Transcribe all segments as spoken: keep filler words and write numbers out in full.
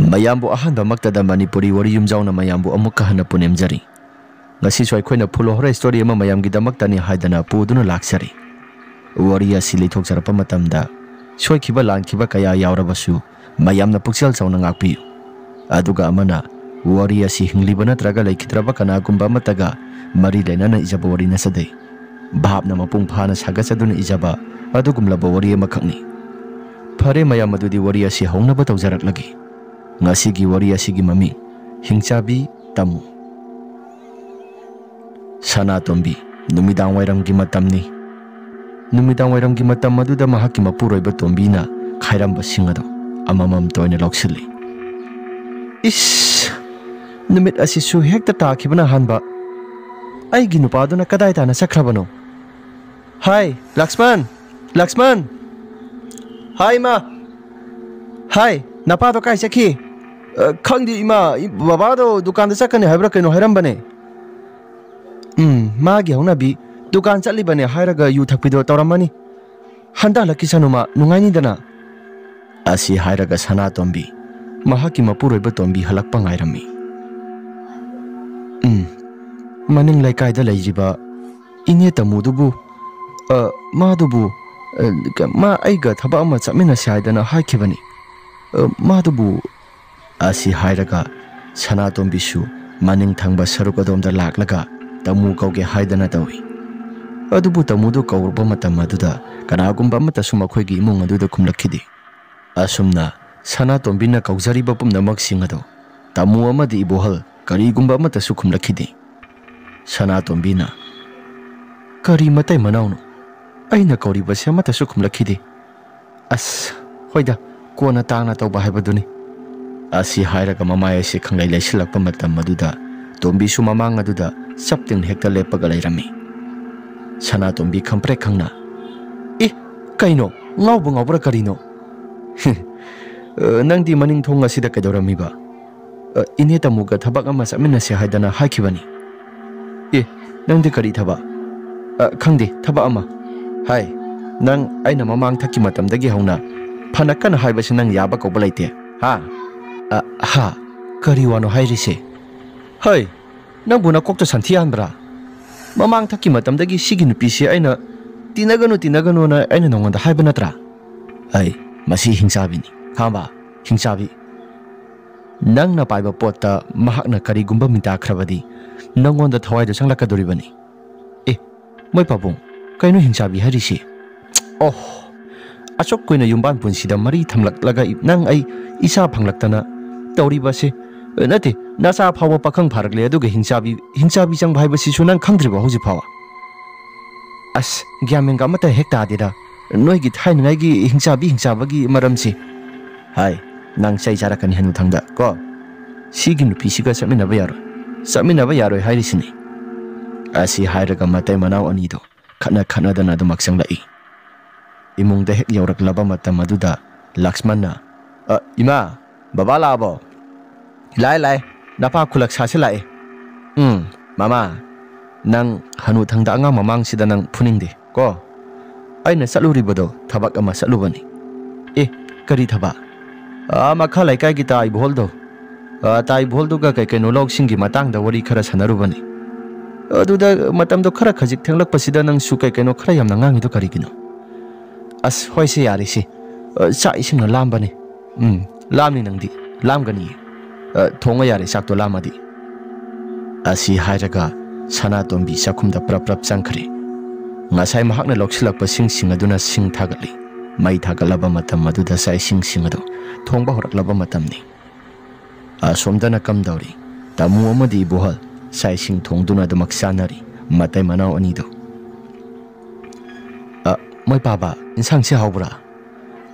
ꯃꯌꯥꯝꯕꯨ ꯑꯍꯥꯟꯕꯃꯛꯇꯗ ꯃꯅꯤꯄꯨꯔꯤ ꯋꯥꯔꯤ ꯌꯨꯝꯖꯥꯎꯅ ꯃꯌꯥꯝꯕꯨ ꯑꯃꯨꯛꯀ ꯍꯟꯅ ꯄꯨꯅꯦꯝꯖꯔꯤ꯫ ꯉꯁꯤꯁꯨ ꯑꯩꯈꯣꯏꯅ ꯐꯨꯜ ꯍꯣꯔꯔ ꯁ꯭ꯇꯣꯔꯤ ꯑꯃ ꯃꯌꯥꯝꯒꯤꯗꯃꯛꯇꯅꯤ ꯍꯥꯏꯗꯅ ꯄꯨꯗꯨꯅ ꯂꯥꯛꯆꯔꯤ꯫ ꯋꯥꯔꯤ ꯑꯁꯤ ꯂꯤꯊꯣꯛꯆꯔꯛꯄ ꯃꯇꯝꯗ ꯁꯣꯏꯈꯤꯕ ꯂꯥꯟꯈꯤꯕ ꯀꯌꯥ ꯌꯥꯎꯔꯕꯁꯨ ꯃꯌꯥꯝꯅ ꯄꯨꯛꯆꯦꯜ ꯆꯥꯎꯅ ꯉꯥꯛꯄꯤꯌꯨ꯫ ꯑꯗꯨꯒ ꯑꯃꯅ, ꯋꯥꯔꯤ ꯑꯁꯤ ꯍꯤꯡꯂꯤꯕ ꯅꯠꯇ꯭ꯔꯒ ꯂꯩꯈꯤꯗ꯭ꯔꯕ ꯀꯅꯥꯒꯨꯝꯕ ꯑꯃꯠꯇꯒ ꯃꯔꯤ ꯂꯩꯅꯅ ꯏꯖꯕ ꯋꯥꯔꯤ ꯅꯠꯆꯗꯦ꯫ ꯚꯥꯞꯅ ꯃꯄꯨꯡ ꯐꯥꯅ ꯁꯥꯒꯠꯆꯗꯨꯅ ꯏꯖꯕ ꯑꯗꯨꯒꯨꯝꯂꯕ ꯋꯥꯔꯤ ꯑꯃꯈꯛꯅꯤ꯫ ꯐꯔꯦ ꯃꯌꯥꯝ, ꯑꯗꯨꯗꯤ ꯋꯥꯔꯤ ꯑꯁꯤ ꯍꯧꯅꯕ ꯇꯧꯖꯔꯛꯂꯒꯦ꯫ ꯉꯁꯤꯒꯤ ꯋꯥꯔꯤ ꯑꯁꯤꯒꯤ ꯃꯃꯤꯡ, ꯍꯤꯡꯆꯥꯕꯤ ꯇꯥꯃꯨ꯫ ꯁꯅꯥꯇꯣꯝꯕꯤ, ꯅꯨꯃꯤꯗꯥꯡ ꯋꯥꯏꯔꯝꯒꯤ ꯃꯇꯝꯅꯤ꯫ ꯅꯨꯃꯤꯗꯥꯡ ꯋꯥꯏꯔꯝꯒꯤ ꯃꯇꯝ ꯑꯗꯨꯗ ꯃꯍꯥꯛꯀꯤ ꯃꯄꯨꯔꯣꯏꯕ ꯇꯣꯝꯕꯤꯅ ꯈꯥꯏꯔꯝꯕꯁꯤꯡ ꯑꯗꯨ ꯑꯃꯃꯝꯇ ꯑꯣꯏꯅ ꯂꯧꯁꯤꯜꯂꯤ꯫ ꯏꯁ! ꯅꯨꯃꯤꯠ ꯑꯁꯤꯁꯨ ꯍꯦꯛꯇ ꯇꯥꯈꯤꯕꯅ ꯍꯥꯟꯕ꯫ ꯑꯩꯒꯤ ꯅꯨꯄꯥꯗꯨꯅ ꯀꯗꯥꯏ ꯇꯥꯅ ꯆꯠꯈ꯭ꯔꯕꯅꯣ? ꯍꯥꯏ, ꯂꯛꯁꯃꯟ! ꯂꯛꯁꯃꯟ! ꯍꯥꯏ, ꯏꯃꯥ! ꯍꯥꯏ, ꯅꯄꯥꯗꯣ ꯀꯥꯏ ꯆꯠꯈꯤ? "ꯑ, ꯈꯪꯗꯦ, ꯏꯃꯥ꯫ ꯏ-, ꯕꯕꯥꯗꯣ ꯗꯨꯀꯥꯟꯗ ꯆꯠꯀꯅꯤ ꯍꯥꯏꯕ꯭ꯔꯥ ꯀꯩꯅꯣ ꯍꯥꯏꯔꯝꯕꯅꯦ꯫" "ꯎꯝ, ꯃꯥꯒꯤ ꯍꯧꯅꯕꯤ ꯗꯨꯀꯥꯟ ꯆꯠꯂꯤꯕꯅꯦ ꯍꯥꯏꯔꯒ ꯌꯨ ꯊꯛꯄꯤꯗꯣ ꯇꯧꯔꯝꯃꯅꯤ꯫ ꯍꯟꯗ ꯍꯜꯂꯛꯈꯤꯁꯅꯨ, ꯃꯥ ꯅꯨꯡꯉꯥꯏꯅꯤꯗꯅ꯫" ꯑꯁꯤ ꯍꯥꯏꯔꯒ ꯁꯅꯥꯇꯣꯝꯕꯤ ꯃꯍꯥꯛꯀꯤ ꯃꯄꯨꯔꯣꯏꯕ ꯇꯣꯝꯕꯤ ꯍꯜꯂꯛꯄ ꯉꯥꯏꯔꯝꯃꯤ꯫ "ꯎꯝ, ꯃꯅꯤꯡ ꯂꯩꯀꯥꯏꯗ ꯂꯩꯔꯤꯕ ꯏꯅꯦ ꯇꯥꯃꯨꯗꯨꯕꯨ, ꯑ, ꯃꯥꯗꯨꯕꯨ, ꯑ, ꯃꯥ ꯑꯩꯒ ꯊꯕꯛ ꯑꯃ ꯆꯠꯃꯤꯟꯅꯁꯤ ꯍꯥꯏꯗꯅ ꯍꯥꯏꯈꯤꯕꯅꯤ꯫ ꯑ, ꯃꯥꯗꯨꯕꯨ" ꯑꯁꯤ ꯍꯥꯏꯔꯒ ꯁꯅꯥꯇꯣꯝꯕꯤꯁꯨ ꯃꯅꯤꯡ ꯊꯪꯕ ꯁꯔꯨꯛ ꯑꯗꯣꯝꯗ ꯂꯥꯛꯂꯒ ꯇꯥꯃꯨ ꯀꯧꯒꯦ ꯍꯥꯏꯗꯅ ꯇꯧꯏ꯫ ꯑꯗꯨꯕꯨ ꯇꯥꯃꯨꯗꯨ ꯀꯧꯔꯨꯕ ꯃꯇꯝ ꯑꯗꯨꯗ ꯀꯅꯥꯒꯨꯝꯕ ꯑꯃꯠꯇꯁꯨ ꯃꯈꯣꯏꯒꯤ ꯏꯃꯨꯡ ꯑꯗꯨꯗ ꯈꯨꯝꯂꯛꯈꯤꯗꯦ꯫ ꯑꯁꯨꯝꯅ ꯁꯅꯥꯇꯣꯝꯕꯤꯅ ꯀꯧꯖꯔꯤꯕ ꯄꯨꯝꯅꯃꯛꯁꯤꯡ ꯑꯗꯨ ꯇꯥꯃꯨ ꯑꯃꯗꯤ ꯏꯕꯣꯍꯜ ꯀꯔꯤꯒꯨꯝꯕ ꯑꯃꯠꯇꯁꯨ ꯈꯨꯝꯂꯛꯈꯤꯗꯦ꯫ ꯁꯅꯥꯇꯣꯝꯕꯤꯅ, "ꯀꯔꯤ ꯃꯇꯩ ꯃꯅꯥꯎꯅꯣ? ꯑꯩꯅ ꯀꯧꯔꯤꯕꯁꯦ ꯑꯃꯠꯇꯁꯨ ꯈꯨꯝꯂꯛꯈꯤꯗꯦ꯫ ꯑꯁ, ꯍꯣꯏꯗ, ꯀꯣꯟꯅ ꯇꯥꯡꯅ ꯇꯧꯕ ꯍꯥꯏꯕꯗꯨꯅꯤ꯫" ꯑꯁꯤ ꯍꯥꯏꯔꯒ ꯃꯃꯥꯏ ꯑꯁꯤ ꯈꯪꯂꯩ ꯂꯩꯁꯤꯜꯂꯛꯄ ꯃꯇꯝ ꯑꯗꯨꯗ ꯇꯣꯝꯕꯤꯁꯨ ꯃꯃꯥꯡ ꯑꯗꯨꯗ ꯆꯞ ꯇꯤꯡꯅ ꯍꯦꯛꯇ ꯂꯦꯞꯄꯒ ꯂꯩꯔꯝꯃꯤ꯫ ꯁꯅꯥꯇꯣꯝꯕꯤ ꯈꯪꯄ꯭ꯔꯦꯛ ꯈꯪꯅ, "ꯑꯦ, ꯀꯩꯅꯣ? ꯉꯥꯎꯕ ꯉꯥꯎꯕ꯭ꯔꯥ ꯀꯔꯤꯅꯣ?" "ꯑ, ꯅꯪꯗꯤ ꯃꯅꯤꯡ ꯊꯣꯡ ꯑꯁꯤꯗ ꯀꯩꯗꯧꯔꯝꯃꯤꯕ?" "ꯑ, ꯏꯅꯦ ꯇꯥꯃꯨꯒ ꯊꯕꯛ ꯑꯃ ꯆꯠꯃꯤꯟꯅꯁꯦ ꯍꯥꯏꯗꯅ ꯍꯥꯏꯈꯤꯕꯅꯤ꯫" "ꯑꯦ, ꯅꯪꯗꯤ ꯀꯔꯤ ꯊꯕꯛ?" "ꯑ, ꯈꯪꯗꯦ, ꯊꯕꯛ ꯑꯃ꯫" "ꯍꯥꯏ, ꯅꯪ ꯑꯩꯅ ꯃꯃꯥꯡ ꯊꯛꯀꯤ ꯃꯇꯝꯗꯒꯤ ꯍꯧꯅ ꯐꯅ ꯀꯟꯅ ꯍꯥꯏꯕꯁꯤ ꯅꯪ ꯌꯥꯕ ꯀꯧꯕ ꯂꯩꯇꯦ, ꯍꯥ?" ꯑ, ꯍꯥ? ꯀꯔꯤ ꯋꯥꯅꯣ ꯍꯥꯏꯔꯤꯁꯦ? ꯍꯩ, ꯅꯪꯕꯨ ꯅꯀꯣꯛꯇ ꯁꯟꯊꯤ ꯍꯥꯟꯕ꯭ꯔꯥ? ꯃꯃꯥꯡ ꯊꯛꯀꯤ ꯃꯇꯝꯗꯒꯤ ꯁꯤꯒꯤ ꯅꯨꯄꯤꯁꯤ ꯑꯩꯅ ꯇꯤꯟꯅꯒꯅꯨ, ꯇꯤꯟꯅꯒꯅꯨꯅ ꯑꯩꯅ ꯅꯉꯣꯟꯗ ꯍꯥꯏꯕ ꯅꯠꯇ꯭ꯔꯥ? ꯑꯩ, ꯃꯁꯤ ꯍꯤꯡꯆꯥꯕꯤꯅꯤ꯫ ꯈꯥꯝꯕ, ꯍꯤꯡꯆꯥꯕꯤ꯫ ꯅꯪꯅ ꯄꯥꯏꯕ ꯄꯣꯠꯇ ꯃꯍꯥꯛꯅ ꯀꯔꯤꯒꯨꯝꯕ ꯃꯤꯇꯥꯈ꯭ꯔꯕꯗꯤ ꯅꯪꯉꯣꯟꯗ ꯊꯋꯥꯏꯗꯨ ꯆꯪꯂꯛꯀꯗꯣꯔꯤꯕꯅꯤ꯫ ꯑꯦ, ꯃꯣꯏ ꯄꯥꯕꯨꯡ, ꯀꯩꯅꯣ ꯍꯤꯡꯆꯥꯕꯤ ꯍꯥꯏꯔꯤꯁꯤ? ꯑꯣꯍ, ꯑꯁꯨꯛ ꯀꯨꯏꯅ ꯌꯨꯝꯕꯥꯟ ꯄꯨꯟꯁꯤꯗ ꯃꯔꯤ ꯊꯝꯂꯛꯂꯒ ꯏ-, ꯅꯪ ꯑꯩ ꯏꯆꯥ ꯐꯪꯂꯛꯇꯅ ꯇꯧꯔꯤꯕꯁꯦ? ꯑ, ꯅꯠꯇꯦ, ꯅꯆꯥ ꯐꯥꯎꯕ ꯄꯥꯈꯪ ꯐꯥꯔꯛꯂꯦ, ꯑꯗꯨꯒ ꯍꯤꯡꯆꯥꯕꯤ, ꯍꯤꯡꯆꯥꯕꯤ ꯆꯪꯕ ꯍꯥꯏꯕꯁꯤꯁꯨ ꯅꯪ ꯈꯪꯗ꯭ꯔꯤꯕꯣ ꯍꯧꯖꯤꯛ ꯐꯥꯎꯕ? ꯑꯁ, ꯒ꯭ꯌꯥꯟ ꯃꯦꯟꯒ ꯑꯃꯠꯇ ꯍꯦꯛ ꯇꯥꯗꯦꯗ꯫ ꯅꯣꯏꯒꯤ ꯊꯥꯏꯅꯉꯥꯏꯒꯤ ꯍꯤꯡꯆꯥꯕꯤ ꯍꯤꯡꯆꯥꯕꯒꯤ ꯃꯔꯝꯁꯤ꯫ ꯍꯥꯏ, ꯅꯪ ꯆꯩ ꯆꯥꯔꯛꯀꯅꯤ ꯍꯅꯨꯊꯪꯗ, ꯀꯣ? ꯁꯤꯒꯤ ꯅꯨꯄꯤꯁꯤꯒ ꯆꯠꯃꯤꯟꯅꯕ ꯌꯥꯔꯣꯏ꯫ ꯆꯠꯃꯤꯟꯅꯕ ꯌꯥꯔꯣꯏ ꯍꯥꯏꯔꯤꯁꯤꯅꯤ꯫ ꯑꯁꯤ ꯍꯥꯏꯔꯒ ꯃꯇꯩ ꯃꯅꯥꯎ ꯑꯅꯤꯗꯣ ꯈꯠꯅ ꯈꯠꯅꯗꯅ ꯑꯗꯨꯃꯛ ꯆꯪꯂꯛꯏ꯫ ꯏꯃꯨꯡꯗ ꯍꯦꯛ ꯌꯧꯔꯛꯂꯕ ꯃꯇꯝ ꯑꯗꯨꯗ ꯂꯛꯁꯃꯟꯅ, "ꯑ, ꯏꯃꯥ, ꯕꯕꯥ ꯂꯥꯛꯑꯕꯣ?" "ꯂꯥꯛꯑꯦ, ꯂꯥꯛꯑꯦ꯫ ꯅꯄꯥ ꯈꯨꯂꯛ ꯁꯥꯁꯦ ꯂꯥꯛꯑꯦ꯫" "ꯎꯝ, ꯃꯃꯥ, ꯅꯪ ꯍꯅꯨꯊꯪꯗ ꯑꯉꯥꯡ ꯃꯃꯥꯡꯁꯤꯗ ꯅꯪ ꯐꯨꯅꯤꯡꯗꯦ ꯀꯣ꯫ ꯑꯩꯅ ꯆꯠꯂꯨꯔꯤꯕꯗꯣ ꯊꯕꯛ ꯑꯃ ꯆꯠꯂꯨꯕꯅꯤ꯫" "ꯑꯦ, ꯀꯔꯤ ꯊꯕꯛ?" "ꯑꯥ, ꯃꯈꯥ ꯂꯩꯀꯥꯏꯒꯤ ꯇꯥ ꯏꯕꯣꯍꯜꯗꯣ, ꯑꯥ, ꯇꯥ ꯏꯕꯣꯍꯜꯗꯨꯒ ꯀꯩ ꯀꯩꯅꯣ ꯂꯧꯁꯤꯡꯒꯤ ꯃꯇꯥꯡꯗ ꯋꯥꯔꯤ ꯈꯔ ꯁꯥꯟꯅꯔꯨꯕꯅꯤ꯫ ꯑꯗꯨꯗ ꯃꯇꯝꯗꯣ ꯈꯔ ꯈꯖꯤꯛ ꯊꯦꯡꯂꯛꯄꯁꯤꯗ ꯅꯪꯁꯨ ꯀꯩ ꯀꯩꯅꯣ ꯈꯔ ꯌꯥꯝꯅ ꯉꯥꯡꯉꯤꯗꯣ ꯀꯔꯤꯒꯤꯅꯣ?" "ꯑꯁ, ꯍꯣꯏꯁꯦ, ꯌꯥꯔꯦꯁꯦ꯫ ꯑ, ꯆꯥꯛ ꯏꯁꯤꯡꯅ ꯂꯥꯝꯕꯅꯦ꯫" "ꯎꯝ, ꯂꯥꯝꯅꯤ ꯅꯪꯗꯤ, ꯂꯥꯝꯒꯅꯤꯌꯦ꯫ ꯑ, ꯊꯣꯡꯉ ꯌꯥꯔꯦ ꯆꯥꯛꯇꯣ ꯂꯥꯝꯃꯗꯤ꯫" ꯑꯁꯤ ꯍꯥꯏꯔꯒ ꯁꯅꯥꯇꯣꯝꯕꯤ ꯆꯥꯛꯈꯨꯝꯗ ꯄ꯭ꯔꯞ ꯄ꯭ꯔꯞ ꯆꯪꯈ꯭ꯔꯦ꯫ ꯉꯁꯥꯏ ꯃꯍꯥꯛꯅ ꯂꯧꯁꯤꯜꯂꯛꯄ ꯁꯤꯡꯁꯤꯡ ꯑꯗꯨꯅ ꯁꯤꯡ ꯊꯥꯒꯠꯂꯤ꯫ ꯃꯩ ꯊꯥꯒꯠꯂꯕ ꯃꯇꯝ ꯑꯗꯨꯗ ꯆꯥꯛ ꯏꯁꯤꯡꯁꯤꯡ ꯑꯗꯨ ꯊꯣꯡꯕ ꯍꯧꯔꯛꯂꯕ ꯃꯇꯝꯅꯤ꯫ ꯑꯁꯣꯝꯗꯅ ꯀꯝꯗꯧꯔꯤ? ꯇꯥꯃꯨ ꯑꯃꯗꯤ ꯏꯕꯣꯍꯜ ꯆꯥꯛ ꯏꯁꯤꯡ ꯊꯣꯡꯗꯨꯅ ꯑꯗꯨꯃꯛ ꯆꯥꯅꯔꯤ, ꯃꯇꯩ ꯃꯅꯥꯎ ꯑꯅꯤꯗꯨ꯫ "ꯑ, ꯃꯣꯏ ꯄꯥꯕ, ꯏꯟꯁꯥꯡꯁꯤ ꯍꯥꯎꯕ꯭ꯔꯥ?"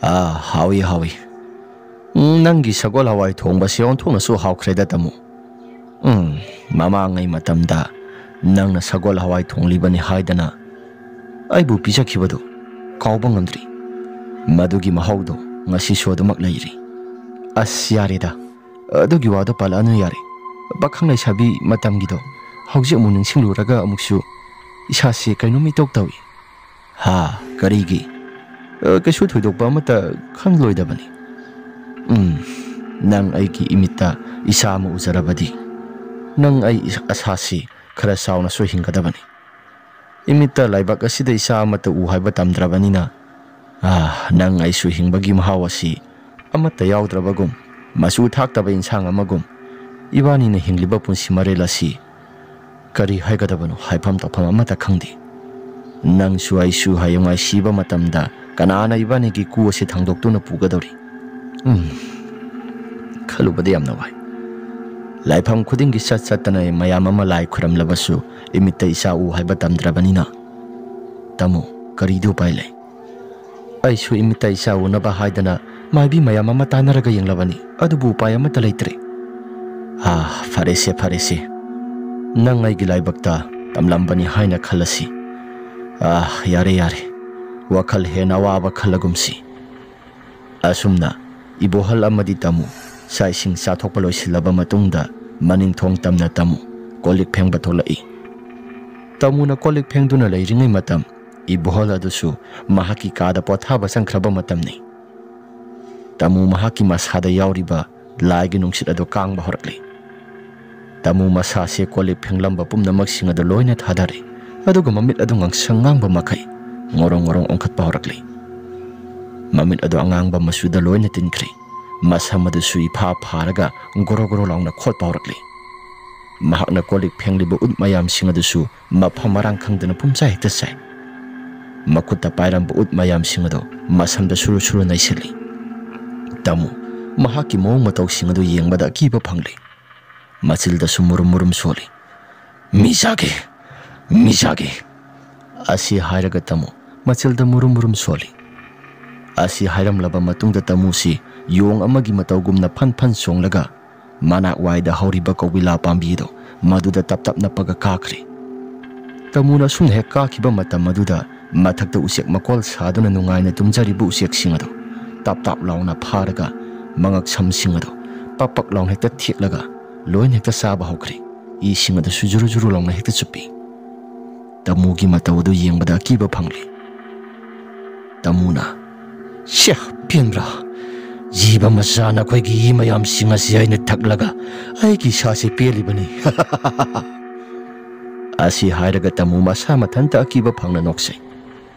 "ꯑ, ꯍꯥꯎꯏ, ꯍꯥꯎꯏ꯫ ꯎꯝ, ꯅꯪꯒꯤ ꯁꯒꯣꯜ ꯍꯋꯥꯏ ꯊꯣꯡꯕꯁꯤ ꯑꯣꯟꯊꯣꯛꯅꯁꯨ ꯍꯥꯎꯈ꯭ꯔꯦꯗ, ꯇꯥꯃꯨ꯫ ꯎꯝ, ꯃꯃꯥꯡꯉꯩ ꯃꯇꯝꯗ ꯅꯪꯅ ꯁꯒꯣꯜ ꯍꯋꯥꯏ ꯊꯣꯡꯂꯤꯕꯅꯤ ꯍꯥꯏꯗꯅ ꯑꯩꯕꯨ ꯄꯤꯖꯈꯤꯕꯗꯨ ꯀꯥꯎꯕ ꯉꯝꯗ꯭ꯔꯤ꯫ ꯃꯗꯨꯒꯤ ꯃꯍꯥꯎꯗꯣ ꯉꯁꯤꯁꯨ ꯑꯗꯨꯃꯛ ꯂꯩꯔꯤ꯫" "ꯑꯁ, ꯌꯥꯔꯦꯗ, ꯑꯗꯨꯒꯤ ꯋꯥꯗꯣ ꯄꯜꯂꯛꯑꯅꯨ ꯌꯥꯔꯦ꯫ ꯄꯥꯈꯪ ꯂꯩꯁꯥꯕꯤ ꯃꯇꯝꯒꯤꯗꯣ ꯍꯧꯖꯤꯛ ꯑꯃꯨꯛ ꯅꯤꯡꯁꯤꯡꯂꯨꯔꯒ ꯑꯃꯨꯛꯁꯨ ꯏꯁꯥꯁꯦ ꯀꯩꯅꯣꯝ ꯏꯇꯧ ꯇꯧꯏ꯫" "ꯍꯥ, ꯀꯔꯤꯒꯤ?" "ꯑ, ꯀꯩꯁꯨ ꯊꯣꯏꯗꯣꯛꯄ ꯑꯃꯠꯇ ꯈꯟꯂꯣꯏꯗꯕꯅꯤ꯫" "ꯎꯝ, ꯅꯪ ꯑꯩꯒꯤ ꯏꯃꯤꯠꯇ ꯏꯆꯥ ꯑꯃ ꯎꯖꯔꯕꯗꯤ, ꯅꯪ ꯑꯩ ꯑꯁꯥꯁꯤ ꯈꯔ ꯆꯥꯎꯅꯁꯨ ꯍꯤꯡꯒꯗꯕꯅꯤ꯫ ꯏꯃꯤꯠꯇ ꯂꯥꯏꯕꯛ ꯑꯁꯤꯗ ꯏꯆꯥ ꯑꯃꯠꯇ ꯎ ꯍꯥꯏꯕ ꯇꯝꯗ꯭ꯔꯕꯅꯤꯅ, ꯑꯥ, ꯅꯪ ꯑꯩꯁꯨ ꯍꯤꯡꯕꯒꯤ ꯃꯍꯥꯎ ꯑꯁꯤ ꯑꯃꯠꯇ ꯌꯥꯎꯗ꯭ꯔꯕꯒꯨꯝ, ꯃꯆꯨ ꯊꯥꯛꯇꯕ ꯏꯟꯁꯥꯡ ꯑꯃꯒꯨꯝ, ꯏꯕꯥꯅꯤꯅ ꯍꯤꯡꯂꯤꯕ ꯄꯨꯟꯁꯤ ꯃꯔꯦꯜ ꯑꯁꯤ ꯀꯔꯤ ꯍꯥꯏꯒꯗꯕꯅꯣ, ꯍꯥꯏꯐꯝ ꯇꯧꯐꯝ ꯑꯃꯠꯇ ꯈꯪꯗꯦ꯫ ꯅꯪꯁꯨ ꯑꯩꯁꯨ ꯍꯌꯦꯡꯋꯥꯏ ꯁꯤꯕ ꯃꯇꯝꯗ ꯀꯅꯥꯅ ꯏꯕꯥꯅꯤꯒꯤ ꯀꯨ ꯑꯁꯤ ꯊꯥꯡꯗꯣꯛꯇꯨꯅ ꯄꯨꯒꯗꯧꯔꯤ? ꯎꯝ, ꯈꯜꯂꯨꯕꯗ ꯌꯥꯝꯅ ꯋꯥꯏ꯫ ꯂꯥꯏꯐꯝ ꯈꯨꯗꯤꯡꯒꯤ ꯆꯠ ꯆꯠꯇꯅ ꯃꯌꯥꯝ ꯑꯃ ꯂꯥꯏ ꯈꯨꯔꯝꯂꯕꯁꯨ ꯏꯃꯤꯠꯇ ꯏꯆꯥ ꯎ ꯍꯥꯏꯕ ꯇꯝꯗ꯭ꯔꯕꯅꯤꯅ꯫ ꯇꯥꯃꯣ, ꯀꯔꯤꯗꯤ ꯎꯄꯥꯏ ꯂꯩ? ꯑꯩꯁꯨ ꯏꯃꯤꯠꯇ ꯏꯆꯥ ꯎꯅꯕ ꯍꯥꯏꯗꯅ ꯃꯥꯏꯕꯤ ꯃꯌꯥꯝ ꯑꯃ ꯇꯥꯟꯅꯔꯒ ꯌꯦꯡꯂꯕꯅꯤ, ꯑꯗꯨꯕꯨ ꯎꯄꯥꯏ ꯑꯃꯠꯇ ꯂꯩꯇ꯭ꯔꯦ꯫ ꯑꯥ, ꯐꯔꯦꯁꯦ, ꯐꯔꯦꯁꯦ, ꯅꯪ ꯑꯩꯒꯤ ꯂꯥꯏꯕꯛꯇ ꯇꯝꯂꯝꯕꯅꯤ ꯍꯥꯏꯅ ꯈꯜꯂꯁꯤ꯫ ꯑꯥ, ꯌꯥꯔꯦ, ꯌꯥꯔꯦ, ꯋꯥꯈꯜ ꯍꯦꯟꯅ ꯑꯋꯥꯕ ꯈꯜꯂꯒꯨꯝꯁꯤ꯫ ꯑꯁꯨꯝꯅ ꯏꯕꯣꯍꯜ ꯑꯃꯗꯤ ꯇꯥꯃꯨ ꯆꯥꯛ ꯏꯁꯤꯡ ꯆꯥꯊꯣꯛꯄ ꯂꯣꯏꯁꯤꯜꯂꯕ ꯃꯇꯨꯡꯗ, ꯃꯅꯤꯡ ꯊꯣꯡ ꯇꯝꯅ ꯇꯥꯃꯨ ꯀꯣꯜ ꯂꯤꯛ ꯐꯦꯡꯕ ꯊꯣꯛꯂꯛꯏ꯫ ꯇꯥꯃꯨꯅ ꯀꯣꯜ ꯂꯤꯛ ꯐꯦꯡꯗꯨꯅ ꯂꯩꯔꯤꯉꯩ ꯃꯇꯝ, ꯏꯕꯣꯍꯜ ꯑꯗꯨꯁꯨ ꯃꯍꯥꯛꯀꯤ ꯀꯥꯗ ꯄꯣꯊꯥꯕ ꯆꯪꯈ꯭ꯔꯕ ꯃꯇꯝꯅꯤ꯫ ꯇꯥꯃꯨ ꯃꯍꯥꯛꯀꯤ ꯃꯁꯥꯗ ꯌꯥꯎꯔꯤꯕ ꯂꯥꯏꯒꯤ ꯅꯨꯡꯁꯤꯠ ꯑꯗꯨ ꯀꯥꯡꯕ ꯍꯧꯔꯛꯂꯤ꯫ ꯇꯥꯃꯨ ꯃꯁꯥꯁꯦ ꯀꯣꯜ ꯂꯤꯛ ꯐꯦꯡꯂꯝꯕ ꯄꯨꯝꯅꯃꯛꯁꯤꯡ ꯑꯗꯨ ꯂꯣꯏꯅ ꯊꯥꯗꯔꯦ, ꯑꯗꯨꯒ ꯃꯃꯤꯠ ꯑꯗꯨ ꯉꯥꯡꯁꯪ ꯉꯥꯡꯕ ꯃꯈꯩ ꯉꯣꯔꯣꯡ ꯉꯣꯔꯣꯡ ꯑꯣꯟꯈꯠꯄ ꯍꯧꯔꯛꯂꯤ꯫ ꯃꯃꯤꯠ ꯑꯗꯨ ꯑꯉꯥꯡꯕ ꯃꯆꯨꯗ ꯂꯣꯏꯅ ꯇꯤꯟꯈ꯭ꯔꯦ꯫ ꯃꯁꯝ ꯑꯗꯨꯁꯨ ꯏꯐꯥ ꯐꯥꯔꯒ ꯒꯣꯔꯣ ꯒꯣꯔꯣ ꯂꯥꯎꯅ ꯈꯣꯠꯄ ꯍꯧꯔꯛꯂꯤ꯫ ꯃꯍꯥꯛꯅ ꯀꯣꯜ ꯂꯤꯛ ꯐꯦꯡꯂꯤꯕ ꯎꯠ ꯃꯌꯥꯝꯁꯤꯡ ꯑꯗꯨꯁꯨ ꯃꯐꯝ ꯃꯔꯥꯡ ꯈꯪꯗꯅ ꯄꯨꯝꯆꯥꯏ ꯍꯦꯛꯇ ꯆꯥꯏ꯫ ꯃꯈꯨꯠꯇ ꯄꯥꯏꯔꯝꯕ ꯎꯠ ꯃꯌꯥꯝꯁꯤꯡ ꯑꯗꯨ ꯃꯁꯝꯗ ꯁꯨꯔꯨ ꯁꯨꯔꯨ ꯅꯩꯁꯤꯜꯂꯤ꯫ ꯇꯥꯃꯨ ꯃꯍꯥꯛꯀꯤ ꯃꯑꯣꯡ ꯃꯇꯧꯁꯤꯡ ꯑꯗꯨ ꯌꯦꯡꯕꯗ ꯑꯀꯤꯕ ꯐꯪꯂꯤ꯫ ꯃꯆꯤꯜꯗꯁꯨ ꯃꯨꯔꯨꯝ ꯃꯨꯔꯨꯝ ꯁꯣꯜꯂꯤ꯫ "ꯃꯤ ꯆꯥꯒꯦ, ꯃꯤ ꯆꯥꯒꯦ" ꯑꯁꯤ ꯍꯥꯏꯔꯒ ꯇꯥꯃꯨ ꯃꯆꯤꯜꯗ ꯃꯨꯔꯨꯝ ꯃꯨꯔꯨꯝ ꯁꯣꯜꯂꯤ꯫ ꯑꯁꯤ ꯍꯥꯏꯔꯝꯂꯕ ꯃꯇꯨꯡꯗ ꯇꯥꯃꯨꯁꯤ ꯌꯣꯡ ꯑꯃꯒꯤ ꯃꯇꯧꯒꯨꯝꯅ ꯐꯟ ꯐꯟ ꯆꯣꯡꯂꯒ ꯃꯅꯥꯛ ꯋꯥꯏꯗ ꯍꯧꯔꯤꯕ ꯀꯧꯕꯤꯂꯥ ꯄꯥꯝꯕꯤꯗꯣ ꯃꯗꯨꯗ ꯇꯞ ꯇꯞ ꯅꯞꯄꯒ ꯀꯥꯈ꯭ꯔꯦ꯫ ꯇꯥꯃꯨꯅ ꯑꯁꯨꯝꯅ ꯍꯦꯛ ꯀꯥꯈꯤꯕ ꯃꯇꯝ ꯑꯗꯨꯗ ꯃꯊꯛꯇ ꯎꯆꯦꯛ ꯃꯀꯣꯜ ꯁꯥꯗꯨꯅ ꯅꯨꯡꯉꯥꯏꯅ ꯇꯨꯝꯖꯔꯤꯕ ꯎꯆꯦꯛꯁꯤꯡ ꯑꯗꯨ ꯇꯥꯞ ꯇꯥꯞ ꯂꯥꯎꯅ ꯐꯥꯔꯒ ꯃꯉꯛ ꯁꯝꯁꯤꯡ ꯑꯗꯨ ꯄꯛ ꯄꯛ ꯂꯥꯎꯅ ꯍꯦꯛꯇ ꯊꯦꯛꯂꯒ ꯂꯣꯏꯅ ꯍꯦꯛꯇ ꯆꯥꯕ ꯍꯧꯈ꯭ꯔꯦ꯫ ꯏꯁꯤꯡ ꯑꯗꯨꯁꯨ ꯖꯨꯔꯨ ꯖꯨꯔꯨ ꯂꯥꯎꯅ ꯍꯦꯛꯇ ꯆꯨꯞꯄꯤ꯫ ꯇꯥꯃꯨꯒꯤ ꯃꯇꯧ ꯑꯗꯨ ꯌꯦꯡꯕꯗ ꯑꯀꯤꯕ ꯐꯪꯂꯤ꯫ ꯇꯥꯃꯨꯅ, "ꯁ꯭ꯌꯥ, ꯄꯦꯟꯕ꯭ꯔꯥ? "ꯖꯤꯕ ꯃꯆꯥ, ꯅꯈꯣꯏꯒꯤ ꯏ ꯃꯌꯥꯝꯁꯤꯡ ꯑꯁꯤ ꯑꯩꯅ ꯊꯛꯂꯒ ꯑꯩꯒꯤ ꯏꯁꯥꯁꯤ ꯄꯦꯜꯂꯤꯕꯅꯤ꯫" ꯑꯁꯤ ꯍꯥꯏꯔꯒ ꯇꯥꯃꯨ ꯃꯁꯥ ꯃꯊꯟꯇ ꯑꯀꯤꯕ ꯐꯪꯅ ꯅꯣꯛꯆꯩ꯫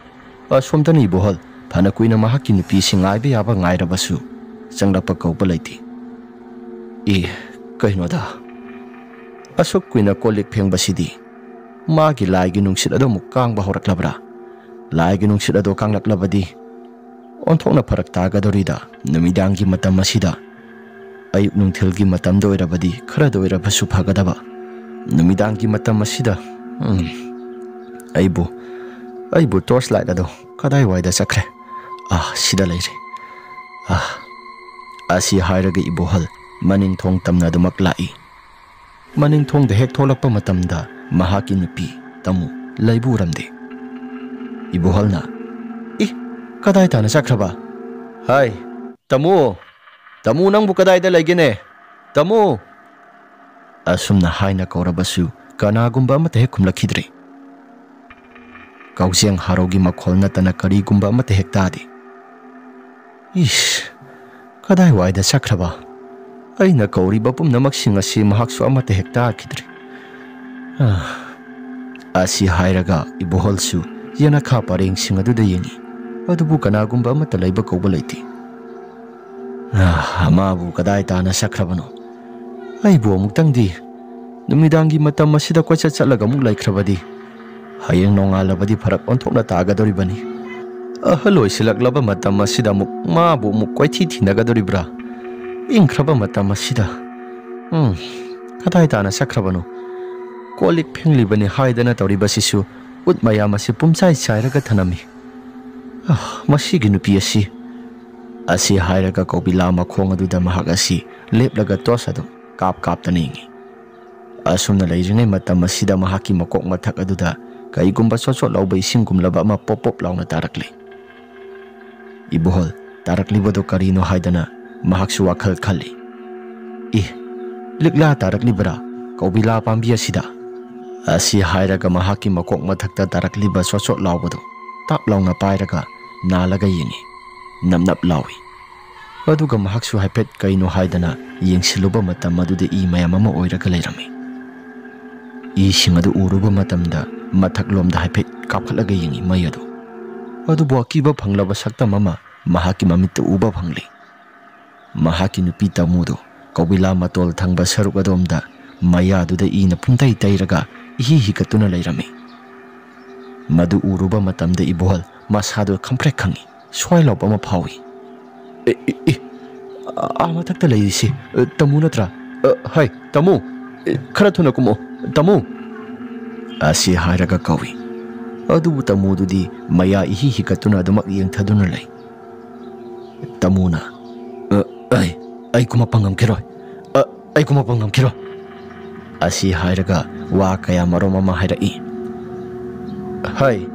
ꯑꯁꯣꯝꯗꯅ ꯏꯕꯣꯍꯜ ꯐꯅ ꯀꯨꯏꯅ ꯃꯍꯥꯛꯀꯤ ꯅꯨꯄꯤꯁꯤ ꯉꯥꯏꯕ ꯌꯥꯕ ꯉꯥꯏꯔꯕꯁꯨ ꯆꯪꯂꯛꯄ ꯀꯧꯕ ꯂꯩꯇꯦ꯫ "ꯑꯦ, ꯀꯩꯅꯣꯗ, ꯑꯁꯨꯛ ꯀꯨꯏꯅ ꯀꯣꯜ ꯂꯤꯛ ꯐꯦꯡꯕꯁꯤꯗꯤ ꯃꯥꯒꯤ ꯂꯥꯏꯒꯤ ꯅꯨꯡꯁꯤꯠ ꯑꯗꯨ ꯑꯃꯨꯛ ꯀꯥꯡꯕ ꯍꯧꯔꯛꯂꯕ꯭ꯔꯥ? ꯂꯥꯏꯒꯤ ꯅꯨꯡꯁꯤꯠ ꯑꯗꯨ ꯀꯥꯡꯂꯛꯂꯕꯗꯤ ꯑꯣꯟꯊꯣꯛꯅ ꯐꯔꯛ ꯇꯥꯒꯗꯧꯔꯤꯗ꯫ ꯅꯨꯃꯤꯗꯥꯡꯒꯤ ꯃꯇꯝ ꯑꯁꯤꯗ, ꯑꯌꯨꯛ ꯅꯨꯡꯊꯤꯜꯒꯤ ꯃꯇꯝꯗ ꯑꯣꯏꯔꯕꯗꯤ ꯈꯔꯗ ꯑꯣꯏꯔꯕꯁꯨ ꯐꯒꯗꯕ꯫ ꯅꯨꯃꯤꯗꯥꯡꯒꯤ ꯃꯇꯝ ꯑꯁꯤꯗ, ꯎꯝ, ꯑꯩꯕꯨ, ꯑꯩꯕꯨ ꯇꯣꯔꯆ ꯂꯥꯏꯠ ꯑꯗꯣ ꯀꯗꯥꯏꯋꯥꯏꯗ ꯆꯠꯈ꯭ꯔꯦ? ꯑꯥ, ꯁꯤꯗ ꯂꯩꯔꯦ꯫ ꯑꯥ꯫" ꯑꯁꯤ ꯍꯥꯏꯔꯒ ꯏꯕꯣꯍꯜ ꯃꯅꯤꯡ ꯊꯣꯡ ꯇꯝꯅ ꯑꯗꯨꯃꯛ ꯂꯥꯛꯏ꯫ ꯃꯅꯤꯡ ꯊꯣꯡꯗ ꯍꯦꯛ ꯊꯣꯛꯂꯛꯄ ꯃꯇꯝꯗ ꯃꯍꯥꯛꯀꯤ ꯅꯨꯄꯤ ꯇꯥꯃꯨ ꯂꯩꯕꯨ ꯎꯔꯝꯗꯦ꯫ ꯏꯕꯣꯍꯜꯅ, "ꯏ, ꯀꯗꯥꯏ ꯇꯥꯅ ꯆꯠꯈ꯭ꯔꯕ? ꯍꯥꯏ, ꯇꯥꯃꯨ, ꯇꯥꯃꯨ, ꯅꯪꯕꯨ ꯀꯗꯥꯏꯗ ꯂꯩꯒꯦꯅꯦ? ꯇꯥꯃꯨ!" ꯑꯁꯨꯝꯅ ꯍꯥꯏꯅ ꯀꯧꯔꯕꯁꯨ ꯀꯅꯥꯒꯨꯝꯕ ꯑꯃꯠꯇ ꯍꯦꯛ ꯈꯨꯝꯂꯛꯈꯤꯗ꯭ꯔꯦ꯫ ꯀꯥꯎꯖꯦꯡ ꯍꯥꯔꯧꯒꯤ ꯃꯈꯣꯜ ꯅꯠꯇꯅ ꯀꯔꯤꯒꯨꯝꯕ ꯑꯃꯠꯇ ꯍꯦꯛ ꯇꯥꯗꯦ꯫ "ꯏꯁ, ꯀꯗꯥꯏꯋꯥꯏꯗ ꯆꯠꯈ꯭ꯔꯕ? ꯑꯩꯅ ꯀꯧꯔꯤꯕ ꯄꯨꯝꯅꯃꯛꯁꯤꯡ ꯑꯁꯤ ꯃꯍꯥꯛꯁꯨ ꯑꯃꯠꯇ ꯍꯦꯛ ꯇꯥꯈꯤꯗ꯭ꯔꯦ꯫" ꯑꯥ꯫ ꯑꯁꯤ ꯍꯥꯏꯔꯒ ꯏꯕꯣꯍꯜꯁꯨ ꯌꯦꯅꯈꯥ ꯄꯔꯦꯡꯁꯤꯡ ꯑꯗꯨꯗ ꯌꯦꯡꯉꯤ, ꯑꯗꯨꯕꯨ ꯀꯅꯥꯒꯨꯝꯕ ꯑꯃꯠꯇ ꯂꯩꯕ ꯀꯧꯕ ꯂꯩꯇꯦ꯫ ꯑꯥ, ꯃꯥꯕꯨ ꯀꯗꯥꯏ ꯇꯥꯅ ꯆꯠꯈ꯭ꯔꯕꯅꯣ? ꯑꯩꯕꯨ ꯑꯃꯨꯛꯇꯪꯗꯤ ꯅꯨꯃꯤꯗꯥꯡꯒꯤ ꯃꯇꯝ ꯑꯁꯤꯗ ꯀꯣꯏꯆꯠ ꯆꯠꯂꯒ ꯑꯃꯨꯛ ꯂꯩꯈ꯭ꯔꯕꯗꯤ, ꯍꯌꯦꯡ ꯅꯣꯡꯉꯥꯜꯂꯕꯗꯤ ꯐꯔꯛ ꯑꯣꯟꯊꯣꯛꯅ ꯇꯥꯒꯗꯧꯔꯤꯕꯅꯤ꯫ ꯑꯍꯜ ꯑꯣꯏꯁꯤꯜꯂꯛꯂꯕ ꯃꯇꯝ ꯑꯁꯤꯗ ꯑꯃꯨꯛ ꯃꯥꯕꯨ ꯑꯃꯨꯛ ꯀꯣꯏꯊꯤ ꯊꯤꯅꯒꯗꯧꯔꯤꯕ꯭ꯔꯥ? ꯏꯪꯈ꯭ꯔꯕ ꯃꯇꯝ ꯑꯁꯤꯗ, ꯎꯝ, ꯀꯗꯥꯏ ꯇꯥꯅ ꯆꯠꯈ꯭ꯔꯕꯅꯣ? ꯀꯣꯜ ꯂꯤꯛ ꯐꯦꯡꯂꯤꯕꯅꯤ ꯍꯥꯏꯗꯅ ꯇꯧꯔꯤꯕꯁꯤꯁꯨ ꯎꯠ ꯃꯌꯥꯝ ꯑꯁꯤ ꯄꯨꯝꯆꯥꯏ ꯆꯥꯏꯔꯒ ꯊꯅꯝꯃꯤ꯫ ꯑꯥ, ꯃꯁꯤꯒꯤ ꯅꯨꯄꯤ ꯑꯁꯤ꯫ ꯑꯁꯤ ꯍꯥꯏꯔꯒ ꯀꯧꯕꯤꯂꯥ ꯃꯈꯣꯡ ꯑꯗꯨꯗ ꯃꯍꯥꯛ ꯑꯁꯤ ꯂꯦꯞꯂꯒ ꯇꯣꯔꯆ ꯑꯗꯨ ꯀꯥꯞ ꯀꯥꯞꯇꯅ ꯌꯦꯡꯉꯤ꯫ ꯑꯁꯨꯝꯅ ꯂꯩꯔꯤꯉꯩ ꯃꯇꯝ ꯑꯁꯤꯗ ꯃꯍꯥꯛꯀꯤ ꯃꯀꯣꯛ ꯃꯊꯛ ꯑꯗꯨꯗ ꯀꯩꯒꯨꯝꯕ ꯆꯣꯠ ꯆꯣꯠ ꯂꯥꯎꯕ ꯏꯁꯤꯡꯒꯨꯝꯂꯕ ꯑꯃ ꯄꯣꯞ ꯄꯣꯞ ꯂꯥꯎꯅ ꯇꯥꯔꯛꯂꯤ꯫ ꯏꯕꯣꯍꯜ, ꯇꯥꯔꯛꯂꯤꯕꯗꯨ ꯀꯔꯤꯅꯣ ꯍꯥꯏꯗꯅ ꯃꯍꯥꯛꯁꯨ ꯋꯥꯈꯜ ꯈꯜꯂꯤ꯫ "ꯏ, ꯂꯤꯛꯂꯥ ꯇꯥꯔꯛꯂꯤꯕꯔꯥ? ꯀꯧꯕꯤꯂꯥ ꯄꯥꯝꯕꯤ ꯑꯁꯤꯗ?" ꯑꯁꯤ ꯍꯥꯏꯔꯒ ꯃꯍꯥꯛꯀꯤ ꯃꯀꯣꯛ ꯃꯊꯛꯇ ꯇꯥꯔꯛꯂꯤꯕ ꯆꯣꯠ ꯆꯣꯠ ꯂꯥꯎꯕꯗꯨ ꯇꯥꯞ ꯂꯥꯎꯅ ꯄꯥꯏꯔꯒ ꯅꯥꯜꯂꯒ ꯌꯦꯡꯉꯤ꯫ ꯅꯞ ꯅꯞ ꯂꯥꯎꯏ꯫ ꯑꯗꯨꯒ ꯃꯍꯥꯛꯁꯨ ꯍꯥꯏꯐꯦꯠ ꯀꯩꯅꯣ ꯍꯥꯏꯗꯅ ꯌꯦꯡꯁꯤꯜꯂꯨꯕ ꯃꯇꯝ ꯑꯗꯨꯗ ꯏ ꯃꯌꯥꯝ ꯑꯃ ꯑꯣꯏꯔꯒ ꯂꯩꯔꯝꯃꯤ꯫ ꯏꯁꯤꯡ ꯑꯗꯨ ꯎꯔꯨꯕ ꯃꯇꯝꯗ ꯃꯊꯛꯂꯣꯝꯗ ꯍꯥꯏꯐꯦꯠ ꯀꯥꯞꯈꯠꯂꯒ ꯌꯦꯡꯉꯤ ꯃꯩ ꯑꯗꯨ꯫ ꯑꯗꯨꯕꯨ ꯑꯀꯤꯕ ꯐꯪꯂꯕ ꯁꯛꯇꯝ ꯑꯃ ꯃꯍꯥꯛꯀꯤ ꯃꯃꯤꯠꯇ ꯎꯕ ꯐꯪꯂꯤ꯫ ꯃꯍꯥꯛꯀꯤ ꯅꯨꯄꯤ ꯇꯥꯃꯨꯗꯨ ꯀꯧꯕꯤꯂꯥ ꯃꯇꯣꯜ ꯊꯪꯕ ꯁꯔꯨꯛ ꯑꯗꯣꯝꯗ ꯃꯌꯥꯗꯨꯗ ꯏꯅ ꯄꯨꯡꯇꯩ ꯇꯩꯔꯒ ꯏꯍꯤ ꯍꯤꯒꯠꯇꯨꯅ ꯂꯩꯔꯝꯃꯤ꯫ ꯃꯗꯨ ꯎꯔꯨꯕ ꯃꯇꯝꯗ ꯏꯕꯣꯍꯜ ꯃꯁꯥꯗꯨ ꯈꯪꯄ꯭ꯔꯦꯛ ꯈꯪꯉꯤ꯫ ꯁ꯭ꯋꯥꯏ ꯂꯥꯎꯕ ꯑꯃ ꯐꯥꯎꯏ꯫ "ꯑꯦ, ꯑꯦ, ꯑꯦ, ꯑꯥ ꯃꯊꯛꯇ ꯂꯩꯔꯤꯁꯤ, ꯑ, ꯇꯥꯃꯨ ꯅꯠꯇ꯭ꯔꯥ? ꯑ, ꯍꯥꯏ, ꯇꯥꯃꯨ! ꯑꯦ, ꯈꯔ ꯊꯨꯅ ꯀꯨꯝꯃꯛꯑꯣ, ꯇꯥꯃꯨ!" ꯑꯁꯤ ꯍꯥꯏꯔꯒ ꯀꯧꯏ꯫ ꯑꯗꯨꯕꯨ ꯇꯥꯃꯨꯗꯨꯗꯤ ꯃꯌꯥ ꯏꯍꯤ ꯍꯤꯒꯠꯇꯨꯅ ꯑꯗꯨꯃꯛ ꯌꯦꯡꯊꯗꯨꯅ ꯂꯩ꯫ ꯇꯥꯃꯨꯅ, "ꯑ, ꯑꯩ, ꯑꯩ ꯀꯨꯝꯃꯛꯄ ꯉꯝꯈꯤꯔꯣꯏ꯫ ꯑ, ꯑꯩ ꯀꯨꯝꯃꯛꯄ ꯉꯝꯈꯤꯔꯣꯏ," ꯑꯁꯤ ꯍꯥꯏꯔꯒ ꯋꯥ ꯀꯌꯥ ꯃꯔꯨꯝ ꯑꯃ ꯍꯥꯏꯔꯛꯏ꯫ "ꯍꯩ,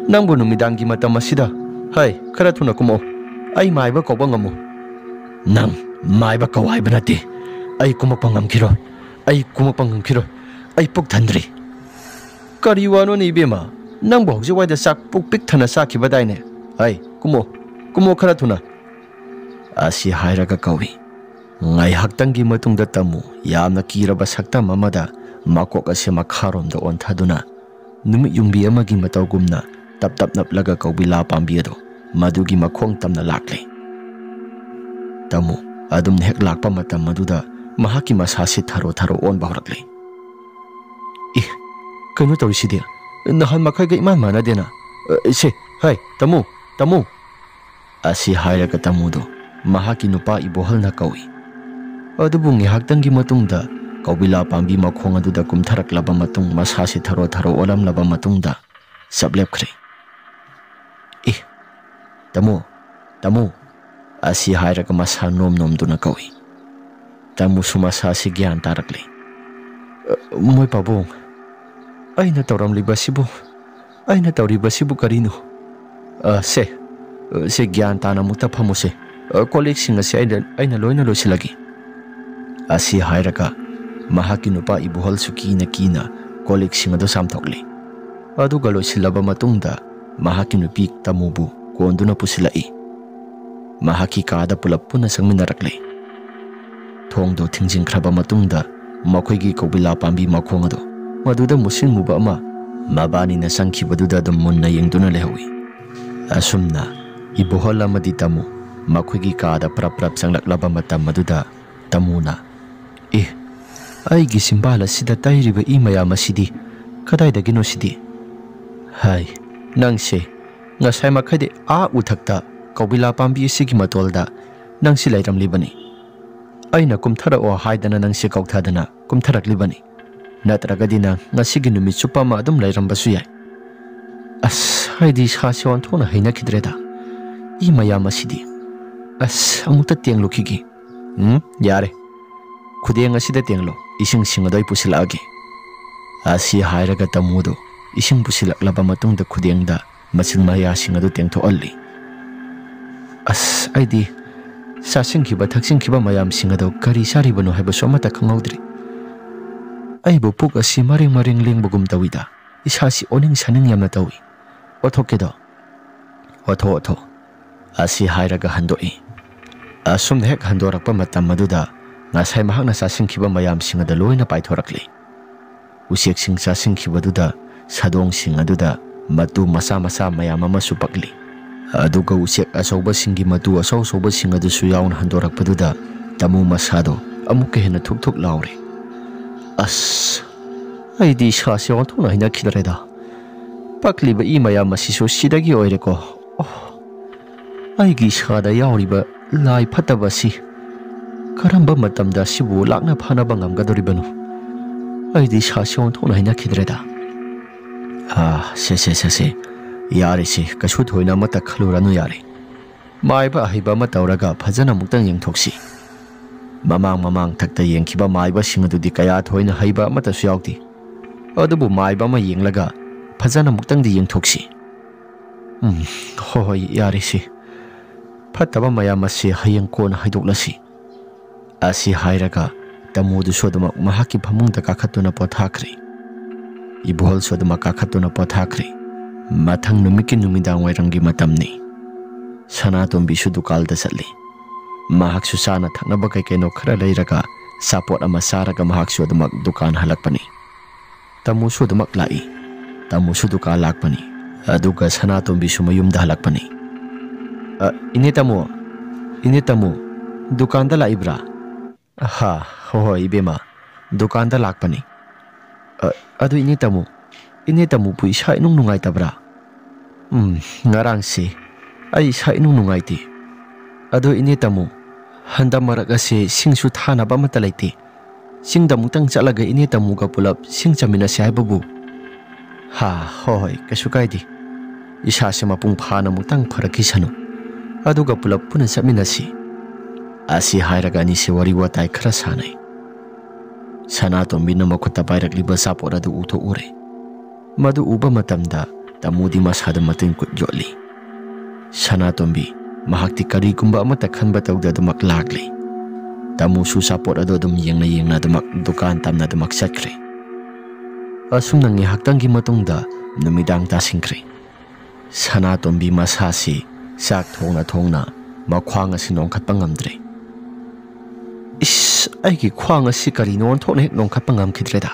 ꯅꯪꯕꯨ ꯅꯨꯃꯤꯗꯥꯡꯒꯤ ꯃꯇꯝ ꯑꯁꯤꯗ? ꯍꯩ, ꯈꯔ ꯊꯨꯅ ꯀꯨꯝꯃꯛꯑꯣ꯫ ꯑꯩ ꯃꯥꯏꯕ ꯀꯧꯕ ꯉꯝꯃꯣ꯫" "ꯅꯪ ꯃꯥꯏꯕ ꯀꯧ ꯍꯥꯏꯕ ꯅꯠꯇꯦ꯫ ꯑꯩ ꯀꯨꯝꯃꯛꯄ ꯉꯝꯈꯤꯔꯣꯏ꯫ ꯑꯩ ꯀꯨꯝꯃꯛꯄ ꯉꯝꯈꯤꯔꯣꯏ꯫ ꯑꯩ ꯄꯨꯛ ꯊꯟꯗ꯭ꯔꯤ꯫" "ꯀꯔꯤ ꯋꯥꯅꯣꯅꯦ ꯏꯕꯦꯝꯃ? ꯅꯪꯕꯨ ꯍꯧꯖꯤꯛ ꯋꯥꯏꯗ ꯆꯥꯛ ꯄꯨꯛ ꯄꯤꯛ ꯊꯟꯅ ꯆꯥꯈꯤꯕꯗꯥꯏꯅꯦ? ꯍꯩ, ꯀꯨꯝꯃꯣ, ꯀꯨꯝꯃꯣ ꯈꯔ ꯊꯨꯅ," ꯑꯁꯤ ꯍꯥꯏꯔꯒ ꯀꯧꯏ꯫ ꯉꯥꯏꯍꯥꯛꯇꯪꯒꯤ ꯃꯇꯨꯡꯗ ꯇꯥꯃꯨ ꯌꯥꯝꯅ ꯀꯤꯔꯕ ꯁꯛꯇꯝ ꯑꯃꯗ ꯃꯀꯣꯛ ꯑꯁꯤ ꯃꯈꯥꯔꯣꯝꯗ ꯑꯣꯟꯊꯗꯨꯅ ꯅꯨꯃꯤꯠ ꯌꯨꯡꯕꯤ ꯑꯃꯒꯤ ꯃꯇꯧꯒꯨꯝꯅ ꯇꯞ ꯇꯞ ꯅꯞꯂꯒ ꯀꯧꯕꯤꯂꯥ ꯄꯥꯝꯕꯤ ꯑꯗꯨ ꯃꯗꯨꯒꯤ ꯃꯈꯣꯡ ꯇꯝꯅ ꯂꯥꯛꯂꯤ꯫ ꯇꯥꯃꯨ ꯑꯗꯨꯝꯅ ꯍꯦꯛ ꯂꯥꯛꯄ ꯃꯇꯝ ꯑꯗꯨꯗ ꯃꯍꯥꯛꯀꯤ ꯃꯁꯥꯁꯤ ꯊꯔꯣ ꯊꯔꯣ ꯑꯣꯟꯕ ꯍꯧꯔꯛꯂꯤ꯫ "ꯏ, ꯀꯩꯅꯣ ꯇꯧꯔꯤꯁꯤꯗꯤ? ꯅꯍꯥꯟ ꯃꯈꯩꯒ ꯏꯃꯥꯟ ꯃꯥꯟꯅꯗꯦꯅ꯫ ꯑ, ꯁꯦ, ꯍꯥꯏ, ꯇꯥꯃꯨ, ꯇꯥꯃꯨ!" ꯑꯁꯤ ꯍꯥꯏꯔꯒ ꯇꯥꯃꯨꯗꯨ ꯃꯍꯥꯛꯀꯤ ꯅꯨꯄꯥ ꯏꯕꯣꯍꯜꯅ ꯀꯧꯏ꯫ ꯑꯗꯨꯕꯨ ꯉꯥꯏꯍꯥꯛꯇꯪꯒꯤ ꯃꯇꯨꯡꯗ ꯀꯧꯕꯤꯂꯥ ꯄꯥꯝꯕꯤ ꯃꯈꯣꯡ ꯑꯗꯨꯗ ꯀꯨꯝꯊꯔꯛꯂꯕ ꯃꯇꯨꯡ ꯃꯁꯥꯁꯤ ꯊꯔꯣ ꯊꯔꯣ ꯑꯣꯜꯂꯝꯂꯕ ꯃꯇꯨꯡꯗ ꯆꯞ ꯂꯦꯞꯈ꯭ꯔꯦ꯫ "ꯏ, ꯇꯥꯃꯨ, ꯇꯥꯃꯨ!" ꯑꯁꯤ ꯍꯥꯏꯔꯒ ꯃꯁꯥ ꯅꯣꯝ ꯅꯣꯝꯗꯨꯅ ꯀꯧꯏ꯫ ꯇꯥꯃꯨꯁꯨ ꯃꯁꯥꯁꯤ ꯒ꯭ꯌꯥꯟ ꯇꯥꯔꯛꯂꯦ꯫ "ꯑ, ꯃꯣꯏ ꯄꯥꯕꯨꯡ, ꯑꯩꯅ ꯇꯧꯔꯝꯂꯤꯕꯁꯤꯕꯨ, ꯑꯩꯅ ꯇꯧꯔꯤꯕꯁꯤꯕꯨ ꯀꯔꯤꯅꯣ? ꯑ, ꯁꯦ, ꯑ, ꯁꯦ, ꯒ꯭ꯌꯥꯟ ꯇꯥꯅ ꯑꯃꯨꯛꯇ ꯐꯝꯃꯨꯁꯦ꯫ ꯑ, ꯀꯣꯜ ꯂꯤꯛꯁꯤꯡ ꯑꯁꯤ ꯑꯩꯅ, ꯑꯩꯅ ꯂꯣꯏꯅ ꯂꯣꯏꯁꯤꯜꯂꯒꯦ꯫" ꯑꯁꯤ ꯍꯥꯏꯔꯒ ꯃꯍꯥꯛꯀꯤ ꯅꯨꯄꯥ ꯏꯕꯨꯍꯜꯁꯨ ꯀꯤꯅ ꯀꯤꯅ ꯀꯣꯜ ꯂꯤꯛꯁꯤꯡ ꯑꯗꯨ ꯆꯥꯝꯊꯣꯛꯂꯤ꯫ ꯑꯗꯨꯒ ꯂꯣꯏꯁꯤꯜꯂꯕ ꯃꯇꯨꯡꯗ ꯃꯍꯥꯛꯀꯤ ꯅꯨꯄꯤ ꯇꯥꯃꯨꯕꯨ ꯀꯣꯟꯗꯨꯅ ꯄꯨꯁꯤꯜꯂꯛꯏ꯫ ꯃꯍꯥꯛꯀꯤ ꯀꯥꯗ ꯄꯨꯂꯞ ꯄꯨꯟꯅ ꯆꯪꯃꯤꯟꯅꯔꯛꯂꯦ꯫ ꯊꯣꯡꯗꯨ ꯊꯤꯡꯖꯤꯟꯈ꯭ꯔꯕ ꯃꯇꯨꯡꯗ ꯃꯈꯣꯏꯒꯤ ꯀꯧꯕꯤꯂꯥ ꯄꯥꯝꯕꯤ ꯃꯈꯣꯡ ꯑꯗꯨ ꯃꯗꯨꯗ ꯃꯨꯁꯤꯟ ꯃꯨꯕ ꯑꯃ ꯃꯕꯥꯅꯤꯅ ꯆꯪꯈꯤꯕꯗꯨꯗ ꯑꯗꯨꯝ ꯃꯨꯟꯅ ꯌꯦꯡꯗꯨꯅ ꯂꯩꯍꯧꯏ꯫ ꯑꯁꯨꯝꯅ ꯏꯕꯣꯍꯜ ꯑꯃꯗꯤ ꯇꯥꯃꯨ ꯃꯈꯣꯏꯒꯤ ꯀꯥꯗ ꯄ꯭ꯔꯞ ꯄ꯭ꯔꯞ ꯆꯪꯂꯛꯂꯕ ꯃꯇꯝ ꯑꯗꯨꯗ ꯇꯥꯃꯨꯅ, "ꯑꯦ, ꯑꯩꯒꯤ ꯆꯤꯝꯕꯥꯜ ꯑꯁꯤꯗ ꯇꯩꯔꯤꯕ ꯏ ꯃꯌꯥꯝ ꯑꯁꯤꯗꯤ ꯀꯗꯥꯏꯗꯒꯤꯅꯣ ꯁꯤꯗꯤ? ꯍꯥꯏ, ꯅꯪꯁꯦ ꯉꯁꯥꯏ ꯃꯈꯩꯗꯤ ꯑꯥ ꯎꯊꯛꯇ ꯀꯧꯕꯤꯂꯥ ꯄꯥꯝꯕꯤ ꯑꯁꯤꯒꯤ ꯃꯇꯣꯜꯗ ꯅꯪꯁꯤ ꯂꯩꯔꯝꯂꯤꯕꯅꯤ꯫ ꯑꯩꯅ ꯀꯨꯝꯊꯔꯛꯑꯣ ꯍꯥꯏꯗꯅ ꯅꯪꯁꯤ ꯀꯧꯊꯗꯅ ꯀꯨꯝꯊꯔꯛꯂꯤꯕꯅꯤ꯫ ꯅꯠꯇ꯭ꯔꯒꯗꯤ ꯅꯪ ꯉꯁꯤꯒꯤ ꯅꯨꯃꯤꯠ ꯆꯨꯞꯄ ꯑꯃ ꯑꯗꯨꯝ ꯂꯩꯔꯝꯕꯁꯨ ꯌꯥꯏ꯫ ꯑꯁ, ꯑꯩꯗꯤ ꯏꯁꯥꯁꯦ ꯑꯣꯟꯊꯣꯛꯅ ꯍꯩꯅꯈꯤꯗ꯭ꯔꯦꯗ꯫ ꯏ ꯃꯌꯥꯝ ꯑꯁꯤꯗꯤ꯫ ꯑꯁ, ꯑꯃꯨꯛꯇ ꯇꯦꯡꯂꯨꯈꯤꯒꯦ꯫ ꯎꯝ, ꯌꯥꯔꯦ꯫ ꯈꯨꯗꯦꯡ ꯑꯁꯤꯗ ꯇꯦꯡꯂꯣ, ꯏꯁꯤꯡꯁꯤꯡ ꯑꯗꯣ ꯑꯩ ꯄꯨꯁꯤꯜꯂꯛꯑꯒꯦ꯫" ꯑꯁꯤ ꯍꯥꯏꯔꯒ ꯇꯥꯃꯨꯗꯨ ꯏꯁꯤꯡ ꯄꯨꯁꯤꯜꯂꯛꯂꯕ ꯃꯇꯨꯡꯗ ꯈꯨꯗꯦꯡꯗ ꯃꯆꯤꯟ ꯃꯌꯥꯁꯤꯡ ꯑꯗꯨ ꯇꯦꯡꯊꯣꯛꯍꯜꯂꯤ꯫ ꯑꯁ, ꯑꯩꯗꯤ ꯆꯥꯁꯤꯟꯈꯤꯕ ꯊꯛꯆꯤꯟꯈꯤꯕ ꯃꯌꯥꯝꯁꯤꯡ ꯑꯗꯨ ꯀꯔꯤ ꯆꯥꯔꯤꯕꯅꯣ ꯍꯥꯏꯕꯁꯨ ꯑꯃꯠꯇ ꯈꯪꯍꯧꯗ꯭ꯔꯤ꯫ ꯑꯩꯕꯨ ꯄꯨꯛ ꯑꯁꯤ ꯃꯔꯦꯡ ꯃꯔꯦꯡ ꯂꯦꯡꯕꯒꯨꯝ ꯇꯧꯏꯗ, ꯏꯁꯥꯁꯤ ꯑꯣꯅꯤꯡ ꯁꯥꯅꯤꯡ ꯌꯥꯝꯅ ꯇꯧꯏ꯫ "ꯑꯣꯊꯣꯛꯀꯦꯗꯣ, ꯑꯣꯊꯣꯛ, ꯑꯣꯊꯣꯛ꯫" ꯑꯁꯤ ꯍꯥꯏꯔꯒ ꯍꯟꯗꯣꯛꯏ꯫ ꯑꯁꯨꯝꯅ ꯍꯦꯛ ꯍꯟꯗꯣꯔꯛꯄ ꯃꯇꯝ ꯑꯗꯨꯗ ꯉꯁꯥꯏ ꯃꯍꯥꯛꯅ ꯆꯥꯁꯤꯟꯈꯤꯕ ꯃꯌꯥꯝꯁꯤꯡ ꯑꯗꯨ ꯂꯣꯏꯅ ꯄꯥꯏꯊꯣꯔꯛꯂꯤ꯫ ꯎꯆꯦꯛꯁꯤꯡ ꯆꯥꯁꯤꯟꯈꯤꯕꯗꯨꯗ ꯁꯥꯗꯣꯡꯁꯤꯡ ꯑꯗꯨꯗ ꯃꯇꯨ ꯃꯆꯥ ꯃꯆꯥ ꯃꯌꯥꯝ ꯑꯃꯁꯨ ꯄꯛꯂꯤ꯫ ꯑꯗꯨꯒ ꯎꯆꯦꯛ ꯑꯆꯧꯕꯁꯤꯡꯒꯤ ꯃꯇꯨ ꯑꯆꯧ ꯑꯆꯧꯕꯁꯤꯡ ꯑꯗꯨꯁꯨ ꯌꯥꯎꯅ ꯍꯟꯗꯣꯔꯛꯄꯗꯨꯗ ꯇꯥꯃꯨ ꯃꯁꯥꯗꯣ ꯑꯃꯨꯛꯀ ꯍꯦꯟꯅ ꯊꯨꯛ ꯊꯨꯛ ꯂꯥꯎꯔꯦ꯫ "ꯑꯁ, ꯑꯩꯗꯤ ꯏꯁꯥꯁꯦ ꯑꯣꯟꯊꯣꯛꯅ ꯍꯩꯅꯈꯤꯗ꯭ꯔꯦꯗ꯫ ꯄꯛꯂꯤꯕ ꯏ ꯃꯌꯥꯝ ꯑꯁꯤꯁꯨ ꯁꯤꯗꯒꯤ ꯑꯣꯏꯔꯦꯀꯣ꯫ ꯑꯣ, ꯑꯩꯒꯤ ꯏꯁꯥꯗ ꯌꯥꯎꯔꯤꯕ ꯂꯥꯏ ꯐꯠꯇꯕ ꯑꯁꯤ ꯀꯔꯝꯕ ꯃꯇꯝꯗ ꯑꯁꯤꯕꯨ ꯂꯥꯛꯅ ꯐꯥꯅꯕ ꯉꯝꯒꯗꯧꯔꯤꯕꯅꯣ? ꯑꯩꯗꯤ ꯏꯁꯥꯁꯦ ꯑꯣꯟꯊꯣꯛꯅ ꯍꯩꯅꯈꯤꯗ꯭ꯔꯦꯗ꯫" "ꯑꯥ, ꯁꯦ, ꯁꯦ, ꯁꯦ, ꯁꯦ꯫ ꯌꯥꯔꯦꯁꯦ, ꯀꯩꯁꯨ ꯊꯣꯏꯅ ꯑꯃꯠꯇ ꯈꯜꯂꯨꯔꯅꯨ ꯌꯥꯔꯦ꯫ ꯃꯥꯏꯕ ꯑꯍꯩꯕ ꯑꯃ ꯇꯧꯔꯒ ꯐꯖꯅ ꯑꯃꯨꯛꯇꯪ ꯌꯦꯡꯊꯣꯛꯁꯤ꯫ ꯃꯃꯥꯡ ꯃꯃꯥꯡ ꯊꯛꯇ ꯌꯦꯡꯈꯤꯕ ꯃꯥꯏꯕꯁꯤꯡ ꯑꯗꯨꯗꯤ ꯀꯌꯥ ꯊꯣꯏꯅ ꯍꯩꯕ ꯑꯃꯠꯇꯁꯨ ꯌꯥꯎꯗꯦ꯫ ꯑꯗꯨꯕꯨ ꯃꯥꯏꯕ ꯑꯃ ꯌꯦꯡꯂꯒ ꯐꯖꯅ ꯑꯃꯨꯛꯇꯪꯗꯤ ꯌꯦꯡꯊꯣꯛꯁꯤ꯫" "ꯎꯝ, ꯍꯣꯏ, ꯍꯣꯏ, ꯌꯥꯔꯦꯁꯦ꯫ ꯐꯠꯇꯕ ꯃꯌꯥꯝ ꯑꯁꯤ ꯍꯌꯦꯡ ꯀꯣꯟꯅ ꯍꯥꯏꯗꯣꯛꯂꯁꯤ꯫" ꯑꯁꯤ ꯍꯥꯏꯔꯒ ꯇꯥꯃꯨꯗꯨꯁꯨ ꯑꯗꯨꯃꯛ ꯃꯍꯥꯛꯀꯤ ꯐꯃꯨꯡꯗ ꯀꯥꯈꯠꯇꯨꯅ ꯄꯣꯊꯥꯈ꯭ꯔꯦ꯫ ꯏꯕꯣꯍꯜꯁꯨ ꯑꯗꯨꯃꯛ ꯀꯥꯈꯠꯇꯨꯅ ꯄꯣꯊꯥꯈ꯭ꯔꯦ꯫ ꯃꯊꯪ ꯅꯨꯃꯤꯠꯀꯤ ꯅꯨꯃꯤꯗꯥꯡ ꯋꯥꯏꯔꯝꯒꯤ ꯃꯇꯝꯅꯤ꯫ ꯁꯅꯥꯇꯣꯝꯕꯤꯁꯨ ꯗꯨꯀꯥꯟꯗ ꯆꯠꯂꯤ꯫ ꯃꯍꯥꯛꯁꯨ ꯆꯥꯅ ꯊꯛꯅꯕ ꯀꯩ ꯀꯩꯅꯣ ꯈꯔ ꯂꯩꯔꯒ ꯑꯆꯥꯄꯣꯠ ꯑꯃ ꯆꯥꯔꯒ ꯃꯍꯥꯛꯁꯨ ꯑꯗꯨꯃꯛ ꯗꯨꯀꯥꯟ ꯍꯜꯂꯛꯄꯅꯤ꯫ ꯇꯥꯃꯣꯁꯨ ꯑꯗꯨꯃꯛ ꯂꯥꯛꯏ꯫ ꯇꯥꯃꯣꯁꯨ ꯗꯨꯀꯥꯟ ꯂꯥꯛꯄꯅꯤ꯫ ꯑꯗꯨꯒ ꯁꯅꯥꯇꯣꯝꯕꯤꯁꯨ ꯃꯌꯨꯝꯗ ꯍꯜꯂꯛꯄꯅꯤ꯫ "ꯑ, ꯏꯅꯦ ꯇꯥꯃꯣ, ꯏꯅꯦ ꯇꯥꯃꯣ, ꯗꯨꯀꯥꯟꯗ ꯂꯥꯛꯏꯕ꯭ꯔꯥ?" "ꯍꯥ, ꯍꯣꯏ ꯍꯣꯏ ꯏꯕꯦꯝꯃ, ꯗꯨꯀꯥꯟꯗ ꯂꯥꯛꯄꯅꯤ꯫ ꯑ, ꯑꯗꯨ ꯏꯅꯦ ꯇꯥꯃꯣ, ꯏꯅꯦ ꯇꯥꯃꯣꯕꯨ ꯏꯁꯥ ꯏꯅꯨꯡ ꯅꯨꯡꯉꯥꯏꯇꯕ꯭ꯔꯥ?" "ꯎꯝ, ꯉꯔꯥꯡꯁꯤ ꯑꯩ ꯏꯁꯥ ꯏꯅꯨꯡ ꯅꯨꯡꯉꯥꯏꯇꯦ꯫ ꯑꯗꯣ ꯏꯅꯦ ꯇꯥꯃꯣ, ꯍꯟꯗꯛ ꯃꯔꯛ ꯑꯁꯤ ꯁꯤꯡꯁꯨ ꯊꯥꯅꯕ ꯑꯃꯠꯇ ꯂꯩꯇꯦ꯫ ꯆꯤꯡꯗ ꯑꯃꯨꯛꯇꯪ ꯆꯠꯂꯒ ꯏꯅꯦ ꯇꯥꯃꯣꯒ ꯄꯨꯂꯞ ꯁꯤꯡ ꯆꯥꯃꯤꯟꯅꯁꯦ ꯍꯥꯏꯕꯕꯨ?" "ꯍꯥ, ꯍꯣꯏ ꯍꯣꯏ, ꯀꯩꯁꯨ ꯀꯥꯏꯗꯦ꯫ ꯏꯁꯥꯁꯦ ꯃꯄꯨꯡ ꯐꯥꯅ ꯑꯃꯨꯛꯇꯪ ꯐꯔꯛꯈꯤꯁꯅꯨ꯫ ꯑꯗꯨꯒ ꯄꯨꯂꯞ ꯄꯨꯟꯅ ꯆꯠꯃꯤꯟꯅꯁꯤ꯫" ꯑꯁꯤ ꯍꯥꯏꯔꯒ ꯑꯅꯤꯁꯦ ꯋꯥꯔꯤ ꯋꯥꯇꯥꯏ ꯈꯔ ꯁꯥꯟꯅꯩ꯫ ꯁꯅꯥꯇꯣꯝꯕꯤꯅ ꯃꯈꯨꯠꯇ ꯄꯥꯏꯔꯛꯂꯤꯕ ꯑꯆꯥꯄꯣꯠ ꯑꯗꯨ ꯎꯊꯣꯛꯎꯔꯦ꯫ ꯃꯗꯨ ꯎꯕ ꯃꯇꯝꯗ ꯇꯥꯃꯣꯗꯤ ꯃꯁꯥꯗ ꯃꯇꯤꯟ ꯀꯨꯠ ꯌꯣꯠꯂꯤ꯫ ꯁꯅꯥꯇꯣꯝꯕꯤ, ꯃꯍꯥꯛꯇꯤ ꯀꯔꯤꯒꯨꯝꯕ ꯑꯃꯠꯇ ꯈꯟꯕ ꯇꯧꯗ ꯑꯗꯨꯃꯛ ꯂꯥꯛꯂꯤ꯫ ꯇꯥꯃꯣꯁꯨ ꯑꯆꯥꯄꯣꯠ ꯑꯗꯨ ꯑꯗꯨꯝ ꯌꯦꯡꯅ ꯌꯦꯡꯅ ꯑꯗꯨꯃꯛ ꯗꯨꯀꯥꯟ ꯇꯝꯅ ꯑꯗꯨꯃꯛ ꯆꯠꯈ꯭ꯔꯦ꯫ ꯑꯁꯨꯝꯅ ꯉꯥꯏꯍꯥꯛꯇꯪꯒꯤ ꯃꯇꯨꯡꯗ ꯅꯨꯃꯤꯗꯥꯡ ꯇꯥꯁꯤꯟꯈ꯭ꯔꯦ꯫ ꯁꯅꯥꯇꯣꯝꯕꯤ ꯃꯁꯥꯁꯤ ꯆꯥꯛ ꯊꯣꯡꯅ ꯊꯣꯡꯅ ꯃꯈ꯭ꯋꯥꯡ ꯑꯁꯤ ꯅꯣꯡꯈꯠꯄ ꯉꯝꯗ꯭ꯔꯦ꯫ "ꯏꯁ, ꯑꯩꯒꯤ ꯈ꯭ꯋꯥꯡ ꯑꯁꯤ ꯀꯔꯤꯅꯣ ꯑꯣꯟꯊꯣꯛꯅ ꯍꯦꯛ ꯅꯣꯡꯈꯠꯄ ꯉꯝꯈꯤꯗ꯭ꯔꯦꯗ꯫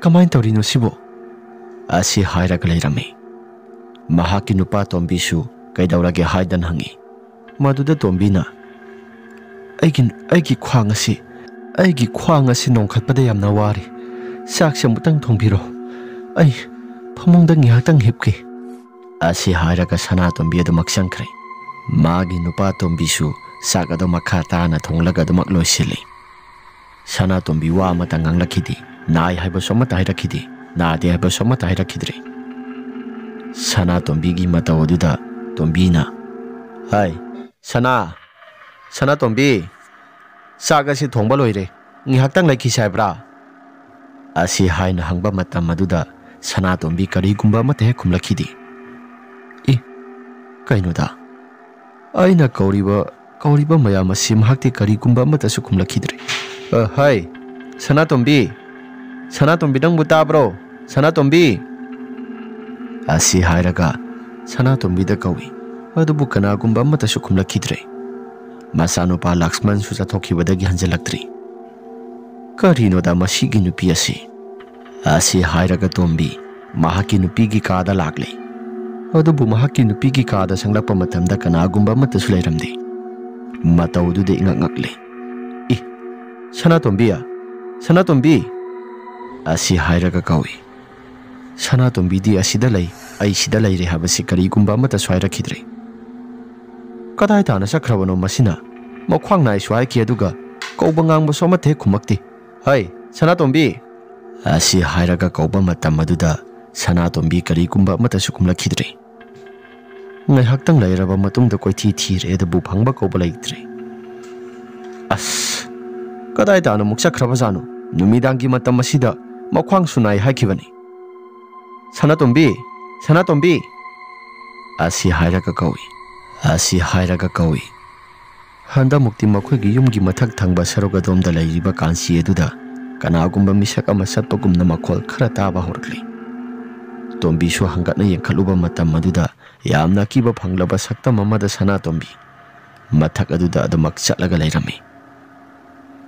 ꯀꯃꯥꯏꯅ ꯇꯧꯔꯤꯅꯣ ꯁꯤꯕꯨ?" ꯑꯁꯤ ꯍꯥꯏꯔꯒ ꯂꯩꯔꯝꯃꯤ꯫ ꯃꯍꯥꯛꯀꯤ ꯅꯨꯄꯥ ꯇꯣꯝꯕꯤꯁꯨ ꯀꯩꯗꯧꯔꯒꯦ ꯍꯥꯏꯗꯅ ꯍꯪꯉꯤ꯫ ꯃꯗꯨꯗ ꯇꯣꯝꯕꯤꯅ, "ꯑꯩꯒꯤ, ꯑꯩꯒꯤ ꯈ꯭ꯋꯥꯡ ꯑꯁꯤ, ꯑꯩꯒꯤ ꯈ꯭ꯋꯥꯡ ꯑꯁꯤ ꯅꯣꯡꯈꯠꯄꯗ ꯌꯥꯝꯅ ꯋꯥꯔꯦ꯫ ꯆꯥꯛꯁꯦ ꯑꯃꯨꯛꯇꯪ ꯊꯣꯡꯕꯤꯔꯣ꯫ ꯑꯩ ꯐꯃꯨꯡꯗ ꯉꯥꯏꯍꯥꯛꯇꯪ ꯍꯤꯞꯀꯦ꯫" ꯑꯁꯤ ꯍꯥꯏꯔꯒ ꯁꯅꯥꯇꯣꯝꯕꯤ ꯑꯗꯨꯃꯛ ꯆꯪꯈ꯭ꯔꯦ꯫ ꯃꯥꯒꯤ ꯅꯨꯄꯥ ꯇꯣꯝꯕꯤꯁꯨ ꯆꯥꯛ ꯑꯗꯨ ꯃꯈꯥ ꯇꯥꯅ ꯊꯣꯡꯂꯒ ꯑꯗꯨꯃꯛ ꯂꯣꯏꯁꯤꯜꯂꯤ꯫ ꯁꯅꯥꯇꯣꯝꯕꯤ ꯋꯥ ꯑꯃꯠꯇ ꯉꯥꯡꯂꯛꯈꯤꯗꯦ꯫ ꯅꯥꯏ ꯍꯥꯏꯕꯁꯨ ꯑꯃꯠꯇ ꯍꯥꯏꯔꯛꯈꯤꯗꯦ꯫ ꯅꯥꯗꯦ ꯍꯥꯏꯕꯁꯨ ꯑꯃꯠꯇ ꯍꯥꯏꯔꯛꯈꯤꯗ꯭ꯔꯦ꯫ ꯁꯅꯥꯇꯣꯝꯕꯤꯒꯤ ꯃꯇꯧ ꯑꯗꯨꯗ ꯇꯣꯝꯕꯤꯅ, "ꯍꯥꯏ, ꯁꯅꯥ, ꯁꯅꯥꯇꯣꯝꯕꯤ, ꯆꯥꯛ ꯑꯁꯤ ꯊꯣꯡꯕ ꯂꯣꯏꯔꯦ꯫ ꯉꯥꯏꯍꯥꯛꯇꯪ ꯂꯩꯈꯤꯁꯦ ꯍꯥꯏꯕ꯭ꯔꯥ?" ꯑꯁꯤ ꯍꯥꯏꯅ ꯍꯪꯕ ꯃꯇꯝ ꯑꯗꯨꯗ ꯁꯅꯥꯇꯣꯝꯕꯤ ꯀꯔꯤꯒꯨꯝꯕ ꯑꯃꯠꯇ ꯍꯦꯛ ꯈꯨꯝꯂꯛꯈꯤꯗꯦ꯫ "ꯏ, ꯀꯩꯅꯣꯗ? ꯑꯩꯅ ꯀꯧꯔꯤꯕ, ꯀꯧꯔꯤꯕ ꯃꯌꯥꯝ ꯑꯁꯤ ꯃꯍꯥꯛꯇꯤ ꯀꯔꯤꯒꯨꯝꯕ ꯑꯃꯠꯇꯁꯨ ꯈꯨꯝꯂꯛꯈꯤꯗ꯭ꯔꯦ꯫ ꯑ, ꯍꯥꯏ, ꯁꯅꯥꯇꯣꯝꯕꯤ! ꯁꯅꯥꯇꯣꯝꯕꯤ, ꯅꯪꯕꯨ ꯇꯥꯕ꯭ꯔꯣ? ꯁꯅꯥꯇꯣꯝꯕꯤ!" ꯑꯁꯤ ꯍꯥꯏꯔꯒ ꯁꯅꯥꯇꯣꯝꯕꯤꯗ ꯀꯧꯏ꯫ ꯑꯗꯨꯕꯨ ꯀꯅꯥꯒꯨꯝꯕ ꯑꯃꯠꯇꯁꯨ ꯈꯨꯝꯂꯛꯈꯤꯗ꯭ꯔꯦ꯫ ꯃꯆꯥꯅꯨꯄꯥ ꯂꯛꯁꯃꯟꯁꯨ ꯆꯠꯊꯣꯛꯈꯤꯕꯗꯒꯤ ꯍꯟꯖꯤꯜꯂꯛꯇ꯭ꯔꯤ꯫ "ꯀꯔꯤꯅꯣꯗ ꯃꯁꯤꯒꯤ ꯅꯨꯄꯤ ꯑꯁꯤ?" ꯑꯁꯤ ꯍꯥꯏꯔꯒ ꯇꯣꯝꯕꯤ ꯃꯍꯥꯛꯀꯤ ꯅꯨꯄꯤꯒꯤ ꯀꯥꯗ ꯂꯥꯛꯂꯦ꯫ ꯑꯗꯨꯕꯨ ꯃꯍꯥꯛꯀꯤ ꯅꯨꯄꯤꯒꯤ ꯀꯥꯗ ꯆꯪꯂꯛꯄ ꯃꯇꯝꯗ ꯀꯅꯥꯒꯨꯝꯕ ꯑꯃꯠꯇꯁꯨ ꯂꯩꯔꯝꯗꯦ꯫ ꯃꯇꯧꯗꯨꯗ ꯏꯉꯛ ꯉꯛꯂꯦ꯫ "ꯏ, ꯁꯅꯥꯇꯣꯝꯕꯤ, ꯁꯅꯥꯇꯣꯝꯕꯤ!" ꯑꯁꯤ ꯍꯥꯏꯔꯒ ꯀꯧꯏ꯫ ꯁꯅꯥꯇꯣꯝꯕꯤꯗꯤ ꯑꯁꯤꯗ ꯂꯩ, ꯑꯩ ꯁꯤꯗ ꯂꯩꯔꯦ ꯍꯥꯏꯕꯁꯤ ꯀꯔꯤꯒꯨꯝꯕ ꯑꯃꯠꯇꯁꯨ ꯍꯥꯏꯔꯛꯈꯤꯗ꯭ꯔꯦ꯫ "ꯀꯗꯥꯏ ꯇꯥꯅ ꯆꯠꯈ꯭ꯔꯕꯅꯣ ꯃꯁꯤꯅ? ꯃꯈ꯭ꯋꯥꯡ ꯅꯥꯏꯁꯨ ꯍꯥꯏꯈꯤ, ꯑꯗꯨꯒ ꯀꯧꯕ ꯉꯥꯡꯕꯁꯨ ꯑꯃꯠꯇ ꯍꯦꯛ ꯈꯨꯝꯃꯛꯇꯦ꯫ ꯍꯩ, ꯁꯅꯥꯇꯣꯝꯕꯤ!" ꯑꯁꯤ ꯍꯥꯏꯔꯒ ꯀꯧꯕ ꯃꯇꯝ ꯑꯗꯨꯗ ꯁꯅꯥꯇꯣꯝꯕꯤ ꯀꯔꯤꯒꯨꯝꯕ ꯑꯃꯠꯇꯁꯨ ꯈꯨꯝꯂꯛꯈꯤꯗ꯭ꯔꯦ꯫ ꯉꯥꯏꯍꯥꯛꯇꯪ ꯂꯩꯔꯕ ꯃꯇꯨꯡꯗ ꯀꯣꯏꯊꯤ ꯊꯤꯔꯦ, ꯑꯗꯨꯕꯨ ꯐꯪꯕ ꯀꯧꯕ ꯂꯩꯇ꯭ꯔꯦ꯫ "ꯑꯁ, ꯀꯗꯥꯏ ꯇꯥꯅ ꯑꯃꯨꯛ ꯆꯠꯈ꯭ꯔꯕꯖꯥꯠꯅꯣ? ꯅꯨꯃꯤꯗꯥꯡꯒꯤ ꯃꯇꯝ ꯑꯁꯤꯗ ꯃꯈ꯭ꯋꯥꯡꯁꯨ ꯅꯥꯏ ꯍꯥꯏꯈꯤꯕꯅꯤ꯫ ꯁꯅꯥꯇꯣꯝꯕꯤ, ꯁꯅꯥꯇꯣꯝꯕꯤ!" ꯑꯁꯤ ꯍꯥꯏꯔꯒ ꯀꯧꯏ꯫ ꯑꯁꯤ ꯍꯥꯏꯔꯒ ꯀꯧꯏ꯫ ꯍꯟꯗꯛꯃꯨꯛꯇꯤ ꯃꯈꯣꯏꯒꯤ ꯌꯨꯝꯒꯤ ꯃꯊꯛ ꯊꯪꯕ ꯁꯔꯨꯛ ꯑꯗꯣꯝꯗ ꯂꯩꯔꯤꯕ ꯀꯥꯟꯆꯤ ꯑꯗꯨꯗ ꯀꯅꯥꯒꯨꯝꯕ ꯃꯤꯁꯛ ꯑꯃ ꯆꯠꯄꯒꯨꯝꯅ ꯃꯈꯣꯜ ꯈꯔ ꯇꯥꯕ ꯍꯧꯔꯛꯂꯤ꯫ ꯇꯣꯝꯕꯤꯁꯨ ꯍꯪꯒꯠꯅ ꯌꯦꯡꯈꯠꯂꯨꯕ ꯃꯇꯝ ꯑꯗꯨꯗ ꯌꯥꯝꯅ ꯑꯀꯤꯕ ꯐꯪꯂꯕ ꯁꯛꯇꯝ ꯑꯃꯗ ꯁꯅꯥꯇꯣꯝꯕꯤ ꯃꯊꯛ ꯑꯗꯨꯗ ꯑꯗꯨꯃꯛ ꯆꯠꯂꯒ ꯂꯩꯔꯝꯃꯤ꯫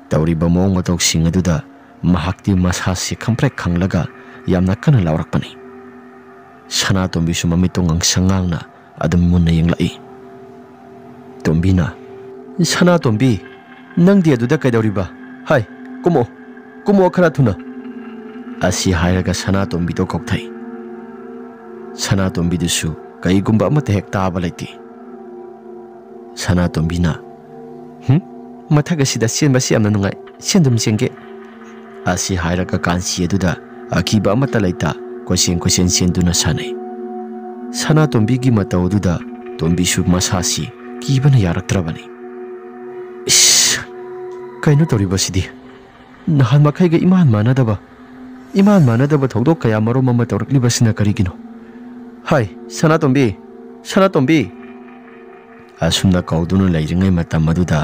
ꯇꯧꯔꯤꯕ ꯃꯑꯣꯡ ꯃꯇꯧꯁꯤꯡ ꯑꯗꯨꯗ ꯃꯍꯥꯛꯇꯤ ꯃꯁꯥꯁꯤ ꯈꯪꯄ꯭ꯔꯦꯛ ꯈꯪꯂꯒ ꯌꯥꯝꯅ ꯀꯟꯅ ꯂꯥꯎꯔꯛꯄꯅꯤ꯫ ꯁꯅꯥꯇꯣꯝꯕꯤꯁꯨ ꯃꯃꯤꯠꯇꯣ ꯉꯥꯡꯁꯪ ꯉꯥꯡꯅ ꯑꯗꯨꯝ ꯃꯨꯟꯅ ꯌꯦꯡꯂꯛꯏ꯫ ꯇꯣꯝꯕꯤꯅ, "ꯁꯅꯥꯇꯣꯝꯕꯤ, ꯅꯪꯗꯤ ꯑꯗꯨꯗ ꯀꯩꯗꯧꯔꯤꯕ? ꯍꯥꯏ, ꯀꯨꯝꯃꯛꯑꯣ, ꯀꯨꯝꯃꯛꯑꯣ ꯈꯔ ꯊꯨꯅ!" ꯑꯁꯤ ꯍꯥꯏꯔꯒ ꯁꯅꯥꯇꯣꯝꯕꯤꯗꯣ ꯀꯧꯊꯩ꯫ ꯁꯅꯥꯇꯣꯝꯕꯤꯗꯨꯁꯨ ꯀꯩꯒꯨꯝꯕ ꯑꯃꯠꯇ ꯍꯦꯛ ꯇꯥꯕ ꯂꯩꯇꯦ꯫ ꯁꯅꯥꯇꯣꯝꯕꯤꯅ, "ꯍꯨꯝ? ꯃꯊꯛ ꯑꯁꯤꯗ ꯆꯦꯟꯕꯁꯤ ꯌꯥꯝꯅ ꯅꯨꯡꯉꯥꯏ, ꯆꯦꯟꯗꯨꯝ ꯆꯦꯟꯒꯦ!" ꯑꯁꯤ ꯍꯥꯏꯔꯒ ꯀꯥꯟꯆꯤ ꯑꯗꯨꯗ ꯑꯀꯤꯕ ꯑꯃꯠꯇ ꯂꯩꯇ ꯀꯣꯏꯆꯦꯟ ꯀꯣꯏꯆꯦꯟ ꯆꯦꯟꯗꯨꯅ ꯁꯥꯟꯅꯩ꯫ ꯁꯅꯥꯇꯣꯝꯕꯤꯒꯤ ꯃꯇꯧ ꯑꯗꯨꯗ ꯇꯣꯝꯕꯤꯁꯨ ꯃꯁꯥꯁꯤ ꯀꯤꯕꯅ ꯌꯥꯔꯛꯇ꯭ꯔꯕꯅꯤ꯫ "ꯏꯁ! ꯀꯩꯅꯣ ꯇꯧꯔꯤꯕꯁꯤꯗꯤ? ꯅꯍꯥꯟ ꯃꯈꯩꯒ ꯏꯃꯥꯟ ꯃꯥꯟꯅꯗꯕ, ꯏꯃꯥꯟ ꯃꯥꯟꯅꯗꯕ ꯊꯧꯗꯣꯛ ꯀꯌꯥ ꯃꯔꯨꯝ ꯑꯃ ꯇꯧꯔꯛꯂꯤꯕꯁꯤꯅ ꯀꯔꯤꯒꯤꯅꯣ? ꯍꯥꯏ, ꯁꯅꯥꯇꯣꯝꯕꯤ! ꯁꯅꯥꯇꯣꯝꯕꯤ!" ꯑꯁꯨꯝꯅ ꯀꯧꯗꯨꯅ ꯂꯩꯔꯤꯉꯩ ꯃꯇꯝ ꯑꯗꯨꯗ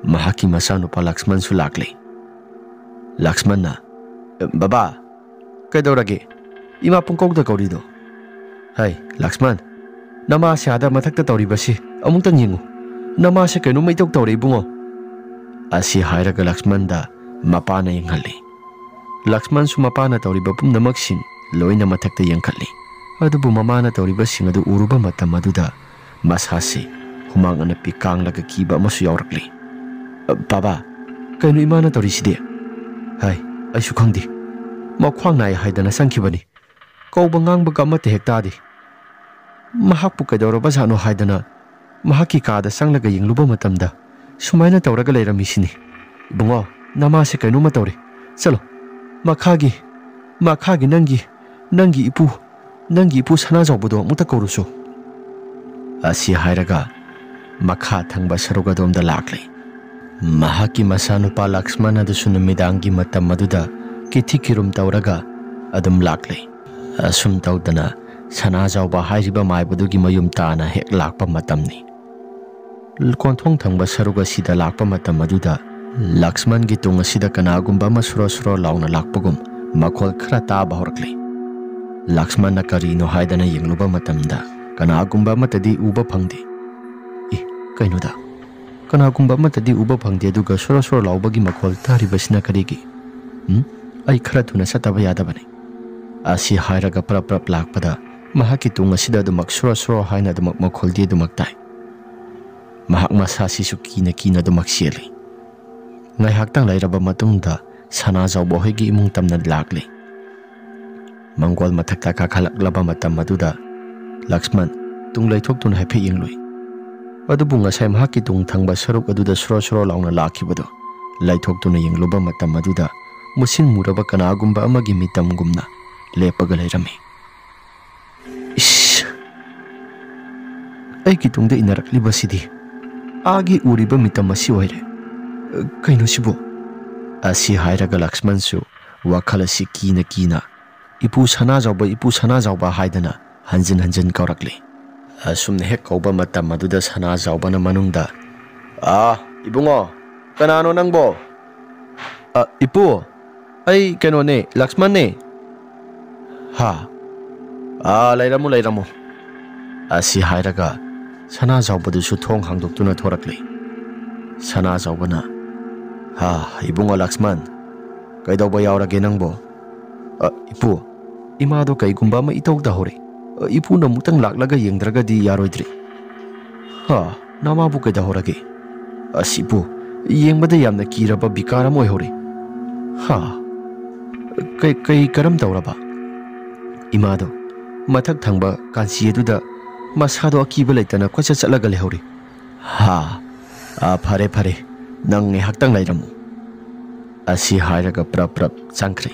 ꯃꯍꯥꯛꯀꯤ ꯃꯆꯥꯅꯨꯄꯥ ꯂꯛꯁꯃꯟꯁꯨ ꯂꯥꯛꯂꯦ꯫ ꯂꯛꯁꯃꯟꯅ, "ꯕꯕꯥ, ꯀꯩꯗꯧꯔꯒꯦ? ꯏꯃꯥ ꯄꯨꯡꯀꯧꯗ ꯀꯧꯔꯤꯗꯣ? ꯍꯩ, ꯂꯛꯁꯃꯟ, ꯅꯃꯥꯁꯦ ꯑꯥꯗ ꯃꯊꯛꯇ ꯇꯧꯔꯤꯕꯁꯤ ꯑꯃꯨꯛꯇꯪ ꯌꯦꯡꯉꯨ꯫ ꯅꯃꯥꯁꯦ ꯀꯩꯅꯣꯝꯃ ꯏꯇꯧ ꯇꯧꯔꯦ, ꯏꯕꯨꯡꯉꯣ꯫ ꯑꯁꯤ ꯍꯥꯏꯔꯒ ꯂꯛꯁꯃꯟꯗ ꯃꯄꯥꯅ ꯌꯦꯡꯍꯜꯂꯤ꯫ ꯂꯛꯁꯃꯟꯁꯨ ꯃꯄꯥꯅ ꯇꯧꯔꯤꯕ ꯄꯨꯝꯅꯃꯛꯁꯤꯡ ꯂꯣꯏꯅ ꯃꯊꯛꯇ ꯌꯦꯡꯈꯠꯂꯤ꯫ ꯑꯗꯨꯕꯨ ꯃꯃꯥꯅ ꯇꯧꯔꯤꯕꯁꯤꯡ ꯑꯗꯨ ꯎꯔꯨꯕ ꯃꯇꯝ ꯑꯗꯨꯗ ꯃꯁꯥꯁꯤ ꯍꯨꯃꯥꯡ ꯑꯅꯞꯄꯤ ꯀꯥꯡꯂꯒ ꯀꯤꯕ ꯑꯃꯁꯨ ꯌꯥꯎꯔꯛꯂꯤ꯫ "ꯑ, ꯕꯥꯕꯥ, ꯀꯩꯅꯣ ꯏꯃꯥꯅ ꯇꯧꯔꯤꯁꯤꯗꯤ?" "ꯍꯥꯏ, ꯑꯩꯁꯨ ꯈꯪꯗꯦ꯫ ꯃꯈ꯭ꯋꯥꯡ ꯅꯥꯏ ꯍꯥꯏꯗꯅ ꯆꯪꯈꯤꯕꯅꯤ꯫ ꯀꯧꯕ ꯉꯥꯡꯕꯒ ꯑꯃꯠꯇ ꯍꯦꯛ ꯇꯥꯗꯦ꯫ ꯃꯍꯥꯛꯄꯨ ꯀꯩꯗꯧꯔꯕꯖꯥꯠꯅꯣ ꯍꯥꯏꯗꯅ ꯃꯍꯥꯛꯀꯤ ꯀꯥꯗ ꯆꯪꯂꯒ ꯌꯦꯡꯂꯨꯕ ꯃꯇꯝꯗ ꯁꯨꯃꯥꯏꯅ ꯇꯧꯔꯒ ꯂꯩꯔꯝꯃꯤꯁꯤꯅꯤ꯫ ꯏꯕꯨꯡꯉꯣ, ꯅꯃꯥꯁꯦ ꯀꯩꯅꯣꯝꯃ ꯇꯧꯔꯦ꯫ ꯆꯠꯂꯣ, ꯃꯈꯥꯒꯤ, ꯃꯈꯥꯒꯤ ꯅꯪꯒꯤ, ꯅꯪꯒꯤ ꯏꯄꯨ, ꯅꯪꯒꯤ ꯏꯄꯨ ꯁꯅꯥꯖꯥꯎꯕꯗꯣ ꯑꯃꯨꯛꯇ ꯀꯧꯔꯨꯁꯨ꯫" ꯑꯁꯤ ꯍꯥꯏꯔꯒ ꯃꯈꯥ ꯊꯪꯕ ꯁꯔꯨꯛ ꯑꯗꯣꯝꯗ ꯂꯥꯛꯂꯦ꯫ ꯃꯍꯥꯛꯀꯤ ꯃꯆꯥꯅꯨꯄꯥ ꯂꯛꯁꯃꯟ ꯑꯗꯨꯁꯨ ꯅꯨꯃꯤꯗꯥꯡꯒꯤ ꯃꯇꯝ ꯑꯗꯨꯗ ꯀꯤꯊꯤ ꯀꯤꯔꯨꯝ ꯇꯧꯔꯒ ꯑꯗꯨꯝ ꯂꯥꯛꯂꯦ꯫ ꯑꯁꯨꯝ ꯇꯧꯗꯅ ꯁꯅꯥꯖꯥꯎꯕ ꯍꯥꯏꯔꯤꯕ ꯃꯥꯏꯕꯗꯨꯒꯤ ꯃꯌꯨꯝ ꯇꯥꯅ ꯍꯦꯛ ꯂꯥꯛꯄ ꯃꯇꯝꯅꯤ꯫ ꯀꯣꯟꯊꯣꯡ ꯊꯪꯕ ꯁꯔꯨꯛ ꯑꯁꯤꯗ ꯂꯥꯛꯄ ꯃꯇꯝ ꯑꯗꯨꯗ ꯂꯛꯁꯃꯟꯒꯤ ꯇꯨꯡ ꯑꯁꯤꯗ ꯀꯅꯥꯒꯨꯝꯕ ꯑꯃ ꯁꯨꯔꯣ ꯁꯨꯔꯣ ꯂꯥꯎꯅ ꯂꯥꯛꯄꯒꯨꯝ ꯃꯈꯣꯜ ꯈꯔ ꯇꯥꯕ ꯍꯧꯔꯛꯂꯦ꯫ ꯂꯛꯁꯃꯟꯅ ꯀꯔꯤꯅꯣ ꯍꯥꯏꯗꯅ ꯌꯦꯡꯂꯨꯕ ꯃꯇꯝꯗ ꯀꯅꯥꯒꯨꯝꯕ ꯑꯃꯠꯇꯗꯤ ꯎꯕ ꯐꯪꯗꯦ꯫ "ꯏ, ꯀꯩꯅꯣꯗ? ꯀꯅꯥꯒꯨꯝꯕ ꯑꯃꯠꯇꯗꯤ ꯎꯕ ꯐꯪꯗꯦ, ꯑꯗꯨꯒ ꯁꯣꯔꯣ ꯁꯣꯔꯣ ꯂꯥꯎꯕꯒꯤ ꯃꯈꯣꯜ ꯇꯥꯔꯤꯕꯁꯤꯅ ꯀꯔꯤꯒꯤ? ꯎꯝ? ꯑꯩ ꯈꯔ ꯊꯨꯅ ꯆꯠꯇꯕ ꯌꯥꯗꯕꯅꯤ꯫" ꯑꯁꯤ ꯍꯥꯏꯔꯒ ꯄ꯭ꯔꯞ ꯄ꯭ꯔꯞ ꯂꯥꯛꯄꯗ ꯃꯍꯥꯛꯀꯤ ꯇꯨꯡ ꯑꯁꯤꯗ ꯑꯗꯨꯃꯛ ꯁꯣꯔꯣ ꯁꯣꯔꯣ ꯍꯥꯏꯅ ꯑꯗꯨꯃꯛ ꯃꯈꯣꯜꯗꯤ ꯑꯗꯨꯃꯛ ꯇꯥꯏ꯫ ꯃꯍꯥꯛ ꯃꯁꯥꯁꯤꯁꯨ ꯀꯤꯅ ꯀꯤꯅ ꯑꯗꯨꯃꯛ ꯆꯦꯜꯂꯤ꯫ ꯉꯥꯏꯍꯥꯛꯇꯪ ꯂꯩꯔꯕ ꯃꯇꯨꯡꯗ ꯁꯅꯥꯖꯥꯎꯕ ꯍꯣꯏꯒꯤ ꯏꯃꯨꯡ ꯇꯝꯅ ꯂꯥꯛꯂꯤ꯫ ꯃꯪꯒꯣꯜ ꯃꯊꯛꯇ ꯀꯥꯈꯠꯂꯛꯂꯕ ꯃꯇꯝ ꯑꯗꯨꯗ ꯂꯛꯁꯃꯟ ꯇꯨꯡ ꯂꯩꯊꯣꯛꯇꯨꯅ ꯍꯥꯏꯐꯦꯠ ꯌꯦꯡꯂꯨꯏ꯫ ꯑꯗꯨꯕꯨ ꯉꯁꯥꯏ ꯃꯍꯥꯛꯀꯤ ꯇꯨꯡ ꯊꯪꯕ ꯁꯔꯨꯛ ꯑꯗꯨꯗ ꯁꯣꯔꯣ ꯁꯣꯔꯣ ꯂꯥꯎꯅ ꯂꯥꯛꯈꯤꯕꯗꯨ ꯂꯩꯊꯣꯛꯇꯨꯅ ꯌꯦꯡꯂꯨꯕ ꯃꯇꯝ ꯑꯗꯨꯗ ꯃꯨꯁꯤꯟ ꯃꯨꯔꯕ ꯀꯅꯥꯒꯨꯝꯕ ꯑꯃꯒꯤ ꯃꯤꯇꯝꯒꯨꯝꯅ ꯂꯦꯞꯄꯒ ꯂꯩꯔꯝꯃꯤ꯫ "ꯏꯁ! ꯑꯩꯒꯤ ꯇꯨꯡꯗ ꯏꯟꯅꯔꯛꯂꯤꯕꯁꯤꯗꯤ ꯑꯥꯒꯤ ꯎꯔꯤꯕ ꯃꯤꯇꯝ ꯑꯁꯤ ꯑꯣꯏꯔꯦ꯫ ꯀꯩꯅꯣ ꯁꯤꯕꯨ?" ꯑꯁꯤ ꯍꯥꯏꯔꯒ ꯂꯛꯁꯃꯟꯁꯨ ꯋꯥꯈꯜ ꯑꯁꯤ ꯀꯤꯅ ꯀꯤꯅ "ꯏꯄꯨ ꯁꯅꯥꯖꯥꯎꯕ, ꯏꯄꯨ ꯁꯅꯥꯖꯥꯎꯕ" ꯍꯥꯏꯗꯅ ꯍꯟꯖꯤꯟ ꯍꯟꯖꯤꯟ ꯀꯧꯔꯛꯂꯤ꯫ ꯑꯁꯨꯝꯅ ꯍꯦꯛ ꯀꯧꯕ ꯃꯇꯝ ꯑꯗꯨꯗ ꯁꯅꯥꯖꯥꯎꯕꯅ ꯃꯅꯨꯡꯗ, "ꯑꯥ, ꯏꯕꯨꯡꯉꯣ, ꯀꯅꯥꯅꯣ ꯅꯪꯕꯣ?" "ꯑ, ꯏꯄꯨ, ꯑꯩ ꯀꯩꯅꯣꯅꯦ, ꯂꯛꯁꯃꯟꯅꯦ꯫" "ꯍꯥ? ꯑꯥ, ꯂꯩꯔꯝꯃꯨ, ꯂꯩꯔꯝꯃꯨ꯫ ꯑꯁꯤ ꯍꯥꯏꯔꯒ ꯁꯅꯥꯖꯥꯎꯕꯗꯨꯁꯨ ꯊꯣꯡ ꯍꯥꯡꯗꯣꯛꯇꯨꯅ ꯊꯣꯔꯛꯂꯦ꯫ ꯁꯅꯥꯖꯥꯎꯕꯅ, "ꯍꯥ, ꯏꯕꯨꯡꯉꯣ ꯂꯛꯁꯃꯟ, ꯀꯩꯗꯧꯕ ꯌꯥꯎꯔꯒꯦ ꯅꯪꯕꯣ?" "ꯑ, ꯏꯄꯨ, ꯏꯃꯥꯗꯣ ꯀꯩꯒꯨꯝꯕ ꯑꯃ ꯏꯇꯧ ꯇꯧꯍꯧꯔꯦ꯫ ꯑ, ꯏꯄꯨꯅ ꯑꯃꯨꯛꯇꯪ ꯂꯥꯛꯂꯒ ꯌꯦꯡꯗ꯭ꯔꯒꯗꯤ ꯌꯥꯔꯣꯏꯗ꯭ꯔꯦ꯫" "ꯍꯥ, ꯅꯃꯥꯕꯨ ꯀꯩꯗꯧꯍꯧꯔꯒꯦ?" "ꯑꯁ ꯏꯄꯨ, ꯌꯦꯡꯕꯗ ꯌꯥꯝꯅ ꯀꯤꯔꯕ ꯕꯤꯀꯥꯔ ꯑꯃ ꯑꯣꯏꯍꯧꯔꯦ꯫" "ꯍꯥ? ꯀꯩ, ꯀꯩ ꯀꯔꯝ ꯇꯧꯔꯕ?" "ꯏꯃꯥꯗꯣ ꯃꯊꯛ ꯊꯪꯕ ꯀꯥꯟꯆꯤ ꯑꯗꯨꯗ ꯃꯁꯥꯗꯣ ꯑꯀꯤꯕ ꯂꯩꯇꯅ ꯀꯣꯏꯆꯠ ꯆꯠꯂꯒ ꯂꯩꯍꯧꯔꯦ꯫" "ꯍꯥ? ꯑꯥ, ꯐꯔꯦ, ꯐꯔꯦ, ꯅꯪ ꯉꯥꯏꯍꯥꯛꯇꯪ ꯂꯩꯔꯝꯃꯨ꯫" ꯑꯁꯤ ꯍꯥꯏꯔꯒ ꯄ꯭ꯔꯞ ꯄ꯭ꯔꯞ ꯆꯪꯈ꯭ꯔꯦ꯫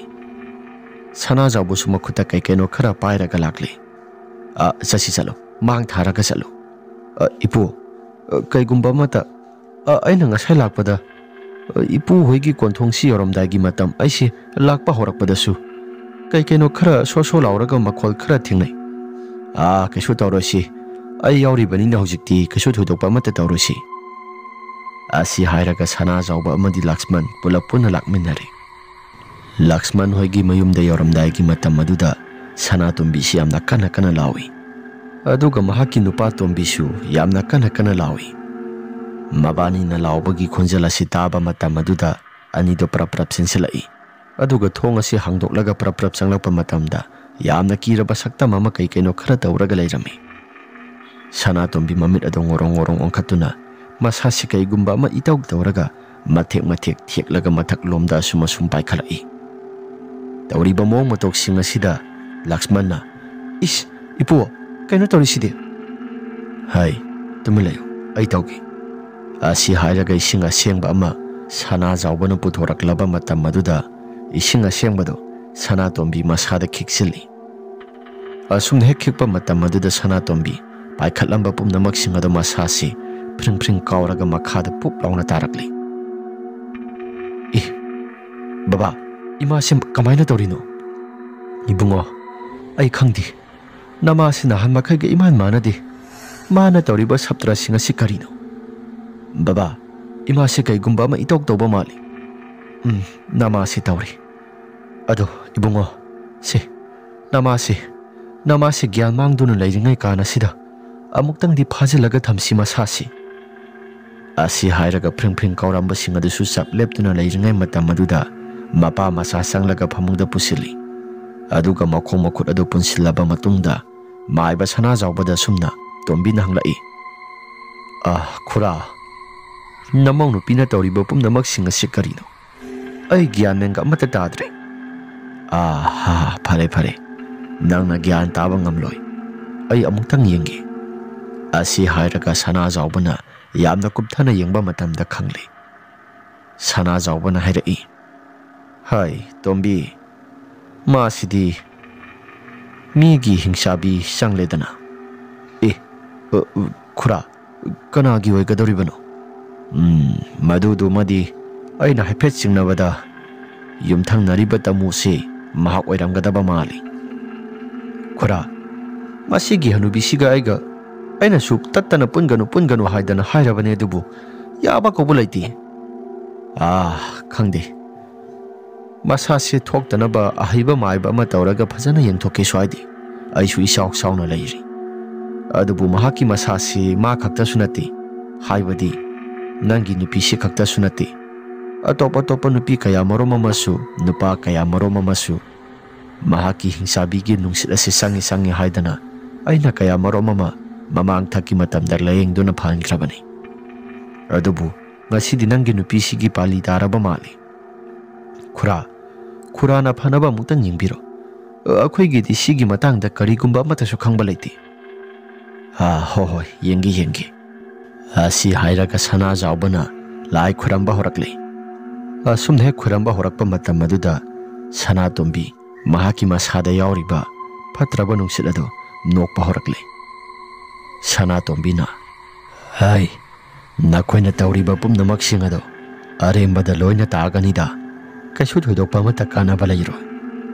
ꯁꯅꯥꯖꯥꯎꯕꯁꯨ ꯃꯈꯨꯠꯇ ꯀꯩ ꯀꯩꯅꯣ ꯈꯔ ꯄꯥꯏꯔꯒ ꯂꯥꯛꯂꯦ꯫ "ꯑ, ꯆꯠꯁꯤ, ꯆꯠꯂꯣ, ꯃꯥꯡ ꯊꯥꯔꯒ ꯆꯠꯂꯣ꯫" "ꯑ, ꯏꯄꯨ, ꯑ, ꯀꯩꯒꯨꯝꯕ ꯑꯃꯠꯇ, ꯑ, ꯑꯩꯅ ꯉꯁꯥꯏ ꯂꯥꯛꯄꯗ, ꯑ, ꯏꯄꯨ ꯍꯣꯏꯒꯤ ꯀꯣꯟꯊꯣꯡꯁꯤ ꯌꯧꯔꯝꯗꯥꯏꯒꯤ ꯃꯇꯝ ꯑꯩꯁꯦ ꯂꯥꯛꯄ ꯍꯧꯔꯛꯄꯗꯁꯨ ꯀꯩ ꯀꯩꯅꯣ ꯈꯔ ꯁꯣ ꯁꯣ ꯂꯥꯎꯔꯒ ꯃꯈꯣꯜ ꯈꯔ ꯊꯦꯡꯅꯩ꯫" "ꯑꯥ, ꯀꯩꯁꯨ ꯇꯧꯔꯣꯏꯁꯤ, ꯑꯩ ꯌꯥꯎꯔꯤꯕꯅꯤꯅ ꯍꯧꯖꯤꯛꯇꯤ ꯀꯩꯁꯨ ꯊꯣꯏꯗꯣꯛꯄ ꯑꯃꯠꯇ ꯇꯧꯔꯣꯏꯁꯤ꯫" ꯑꯁꯤ ꯍꯥꯏꯔꯒ ꯁꯅꯥꯖꯥꯎꯕ ꯑꯃꯗꯤ ꯂꯛꯁꯃꯟ ꯄꯨꯂꯞ ꯄꯨꯟꯅ ꯂꯥꯛꯃꯤꯟꯅꯔꯦ꯫ ꯂꯛꯁꯃꯟ ꯍꯣꯏꯒꯤ ꯃꯌꯨꯝꯗ ꯌꯧꯔꯝꯗꯥꯏꯒꯤ ꯃꯇꯝ ꯑꯗꯨꯗ ꯁꯅꯥꯇꯣꯝꯕꯤꯁꯤ ꯌꯥꯝꯅ ꯀꯟꯅ ꯀꯟꯅ ꯂꯥꯎꯏ꯫ ꯑꯗꯨꯒ ꯃꯍꯥꯛꯀꯤ ꯅꯨꯄꯥ ꯇꯣꯝꯕꯤꯁꯨ ꯌꯥꯝꯅ ꯀꯟꯅ ꯀꯟꯅ ꯂꯥꯎꯏ꯫ ꯃꯕꯥꯅꯤꯅ ꯂꯥꯎꯕꯒꯤ ꯈꯣꯟꯖꯦꯜ ꯑꯁꯤ ꯇꯥꯕ ꯃꯇꯝ ꯑꯗꯨꯗ ꯑꯅꯤꯗꯣ ꯄ꯭ꯔꯞ ꯄ꯭ꯔꯞ ꯆꯦꯟꯁꯤꯜꯂꯛꯏ꯫ ꯑꯗꯨꯒ ꯊꯣꯡ ꯑꯁꯤ ꯍꯥꯡꯗꯣꯛꯂꯒ ꯄ꯭ꯔꯞ ꯄ꯭ꯔꯞ ꯆꯪꯂꯛꯄ ꯃꯇꯝꯗ ꯌꯥꯝꯅ ꯀꯤꯔꯕ ꯁꯛꯇꯝ ꯑꯃ ꯀꯩ ꯀꯩꯅꯣ ꯈꯔ ꯇꯧꯔꯒ ꯂꯩꯔꯝꯃꯤ꯫ ꯁꯅꯥꯇꯣꯝꯕꯤ ꯃꯃꯤꯠ ꯑꯗꯨ ꯉꯣꯔꯣꯡ ꯉꯣꯔꯣꯡ ꯑꯣꯟꯈꯠꯇꯨꯅ ꯃꯁꯥꯁꯤ ꯀꯩꯒꯨꯝꯕ ꯑꯃ ꯏꯇꯧ ꯇꯧꯔꯒ ꯃꯊꯦꯛ ꯃꯊꯦꯛ ꯊꯦꯛꯂꯒ ꯃꯊꯛꯂꯣꯝꯗ ꯑꯁꯨꯝ ꯑꯁꯨꯝ ꯄꯥꯏꯈꯠꯂꯛꯏ꯫ ꯇꯧꯔꯤꯕ ꯃꯑꯣꯡ ꯃꯇꯧꯁꯤꯡ ꯑꯁꯤꯗ ꯂꯛꯁꯃꯟꯅ, "ꯏꯁ, ꯏꯄꯨ, ꯀꯩꯅꯣ ꯇꯧꯔꯤꯁꯤꯗꯤ?" "ꯍꯩ, ꯇꯨꯃꯤꯟ ꯂꯩꯌꯨ, ꯑꯩ ꯇꯧꯒꯦ꯫" ꯑꯁꯤ ꯍꯥꯏꯔꯒ ꯏꯁꯤꯡ ꯑꯁꯦꯡꯕ ꯑꯃ ꯁꯅꯥꯖꯥꯎꯕꯅ ꯄꯨꯊꯣꯔꯛꯂꯕ ꯃꯇꯝ ꯑꯗꯨꯗ ꯏꯁꯤꯡ ꯑꯁꯦꯡꯕꯗꯨ ꯁꯅꯥꯇꯣꯝꯕꯤ ꯃꯁꯥꯗ ꯈꯤꯛꯆꯤꯜꯂꯤ꯫ ꯑꯁꯨꯝꯅ ꯍꯦꯛ ꯈꯤꯛꯄ ꯃꯇꯝ ꯑꯗꯨꯗ ꯁꯅꯥꯇꯣꯝꯕꯤ ꯄꯥꯏꯈꯠꯂꯝꯕ ꯄꯨꯝꯅꯃꯛꯁꯤꯡ ꯑꯗꯨ ꯃꯁꯥꯁꯤ ꯐ꯭ꯔꯤꯡ ꯐ꯭ꯔꯤꯡ ꯀꯥꯎꯔꯒ ꯃꯈꯥꯗ ꯄꯨꯞ ꯂꯥꯎꯅ ꯇꯥꯔꯛꯂꯤ꯫ "ꯏ, ꯕꯕꯥ, ꯏꯃꯥꯁꯤ ꯀꯃꯥꯏꯅ ꯇꯧꯔꯤꯅꯣ?" "ꯏꯕꯨꯡꯉꯣ, ꯑꯩ ꯈꯪꯗꯦ꯫ ꯅꯃꯥꯁꯤ ꯅꯍꯥꯟ ꯃꯈꯩꯒ ꯏꯃꯥꯟ ꯃꯥꯟꯅꯗꯦ꯫ ꯃꯥꯅ ꯇꯧꯔꯤꯕ ꯁꯞꯇ꯭ꯔꯁꯤꯡ ꯑꯁꯤ ꯀꯔꯤꯅꯣ?" "ꯕꯕꯥ, ꯏꯃꯥꯁꯤ ꯀꯩꯒꯨꯝꯕ ꯑꯃ ꯏꯇꯧ ꯇꯧꯕ ꯃꯥꯜꯂꯤ꯫" "ꯎꯝ, ꯅꯃꯥꯁꯤ ꯇꯧꯔꯤ꯫ ꯑꯗꯣ ꯏꯕꯨꯡꯉꯣ, ꯁꯤ, ꯅꯃꯥꯁꯤ, ꯅꯃꯥꯁꯤ ꯒ꯭ꯌꯥꯟ ꯃꯥꯡꯗꯨꯅ ꯂꯩꯔꯤꯉꯩ ꯀꯥꯟ ꯑꯁꯤꯗ ꯑꯃꯨꯛꯇꯪꯗꯤ ꯐꯥꯖꯤꯜꯂꯒ ꯊꯝꯁꯤ ꯃꯁꯥꯁꯤ꯫ ꯑꯁꯤ ꯍꯥꯏꯔꯒ ꯐ꯭ꯔꯤꯡ ꯐ꯭ꯔꯤꯡ ꯀꯥꯎꯔꯝꯕꯁꯤꯡ ꯑꯗꯨꯁꯨ ꯆꯞ ꯂꯦꯞꯇꯨꯅ ꯂꯩꯔꯤꯉꯩ ꯃꯇꯝ ꯑꯗꯨꯗ ꯃꯄꯥ ꯃꯆꯥ ꯆꯪꯂꯒ ꯐꯃꯨꯡꯗ ꯄꯨꯁꯤꯜꯂꯤ꯫ ꯑꯗꯨꯒ ꯃꯈꯣꯡ ꯃꯈꯨꯠ ꯑꯗꯨ ꯄꯨꯟꯁꯤꯜꯂꯕ ꯃꯇꯨꯡꯗ ꯃꯥꯏꯕ ꯁꯅꯥꯖꯥꯎꯕꯗ ꯑꯁꯨꯝꯅ ꯇꯣꯝꯕꯤꯅ ꯍꯪꯂꯛꯏ, "ꯑꯥ, ꯈꯨꯔꯥ, ꯅꯃꯧ ꯅꯨꯄꯤꯅ ꯇꯧꯔꯤꯕ ꯄꯨꯝꯅꯃꯛꯁꯤꯡ ꯑꯁꯤ ꯀꯔꯤꯅꯣ? ꯑꯩ ꯒ꯭ꯌꯥꯟ ꯃꯦꯟꯒ ꯑꯃꯠꯇ ꯇꯥꯗ꯭ꯔꯦ꯫" "ꯑꯥ, ꯍꯥ, ꯐꯔꯦ, ꯐꯔꯦ꯫ ꯅꯪꯅ ꯒ꯭ꯌꯥꯟ ꯇꯥꯕ ꯉꯝꯂꯣꯏ꯫ ꯑꯩ ꯑꯃꯨꯛꯇꯪ ꯌꯦꯡꯒꯦ꯫" ꯑꯁꯤ ꯍꯥꯏꯔꯒ ꯁꯅꯥꯖꯥꯎꯕꯅ ꯌꯥꯝꯅ ꯀꯨꯞꯊꯅ ꯌꯦꯡꯕ ꯃꯇꯝꯗ ꯈꯪꯂꯦ꯫ ꯁꯅꯥꯖꯥꯎꯕꯅ ꯍꯥꯏꯔꯛꯏ, "ꯍꯥꯏ, ꯇꯣꯝꯕꯤ, ꯃꯥꯁꯤꯗꯤ ꯃꯤꯒꯤ ꯍꯤꯡꯆꯥꯕꯤ ꯆꯪꯂꯦꯗꯅ꯫" "ꯑꯦ, ꯑ, ꯈꯨꯔꯥ, ꯀꯅꯥꯒꯤ ꯑꯣꯏꯒꯗꯧꯔꯤꯕꯅꯣ?" "ꯎꯝ, ꯃꯗꯨꯗꯨꯃꯗꯤ ꯑꯩꯅ ꯍꯥꯏꯐꯦꯠ ꯆꯤꯡꯅꯕꯗ ꯌꯨꯝꯊꯪꯅꯔꯤꯕ ꯇꯥꯃꯣꯁꯤ ꯃꯍꯥꯛ ꯑꯣꯏꯔꯝꯒꯗꯕ ꯃꯥꯜꯂꯤ꯫" "ꯈꯨꯔꯥ, ꯃꯁꯤꯒꯤ ꯍꯅꯨꯕꯤꯁꯤꯒ ꯑꯩꯒ, ꯑꯩꯅꯁꯨ ꯇꯠꯇꯅ ꯄꯨꯟꯒꯅꯨ, ꯄꯨꯟꯒꯅꯨ ꯍꯥꯏꯗꯅ ꯍꯥꯏꯔꯕꯅꯦ, ꯑꯗꯨꯕꯨ ꯌꯥꯕ ꯀꯧꯕ ꯂꯩꯇꯦ꯫ ꯑꯥ, ꯈꯪꯗꯦ꯫ ꯃꯁꯥꯁꯦ ꯊꯣꯛꯇꯅꯕ ꯑꯍꯩꯕ ꯃꯥꯏꯕ ꯑꯃ ꯇꯧꯔꯒ ꯐꯖꯅ ꯌꯦꯡꯊꯣꯛꯀꯦꯁꯨ ꯍꯥꯏꯗꯦ꯫ ꯑꯩꯁꯨ ꯏꯆꯥꯎ ꯆꯥꯎꯅ ꯂꯩꯔꯤ꯫ ꯑꯗꯨꯕꯨ ꯃꯍꯥꯛꯀꯤ ꯃꯁꯥꯁꯤ ꯃꯥ ꯈꯛꯇꯁꯨ ꯅꯠꯇꯦ, ꯍꯥꯏꯕꯗꯤ ꯅꯪꯒꯤ ꯅꯨꯄꯤꯁꯤ ꯈꯛꯇꯁꯨ ꯅꯠꯇꯦ, ꯑꯇꯣꯞ ꯑꯇꯣꯞꯄ ꯅꯨꯄꯤ ꯀꯌꯥ ꯃꯔꯨꯝ ꯑꯃꯁꯨ, ꯅꯨꯄꯥ ꯀꯌꯥ ꯃꯔꯨꯝ ꯑꯃꯁꯨ ꯃꯍꯥꯛꯀꯤ ꯍꯤꯡꯆꯥꯕꯤꯒꯤ ꯅꯨꯡꯁꯤꯠ ꯑꯁꯤ ꯆꯪꯏ, ꯆꯪꯏ ꯍꯥꯏꯗꯅ ꯑꯩꯅ ꯀꯌꯥ ꯃꯔꯨꯝ ꯑꯃ ꯃꯃꯥꯡ ꯊꯛꯀꯤ ꯃꯇꯝꯗ ꯂꯥꯌꯦꯡꯗꯨꯅ ꯐꯍꯟꯈ꯭ꯔꯕꯅꯤ꯫ ꯑꯗꯨꯕꯨ ꯉꯁꯤꯗꯤ ꯅꯪꯒꯤ ꯅꯨꯄꯤꯁꯤꯒꯤ ꯄꯥꯂꯤ ꯇꯥꯔꯕ ꯃꯥꯜꯂꯤ꯫ ꯈꯨꯔꯥ, ꯈꯨꯔꯥꯅ ꯐꯅꯕ ꯑꯃꯨꯛꯇꯪ ꯌꯦꯡꯕꯤꯔꯣ꯫ ꯑꯩꯈꯣꯏꯒꯤꯗꯤ ꯁꯤꯒꯤ ꯃꯇꯥꯡꯗ ꯀꯔꯤꯒꯨꯝꯕ ꯑꯃꯠꯇꯁꯨ ꯈꯪꯕ ꯂꯩꯇꯦ꯫" "ꯑꯥ, ꯍꯣꯏ, ꯍꯣꯏ, ꯌꯦꯡꯒꯦ, ꯌꯦꯡꯒꯦ꯫" ꯑꯁꯤ ꯍꯥꯏꯔꯒ ꯁꯅꯥꯖꯥꯎꯕꯅ ꯂꯥꯏ ꯈꯨꯔꯝꯕ ꯍꯧꯔꯛꯂꯦ꯫ ꯑꯁꯨꯝꯅ ꯍꯦꯛ ꯈꯨꯔꯝꯕ ꯍꯧꯔꯛꯄ ꯃꯇꯝ ꯑꯗꯨꯗ ꯁꯅꯥꯇꯣꯝꯕꯤ ꯃꯍꯥꯛꯀꯤ ꯃꯁꯥꯗ ꯌꯥꯎꯔꯤꯕ ꯐꯠꯇ꯭ꯔꯕ ꯅꯨꯡꯁꯤꯠ ꯑꯗꯨ ꯅꯣꯛꯄ ꯍꯧꯔꯛꯂꯦ꯫ ꯁꯅꯥꯇꯣꯝꯕꯤꯅ, "ꯍꯥꯏ, ꯅꯈꯣꯏꯅ ꯇꯧꯔꯤꯕ ꯄꯨꯝꯅꯃꯛꯁꯤꯡ ꯑꯗꯣ ꯑꯔꯦꯝꯕꯗ ꯂꯣꯏꯅ ꯇꯥꯒꯅꯤꯗ꯫ ꯀꯩꯁꯨ ꯊꯣꯏꯗꯣꯛꯄ ꯑꯃꯠꯇ ꯀꯥꯟꯅꯕ ꯂꯩꯔꯣꯏ꯫"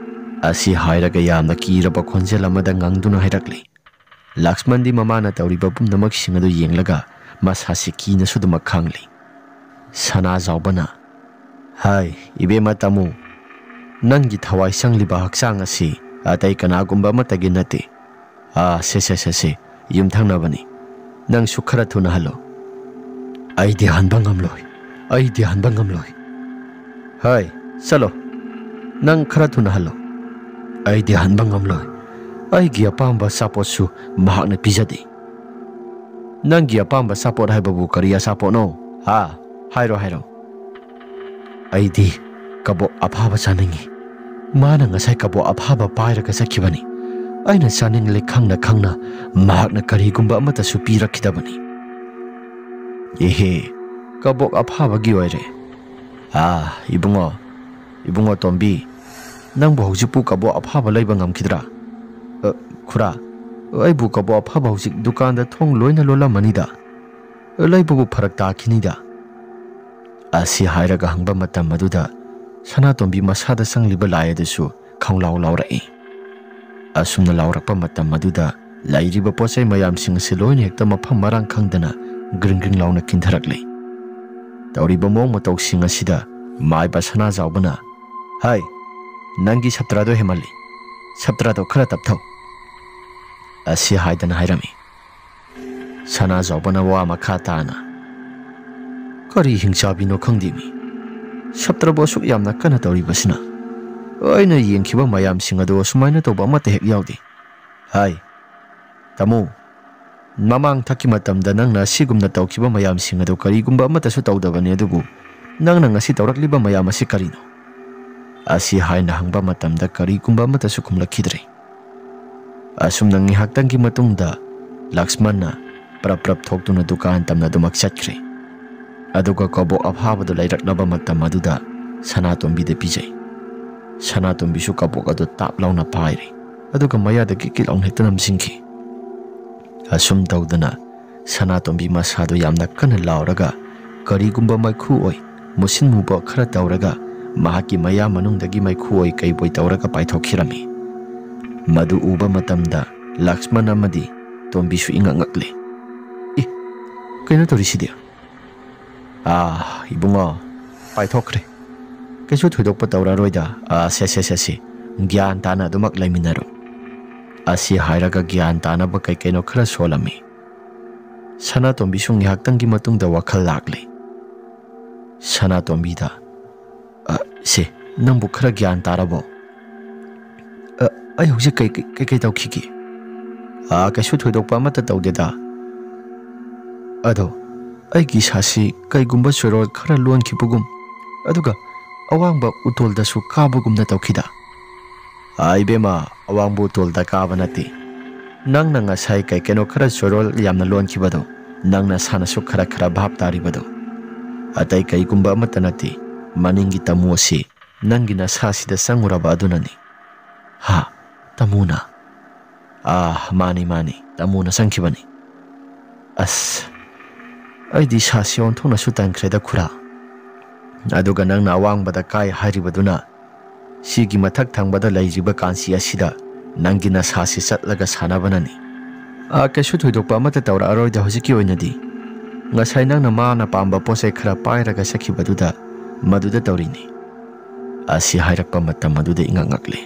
ꯑꯁꯤ ꯍꯥꯏꯔꯒ ꯌꯥꯝꯅ ꯀꯤꯔꯕ ꯈꯣꯟꯖꯦꯜ ꯑꯃꯗ ꯉꯪꯗꯨꯅ ꯍꯥꯏꯔꯛꯂꯤ꯫ ꯂꯛꯁꯃꯟꯗꯤ ꯃꯃꯥꯅ ꯇꯧꯔꯤꯕ ꯄꯨꯝꯅꯃꯛꯁꯤꯡ ꯑꯗꯨ ꯌꯦꯡꯂꯒ ꯃꯁꯥꯁꯤ ꯀꯤꯅꯁꯨ ꯑꯗꯨꯃꯛ ꯈꯥꯡꯂꯤ꯫ ꯁꯅꯥꯖꯥꯎꯕꯅ, "ꯍꯥꯏ, ꯏꯕꯦꯝꯃ ꯇꯥꯃꯨ, ꯅꯪꯒꯤ ꯊꯋꯥꯏ ꯆꯪꯂꯤꯕ ꯍꯛꯆꯥꯡ ꯑꯁꯤ ꯑꯇꯩ ꯀꯅꯥꯒꯨꯝꯕ ꯑꯃꯠꯇꯒꯤ ꯅꯠꯇꯦ꯫ ꯑꯥ, ꯁꯦ, ꯁꯦ, ꯁꯦ, ꯁꯦ, ꯌꯨꯝꯊꯪꯅꯕꯅꯤ꯫ ꯅꯪꯁꯨ ꯈꯔ ꯊꯨꯅ ꯍꯜꯂꯣ꯫ ꯑꯩꯗꯤ ꯍꯟꯕ ꯉꯝꯂꯣꯏ꯫ ꯑꯩꯗꯤ ꯍꯟꯕ ꯉꯝꯂꯣꯏ꯫ ꯍꯥꯏ, ꯆꯠꯂꯣ꯫ ꯅꯪ ꯈꯔ ꯊꯨꯅ ꯍꯜꯂꯣ꯫ ꯑꯩꯗꯤ ꯍꯟꯕ ꯉꯝꯂꯣꯏ꯫ ꯑꯩꯒꯤ ꯑꯄꯥꯝꯕ ꯑꯆꯥꯄꯣꯠꯁꯨ ꯃꯍꯥꯛꯅ ꯄꯤꯖꯗꯦ꯫ ꯅꯪꯒꯤ ꯑꯄꯥꯝꯕ ꯑꯆꯥꯄꯣꯠ ꯍꯥꯏꯕꯕꯨ ꯀꯔꯤ ꯑꯆꯥꯄꯣꯠꯅꯣ? ꯍꯥ? ꯍꯥꯏꯔꯣ, ꯍꯥꯏꯔꯣ꯫ ꯑꯩꯗꯤ ꯀꯕꯣꯛ ꯑꯐꯥꯕ ꯆꯥꯅꯤꯡꯏ꯫ ꯃꯥꯅ ꯉꯁꯥꯏ ꯀꯕꯣꯛ ꯑꯐꯥꯕ ꯄꯥꯏꯔꯒ ꯆꯠꯈꯤꯕꯅꯤ꯫ ꯑꯩꯅ ꯆꯥꯅꯤꯡꯂꯦ ꯈꯪꯅ ꯈꯪꯅ ꯃꯍꯥꯛꯅ ꯀꯔꯤꯒꯨꯝꯕ ꯑꯃꯠꯇꯁꯨ ꯄꯤꯔꯛꯈꯤꯗꯕꯅꯤ꯫ ꯏꯍꯦ, ꯀꯕꯣꯛ ꯑꯐꯥꯕꯒꯤ ꯑꯣꯏꯔꯦ꯫ ꯑꯥ, ꯏꯕꯨꯡꯉꯣ, ꯏꯕꯨꯡꯉꯣ ꯇꯣꯝꯕꯤ, ꯅꯪꯕꯨ ꯍꯧꯖꯤꯛꯄꯨ ꯀꯕꯣꯛ ꯑꯐꯥꯕ ꯂꯩꯕ ꯉꯝꯈꯤꯗ꯭ꯔꯥ? ꯑ, ꯈꯨꯔꯥ, ꯑꯩꯕꯨ ꯀꯕꯣꯛ ꯑꯐꯥꯕ ꯍꯧꯖꯤꯛ ꯗꯨꯀꯥꯟꯗ ꯊꯣꯡ ꯂꯣꯏꯅ ꯂꯣꯜꯂꯝꯃꯅꯤꯗ꯫ ꯂꯩꯕꯕꯨ ꯐꯔꯛ ꯇꯥꯈꯤꯅꯤꯗ꯫ ꯑꯁꯤ ꯍꯥꯏꯔꯒ ꯍꯪꯕ ꯃꯇꯝ ꯑꯗꯨꯗ ꯁꯅꯥꯇꯣꯝꯕꯤ ꯃꯁꯥꯗ ꯆꯪꯂꯤꯕ ꯂꯥꯏ ꯑꯗꯨꯁꯨ ꯈꯪꯂꯥꯎ ꯂꯥꯎꯔꯛꯏ꯫ ꯑꯁꯨꯝꯅ ꯂꯥꯎꯔꯛꯄ ꯃꯇꯝ ꯑꯗꯨꯗ ꯂꯩꯔꯤꯕ ꯄꯣꯠ ꯆꯩ ꯃꯌꯥꯝꯁꯤꯡ ꯑꯁꯤ ꯂꯣꯏꯅ ꯍꯦꯛꯇ ꯃꯐꯝ ꯃꯔꯥꯡ ꯈꯪꯗꯅ ꯒ꯭ꯔꯤꯡ ꯒ꯭ꯔꯤꯡ ꯂꯥꯎꯅ ꯈꯤꯟꯊꯔꯛꯂꯤ꯫ ꯇꯧꯔꯤꯕ ꯃꯑꯣꯡ ꯃꯇꯧꯁꯤꯡ ꯑꯁꯤꯗ ꯃꯥꯏꯕ ꯁꯅꯥꯖꯥꯎꯕꯅ, "ꯍꯥꯏ, ꯅꯪꯒꯤ ꯁꯞꯇ꯭ꯔꯥꯗꯣ ꯍꯦꯟꯃꯜꯂꯤ꯫ ꯁꯞꯇ꯭ꯔꯥꯗꯣ ꯈꯔ ꯇꯞꯊꯧ" ꯑꯁꯤ ꯍꯥꯏꯗꯅ ꯍꯥꯏꯔꯝꯃꯤ꯫ ꯁꯅꯥꯖꯥꯎꯕꯅ ꯋꯥ ꯃꯈꯥ ꯇꯥꯅ, "ꯀꯔꯤ ꯍꯤꯡꯆꯥꯕꯤꯅꯣ ꯈꯪꯗꯦ ꯃꯤ꯫ ꯁꯞꯇ꯭ꯔꯕꯨ ꯑꯁꯨꯛ ꯌꯥꯝꯅ ꯀꯟꯅ ꯇꯧꯔꯤꯕꯁꯤꯅ? ꯑꯩꯅ ꯌꯦꯡꯈꯤꯕ ꯃꯌꯥꯝꯁꯤꯡ ꯑꯗꯨ ꯑꯁꯨꯃꯥꯏꯅ ꯇꯧꯕ ꯑꯃꯠꯇ ꯍꯦꯛ ꯌꯥꯎꯗꯦ꯫ ꯍꯥꯏ, ꯇꯥꯃꯣ, ꯃꯃꯥꯡ ꯊꯛꯀꯤ ꯃꯇꯝꯗ ꯅꯪꯅ ꯑꯁꯤꯒꯨꯝꯅ ꯇꯧꯈꯤꯕ ꯃꯌꯥꯝꯁꯤꯡ ꯑꯗꯨ ꯀꯔꯤꯒꯨꯝꯕ ꯑꯃꯠꯇꯁꯨ ꯇꯧꯗꯕꯅꯤ, ꯑꯗꯨꯕꯨ ꯅꯪꯅ ꯉꯁꯤ ꯇꯧꯔꯛꯂꯤꯕ ꯃꯌꯥꯝ ꯑꯁꯤ ꯀꯔꯤꯅꯣ?" ꯑꯁꯤ ꯍꯥꯏꯅ ꯍꯪꯕ ꯃꯇꯝꯗ ꯀꯔꯤꯒꯨꯝꯕ ꯑꯃꯠꯇꯁꯨ ꯈꯨꯝꯂꯛꯈꯤꯗ꯭ꯔꯦ꯫ ꯑꯁꯨꯝꯅ ꯉꯥꯏꯍꯥꯛꯇꯪꯒꯤ ꯃꯇꯨꯡꯗ ꯂꯛꯁꯃꯟꯅ ꯄ꯭ꯔꯞ ꯄ꯭ꯔꯞ ꯊꯣꯛꯇꯨꯅ ꯗꯨꯀꯥꯟ ꯇꯝꯅ ꯑꯗꯨꯃꯛ ꯆꯠꯈ꯭ꯔꯦ꯫ ꯑꯗꯨꯒ ꯀꯕꯣꯛ ꯑꯐꯥꯕꯗꯨ ꯂꯩꯔꯛꯂꯕ ꯃꯇꯝ ꯑꯗꯨꯗ ꯁꯅꯥꯇꯣꯝꯕꯤꯗ ꯄꯤꯖꯩ꯫ ꯁꯅꯥꯇꯣꯝꯕꯤꯁꯨ ꯀꯕꯣꯛ ꯑꯗꯨ ꯇꯥꯞ ꯂꯥꯎꯅ ꯄꯥꯏꯔꯦ, ꯑꯗꯨꯒ ꯃꯌꯥꯗ ꯀꯤꯛ ꯀꯤꯛ ꯂꯥꯎꯅ ꯍꯦꯛꯇ ꯅꯝꯁꯤꯟꯈꯤ꯫ ꯑꯁꯨꯝ ꯇꯧꯗꯅ ꯁꯅꯥꯇꯣꯝꯕꯤ ꯃꯁꯥꯗꯨ ꯌꯥꯝꯅ ꯀꯟꯅ ꯂꯥꯎꯔꯒ ꯀꯔꯤꯒꯨꯝꯕ ꯃꯩꯈꯨ ꯑꯣꯏ ꯃꯨꯁꯤꯟ ꯃꯨꯕ ꯈꯔ ꯇꯧꯔꯒ ꯃꯍꯥꯛꯀꯤ ꯃꯌꯥ ꯃꯅꯨꯡꯗꯒꯤ ꯃꯩꯈꯨ ꯑꯣꯏ ꯀꯩꯕꯣꯏ ꯇꯧꯔꯒ ꯄꯥꯏꯊꯣꯛꯈꯤꯔꯝꯃꯤ꯫ ꯃꯗꯨ ꯎꯕ ꯃꯇꯝꯗ ꯂꯛꯁꯃꯟ ꯑꯃꯗꯤ ꯇꯣꯝꯕꯤꯁꯨ ꯏꯉꯛ ꯉꯛꯂꯤ꯫ "ꯏ, ꯀꯩꯅꯣ ꯇꯧꯔꯤꯁꯤꯗꯤ? ꯑꯥ, ꯏꯕꯨꯡꯉꯣ, ꯄꯥꯏꯊꯣꯛꯈ꯭ꯔꯦ꯫ ꯀꯩꯁꯨ ꯊꯣꯏꯗꯣꯛꯄ ꯇꯧꯔꯔꯣꯏꯗ꯫ ꯑꯥ, ꯁꯦ, ꯁꯦ, ꯁꯦ, ꯁꯦ, ꯒ꯭ꯌꯥꯟ ꯇꯥꯅ ꯑꯗꯨꯃꯛ ꯂꯩꯃꯤꯟꯅꯔꯣ" ꯑꯁꯤ ꯍꯥꯏꯔꯒ ꯒ꯭ꯌꯥꯟ ꯇꯥꯅꯕ ꯀꯩ ꯀꯩꯅꯣ ꯈꯔ ꯁꯣꯜꯂꯝꯃꯤ꯫ ꯁꯅꯥꯇꯣꯝꯕꯤꯁꯨ ꯉꯥꯏꯍꯥꯛꯇꯪꯒꯤ ꯃꯇꯨꯡꯗ ꯋꯥꯈꯜ ꯂꯥꯛꯂꯦ꯫ ꯁꯅꯥꯇꯣꯝꯕꯤꯗ, "ꯑ, ꯁꯦ, ꯅꯪꯕꯨ ꯈꯔ ꯒ꯭ꯌꯥꯟ ꯇꯥꯔꯕꯣ?" "ꯑ, ꯑꯩ ꯍꯧꯖꯤꯛ ꯀꯩ, ꯀꯩ, ꯀꯩ ꯇꯧꯈꯤꯒꯦ?" "ꯑ, ꯀꯩꯁꯨ ꯊꯣꯏꯗꯣꯛꯄ ꯑꯃꯠꯇ ꯇꯧꯗꯦꯗ꯫ ꯑꯗꯣ ꯑꯩꯒꯤ ꯏꯁꯥꯁꯤ ꯀꯩꯒꯨꯝꯕ ꯆꯣꯏꯔꯣꯜ ꯈꯔ ꯂꯣꯟꯈꯤꯕꯒꯨꯝ, ꯑꯗꯨꯒ ꯑꯋꯥꯡꯕ ꯎꯇꯣꯜꯗꯁꯨ ꯀꯥꯕꯒꯨꯝꯅ ꯇꯧꯈꯤꯗ꯫" "ꯑ, ꯏꯕꯦꯝꯃ, ꯑꯋꯥꯡꯕ ꯎꯇꯣꯜꯗ ꯀꯥꯕ ꯅꯠꯇꯦ꯫ ꯅꯪꯅ ꯉꯁꯥꯏ ꯀꯩ ꯀꯩꯅꯣ ꯈꯔ ꯆꯣꯏꯔꯣꯜ ꯌꯥꯝꯅ ꯂꯣꯟꯈꯤꯕꯗꯣ, ꯅꯪ ꯅꯁꯥꯅꯁꯨ ꯈꯔ ꯈꯔ ꯚꯥꯞ ꯇꯥꯔꯤꯕꯗꯣ꯫ ꯑꯇꯩ ꯀꯩꯒꯨꯝꯕ ꯑꯃꯠꯇ ꯅꯠꯇꯦ꯫ ꯃꯅꯤꯡꯒꯤ ꯇꯥꯃꯣ ꯑꯁꯤ ꯅꯪꯒꯤ ꯅꯁꯥꯁꯤꯗ ꯆꯪꯉꯨꯔꯕ ꯑꯗꯨꯅꯅꯤ꯫" "ꯍꯥ? ꯇꯥꯃꯣꯅ?" "ꯑꯥ, ꯃꯥꯅꯤ, ꯃꯥꯅꯤ, ꯇꯥꯃꯣꯅ ꯆꯪꯈꯤꯕꯅꯤ꯫" "ꯑꯁ, ꯑꯩꯗꯤ ꯏꯁꯥꯁꯤ ꯑꯣꯟꯊꯣꯛꯅꯁꯨ ꯇꯟꯈ꯭ꯔꯦꯗ, ꯈꯨꯔꯥ꯫ ꯑꯗꯨꯒ ꯅꯪꯅ ꯑꯋꯥꯡꯕꯗ ꯀꯥꯏ ꯍꯥꯏꯔꯤꯕꯗꯨꯅ ꯁꯤꯒꯤ ꯃꯊꯛ ꯊꯪꯕꯗ ꯂꯩꯔꯤꯕ ꯀꯥꯟꯆꯤ ꯑꯁꯤꯗ ꯅꯪꯒꯤ ꯅꯁꯥꯁꯤ ꯆꯠꯂꯒ ꯁꯥꯟꯅꯕꯅꯅꯤ꯫" "ꯑꯥ, ꯀꯩꯁꯨ ꯊꯣꯏꯗꯣꯛꯄ ꯑꯃꯠꯇ ꯇꯧꯔꯛꯑꯔꯣꯏꯗ ꯍꯧꯖꯤꯛꯀꯤ ꯑꯣꯏꯅꯗꯤ꯫ ꯉꯁꯥꯏ ꯅꯪꯅ ꯃꯥꯅ ꯄꯥꯝꯕ ꯄꯣꯠ ꯆꯩ ꯈꯔ ꯄꯥꯏꯔꯒ ꯆꯠꯈꯤꯕꯗꯨꯗ, ꯃꯗꯨꯗ ꯇꯧꯔꯤꯅꯤ꯫" ꯑꯁꯤ ꯍꯥꯏꯔꯛꯄ ꯃꯇꯝ ꯑꯗꯨꯗ ꯏꯉꯛ ꯉꯛꯂꯦ꯫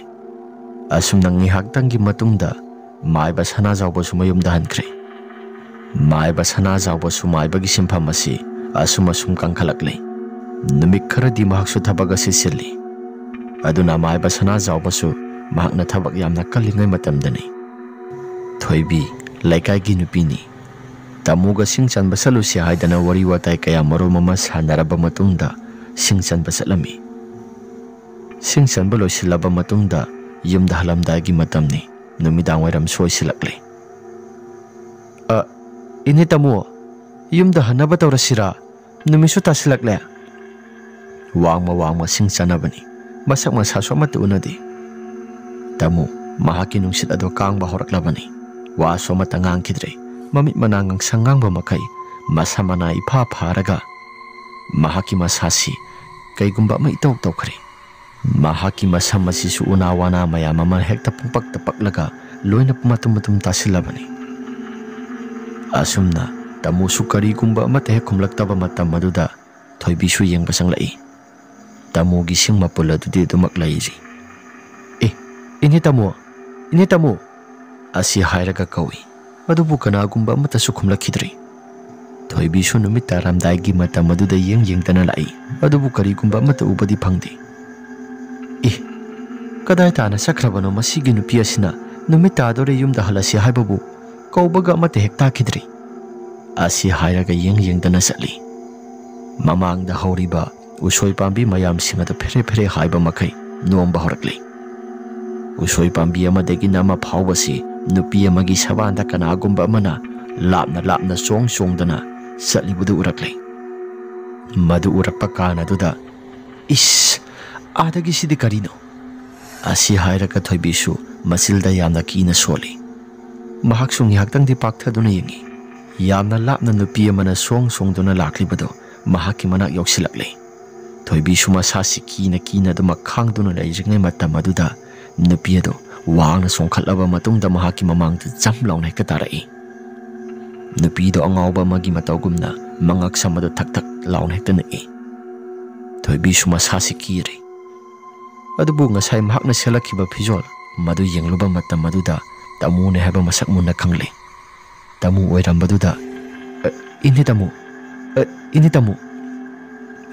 ꯑꯁꯨꯝꯅ ꯉꯥꯏꯍꯥꯛꯇꯪꯒꯤ ꯃꯇꯨꯡꯗ ꯃꯥꯏꯕ ꯁꯅꯥꯖꯥꯎꯕꯁꯨ ꯃꯌꯨꯝꯗ ꯍꯟꯈ꯭ꯔꯦ꯫ ꯃꯥꯏꯕ ꯁꯅꯥꯖꯥꯎꯕꯁꯨ ꯃꯥꯏꯕꯒꯤ ꯁꯤꯟꯐꯝ ꯑꯁꯤ ꯑꯁꯨꯝ ꯑꯁꯨꯝ ꯀꯟꯈꯠꯂꯛꯂꯦ꯫ ꯅꯨꯃꯤꯠ ꯈꯔꯗꯤ ꯃꯍꯥꯛꯁꯨ ꯊꯕꯛ ꯑꯁꯤ ꯆꯤꯜꯂꯤ꯫ ꯑꯗꯨꯅ ꯃꯥꯏꯕ ꯁꯅꯥꯖꯥꯎꯕꯁꯨ ꯃꯍꯥꯛꯅ ꯊꯕꯛ ꯌꯥꯝꯅ ꯀꯜꯂꯤꯉꯩ ꯃꯇꯝꯗꯅꯤ꯫ ꯊꯣꯏꯕꯤ ꯂꯩꯀꯥꯏꯒꯤ ꯅꯨꯄꯤꯅꯤ꯫ ꯇꯥꯃꯣꯒ ꯁꯤꯡ ꯆꯟꯕ ꯆꯠꯂꯨꯁꯤ ꯍꯥꯏꯗꯅ ꯋꯥꯔꯤ ꯋꯥꯇꯥꯏ ꯀꯌꯥ ꯃꯔꯨꯝ ꯑꯃ ꯁꯥꯟꯅꯔꯕ ꯃꯇꯨꯡꯗ ꯁꯤꯡ ꯆꯟꯕ ꯆꯠꯂꯝꯃꯤ꯫ ꯁꯤꯡ ꯆꯟꯕ ꯂꯣꯏꯁꯤꯜꯂꯕ ꯃꯇꯨꯡꯗ ꯌꯨꯝꯗ ꯍꯜꯂꯝꯗꯥꯏꯒꯤ ꯃꯇꯝꯅꯤ꯫ ꯅꯨꯃꯤꯗꯥꯡ ꯋꯥꯏꯔꯝꯁꯨ ꯑꯣꯏꯁꯤꯜꯂꯛꯂꯦ꯫ "ꯑ, ꯏꯅꯦ ꯇꯥꯃꯣ, ꯌꯨꯝꯗ ꯍꯟꯅꯕ ꯇꯧꯔꯁꯤꯔꯥ? ꯅꯨꯃꯤꯠꯁꯨ ꯇꯥꯁꯤꯜꯂꯛꯂꯦ꯫" ꯋꯥꯡꯃ ꯋꯥꯡꯃ ꯁꯤꯡ ꯆꯟꯅꯕꯅꯤ꯫ ꯃꯁꯛ ꯃꯁꯥꯁꯨ ꯑꯃꯠꯇ ꯎꯅꯗꯦ꯫ ꯇꯥꯃꯣ ꯃꯍꯥꯛꯀꯤ ꯅꯨꯡꯁꯤꯠ ꯑꯗꯨ ꯀꯥꯡꯕ ꯍꯧꯔꯛꯂꯕꯅꯤ꯫ ꯋꯥꯁꯨ ꯑꯃꯠꯇ ꯉꯥꯡꯈꯤꯗ꯭ꯔꯦ꯫ ꯃꯃꯤꯠ ꯃꯅꯥ ꯉꯥꯡꯁꯪ ꯉꯥꯡꯕ ꯃꯈꯩ ꯃꯁꯝ ꯃꯅꯥ ꯏꯐꯥ ꯐꯥꯔꯒ ꯃꯍꯥꯛꯀꯤ ꯃꯁꯥꯁꯤ ꯀꯩꯒꯨꯝꯕ ꯑꯃ ꯏꯇꯧ ꯇꯧꯈ꯭ꯔꯦ꯫ ꯃꯍꯥꯛꯀꯤ ꯃꯁꯝ ꯑꯁꯤꯁꯨ ꯎꯅꯥ ꯋꯥꯅꯥ ꯃꯌꯥꯝ ꯑꯃ ꯍꯦꯛꯇ ꯄꯨꯡꯄꯛꯇ ꯄꯛꯂꯒ ꯂꯣꯏꯅ ꯃꯇꯨꯝ ꯃꯇꯨꯝ ꯇꯥꯁꯤꯜꯂꯕꯅꯤ꯫ ꯑꯁꯨꯝꯅ ꯇꯥꯃꯣꯁꯨ ꯀꯔꯤꯒꯨꯝꯕ ꯑꯃꯠꯇ ꯍꯦꯛ ꯈꯨꯝꯂꯛꯇꯕ ꯃꯇꯝ ꯑꯗꯨꯗ ꯊꯣꯏꯕꯤꯁꯨ ꯌꯦꯡꯕ ꯆꯪꯂꯛꯏ꯫ ꯇꯥꯃꯣꯒꯤ ꯁꯤꯡ ꯃꯄꯨꯜ ꯑꯗꯨꯗꯤ ꯑꯗꯨꯃꯛ ꯂꯩꯔꯤ꯫ "ꯑꯦ, ꯏꯅꯦ ꯇꯥꯃꯣ, ꯏꯅꯦ ꯇꯥꯃꯣ, ꯑꯁꯤ ꯍꯥꯏꯔꯒ ꯀꯧꯏ꯫ ꯑꯗꯨꯕꯨ ꯀꯅꯥꯒꯨꯝꯕ ꯑꯃꯠꯇꯁꯨ ꯈꯨꯝꯂꯛꯈꯤꯗ꯭ꯔꯦ꯫ ꯊꯣꯏꯕꯤꯁꯨ ꯅꯨꯃꯤꯠ ꯇꯥꯔꯝꯗꯥꯏꯒꯤ ꯃꯇꯝ ꯑꯗꯨꯗ ꯌꯦꯡ ꯌꯦꯡꯗꯅ ꯂꯥꯛꯏ, ꯑꯗꯨꯕꯨ ꯀꯔꯤꯒꯨꯝꯕ ꯑꯃꯠꯇ ꯎꯕꯗꯤ ꯐꯪꯗꯦ꯫ "ꯏ, ꯀꯗꯥꯏ ꯇꯥꯅ ꯆꯠꯈ꯭ꯔꯕꯅꯣ ꯃꯁꯤꯒꯤ ꯅꯨꯄꯤ ꯑꯁꯤꯅ? ꯅꯨꯃꯤꯠ ꯇꯥꯗꯣꯔꯦ, ꯌꯨꯝꯗ ꯍꯜꯂꯁꯤ ꯍꯥꯏꯕꯕꯨ ꯀꯧꯕꯒ ꯑꯃꯠꯇ ꯍꯦꯛ ꯇꯥꯈꯤꯗ꯭ꯔꯦ"꯫ ꯑꯁꯤ ꯍꯥꯏꯔꯒ ꯌꯦꯡ ꯌꯦꯡꯗꯅ ꯆꯠꯂꯤ꯫ ꯃꯃꯥꯡꯗ ꯍꯧꯔꯤꯕ ꯎꯁꯣꯏ ꯄꯥꯝꯕꯤ ꯃꯌꯥꯝꯁꯤꯡ ꯑꯗꯨ ꯐꯦꯔꯦ ꯐꯦꯔꯦ ꯍꯥꯏꯕ ꯃꯈꯩ ꯅꯣꯝꯕ ꯍꯧꯔꯛꯂꯤ꯫ ꯎꯁꯣꯏ ꯄꯥꯝꯕꯤ ꯑꯃꯗꯒꯤꯅ ꯑꯃ ꯐꯥꯎꯕꯁꯤ ꯅꯨꯄꯤ ꯑꯃꯒꯤ ꯁꯕꯥꯟꯗ ꯀꯅꯥꯒꯨꯝꯕ ꯑꯃꯅ ꯂꯥꯞꯅ ꯂꯥꯞꯅ ꯆꯣꯡ ꯆꯣꯡꯗꯅ ꯆꯠꯂꯤꯕꯗꯨ ꯎꯔꯛꯂꯤ꯫ ꯃꯗꯨ ꯎꯔꯛꯄ ꯀꯥꯟ ꯑꯗꯨꯗ, "ꯏꯁ, ꯑꯥꯗꯒꯤ ꯁꯤꯗꯤ ꯀꯔꯤꯅꯣ?" ꯑꯁꯤ ꯍꯥꯏꯔꯒ ꯊꯣꯏꯕꯤꯁꯨ ꯃꯆꯤꯜꯗ ꯌꯥꯝꯅ ꯀꯤꯅ ꯁꯣꯜꯂꯤ꯫ ꯃꯍꯥꯛꯁꯨ ꯉꯥꯏꯍꯥꯛꯇꯪꯗꯤ ꯄꯥꯛꯊꯗꯨꯅ ꯌꯦꯡꯉꯤ꯫ ꯌꯥꯝꯅ ꯂꯥꯞꯅ ꯅꯨꯄꯤ ꯑꯃꯅ ꯁꯣꯡ ꯁꯣꯡꯗꯨꯅ ꯂꯥꯛꯂꯤꯕꯗꯨ ꯃꯍꯥꯛꯀꯤ ꯃꯅꯥꯛ ꯌꯧꯁꯤꯜꯂꯛꯂꯦ꯫ ꯊꯣꯏꯕꯤꯁꯨ ꯃꯁꯥꯁꯤ ꯀꯤꯅ ꯀꯤꯅ ꯑꯗꯨꯃꯛ ꯈꯥꯡꯗꯨꯅ ꯂꯩꯔꯤꯉꯩ ꯃꯇꯝ ꯑꯗꯨꯗ ꯅꯨꯄꯤ ꯑꯗꯨ ꯋꯥꯡꯅ ꯆꯣꯡꯈꯠꯂꯕ ꯃꯇꯨꯡꯗ ꯃꯍꯥꯛꯀꯤ ꯃꯃꯥꯡꯗ ꯖꯝ ꯂꯥꯎꯅ ꯍꯦꯛꯇ ꯇꯥꯔꯛꯏ꯫ ꯅꯨꯄꯤꯗꯣ ꯑꯉꯥꯎꯕ ꯑꯃꯒꯤ ꯃꯇꯧꯒꯨꯝꯅ ꯃꯉꯛ ꯁꯝ ꯑꯗꯨ ꯊꯛ ꯊꯛ ꯂꯥꯎꯅ ꯍꯦꯛꯇ ꯅꯤꯛꯏ꯫ ꯊꯣꯏꯕꯤꯁꯨ ꯃꯁꯥꯁꯤ ꯀꯤꯔꯦ꯫ ꯑꯗꯨꯕꯨ ꯉꯁꯥꯏ ꯃꯍꯥꯛꯅ ꯁꯦꯠꯂꯛꯈꯤꯕ ꯐꯤꯖꯣꯜ ꯃꯗꯨ ꯌꯦꯡꯂꯨꯕ ꯃꯇꯝ ꯑꯗꯨꯗ ꯇꯥꯃꯣꯅꯦ ꯍꯥꯏꯕ ꯃꯁꯛ ꯃꯨꯟꯅ ꯈꯪꯂꯦ꯫ ꯇꯥꯃꯣ ꯑꯣꯏꯔꯝꯕꯗꯨꯗ, "ꯑ, ꯏꯅꯦ ꯇꯥꯃꯣ, ꯑ, ꯏꯅꯦ ꯇꯥꯃꯣ"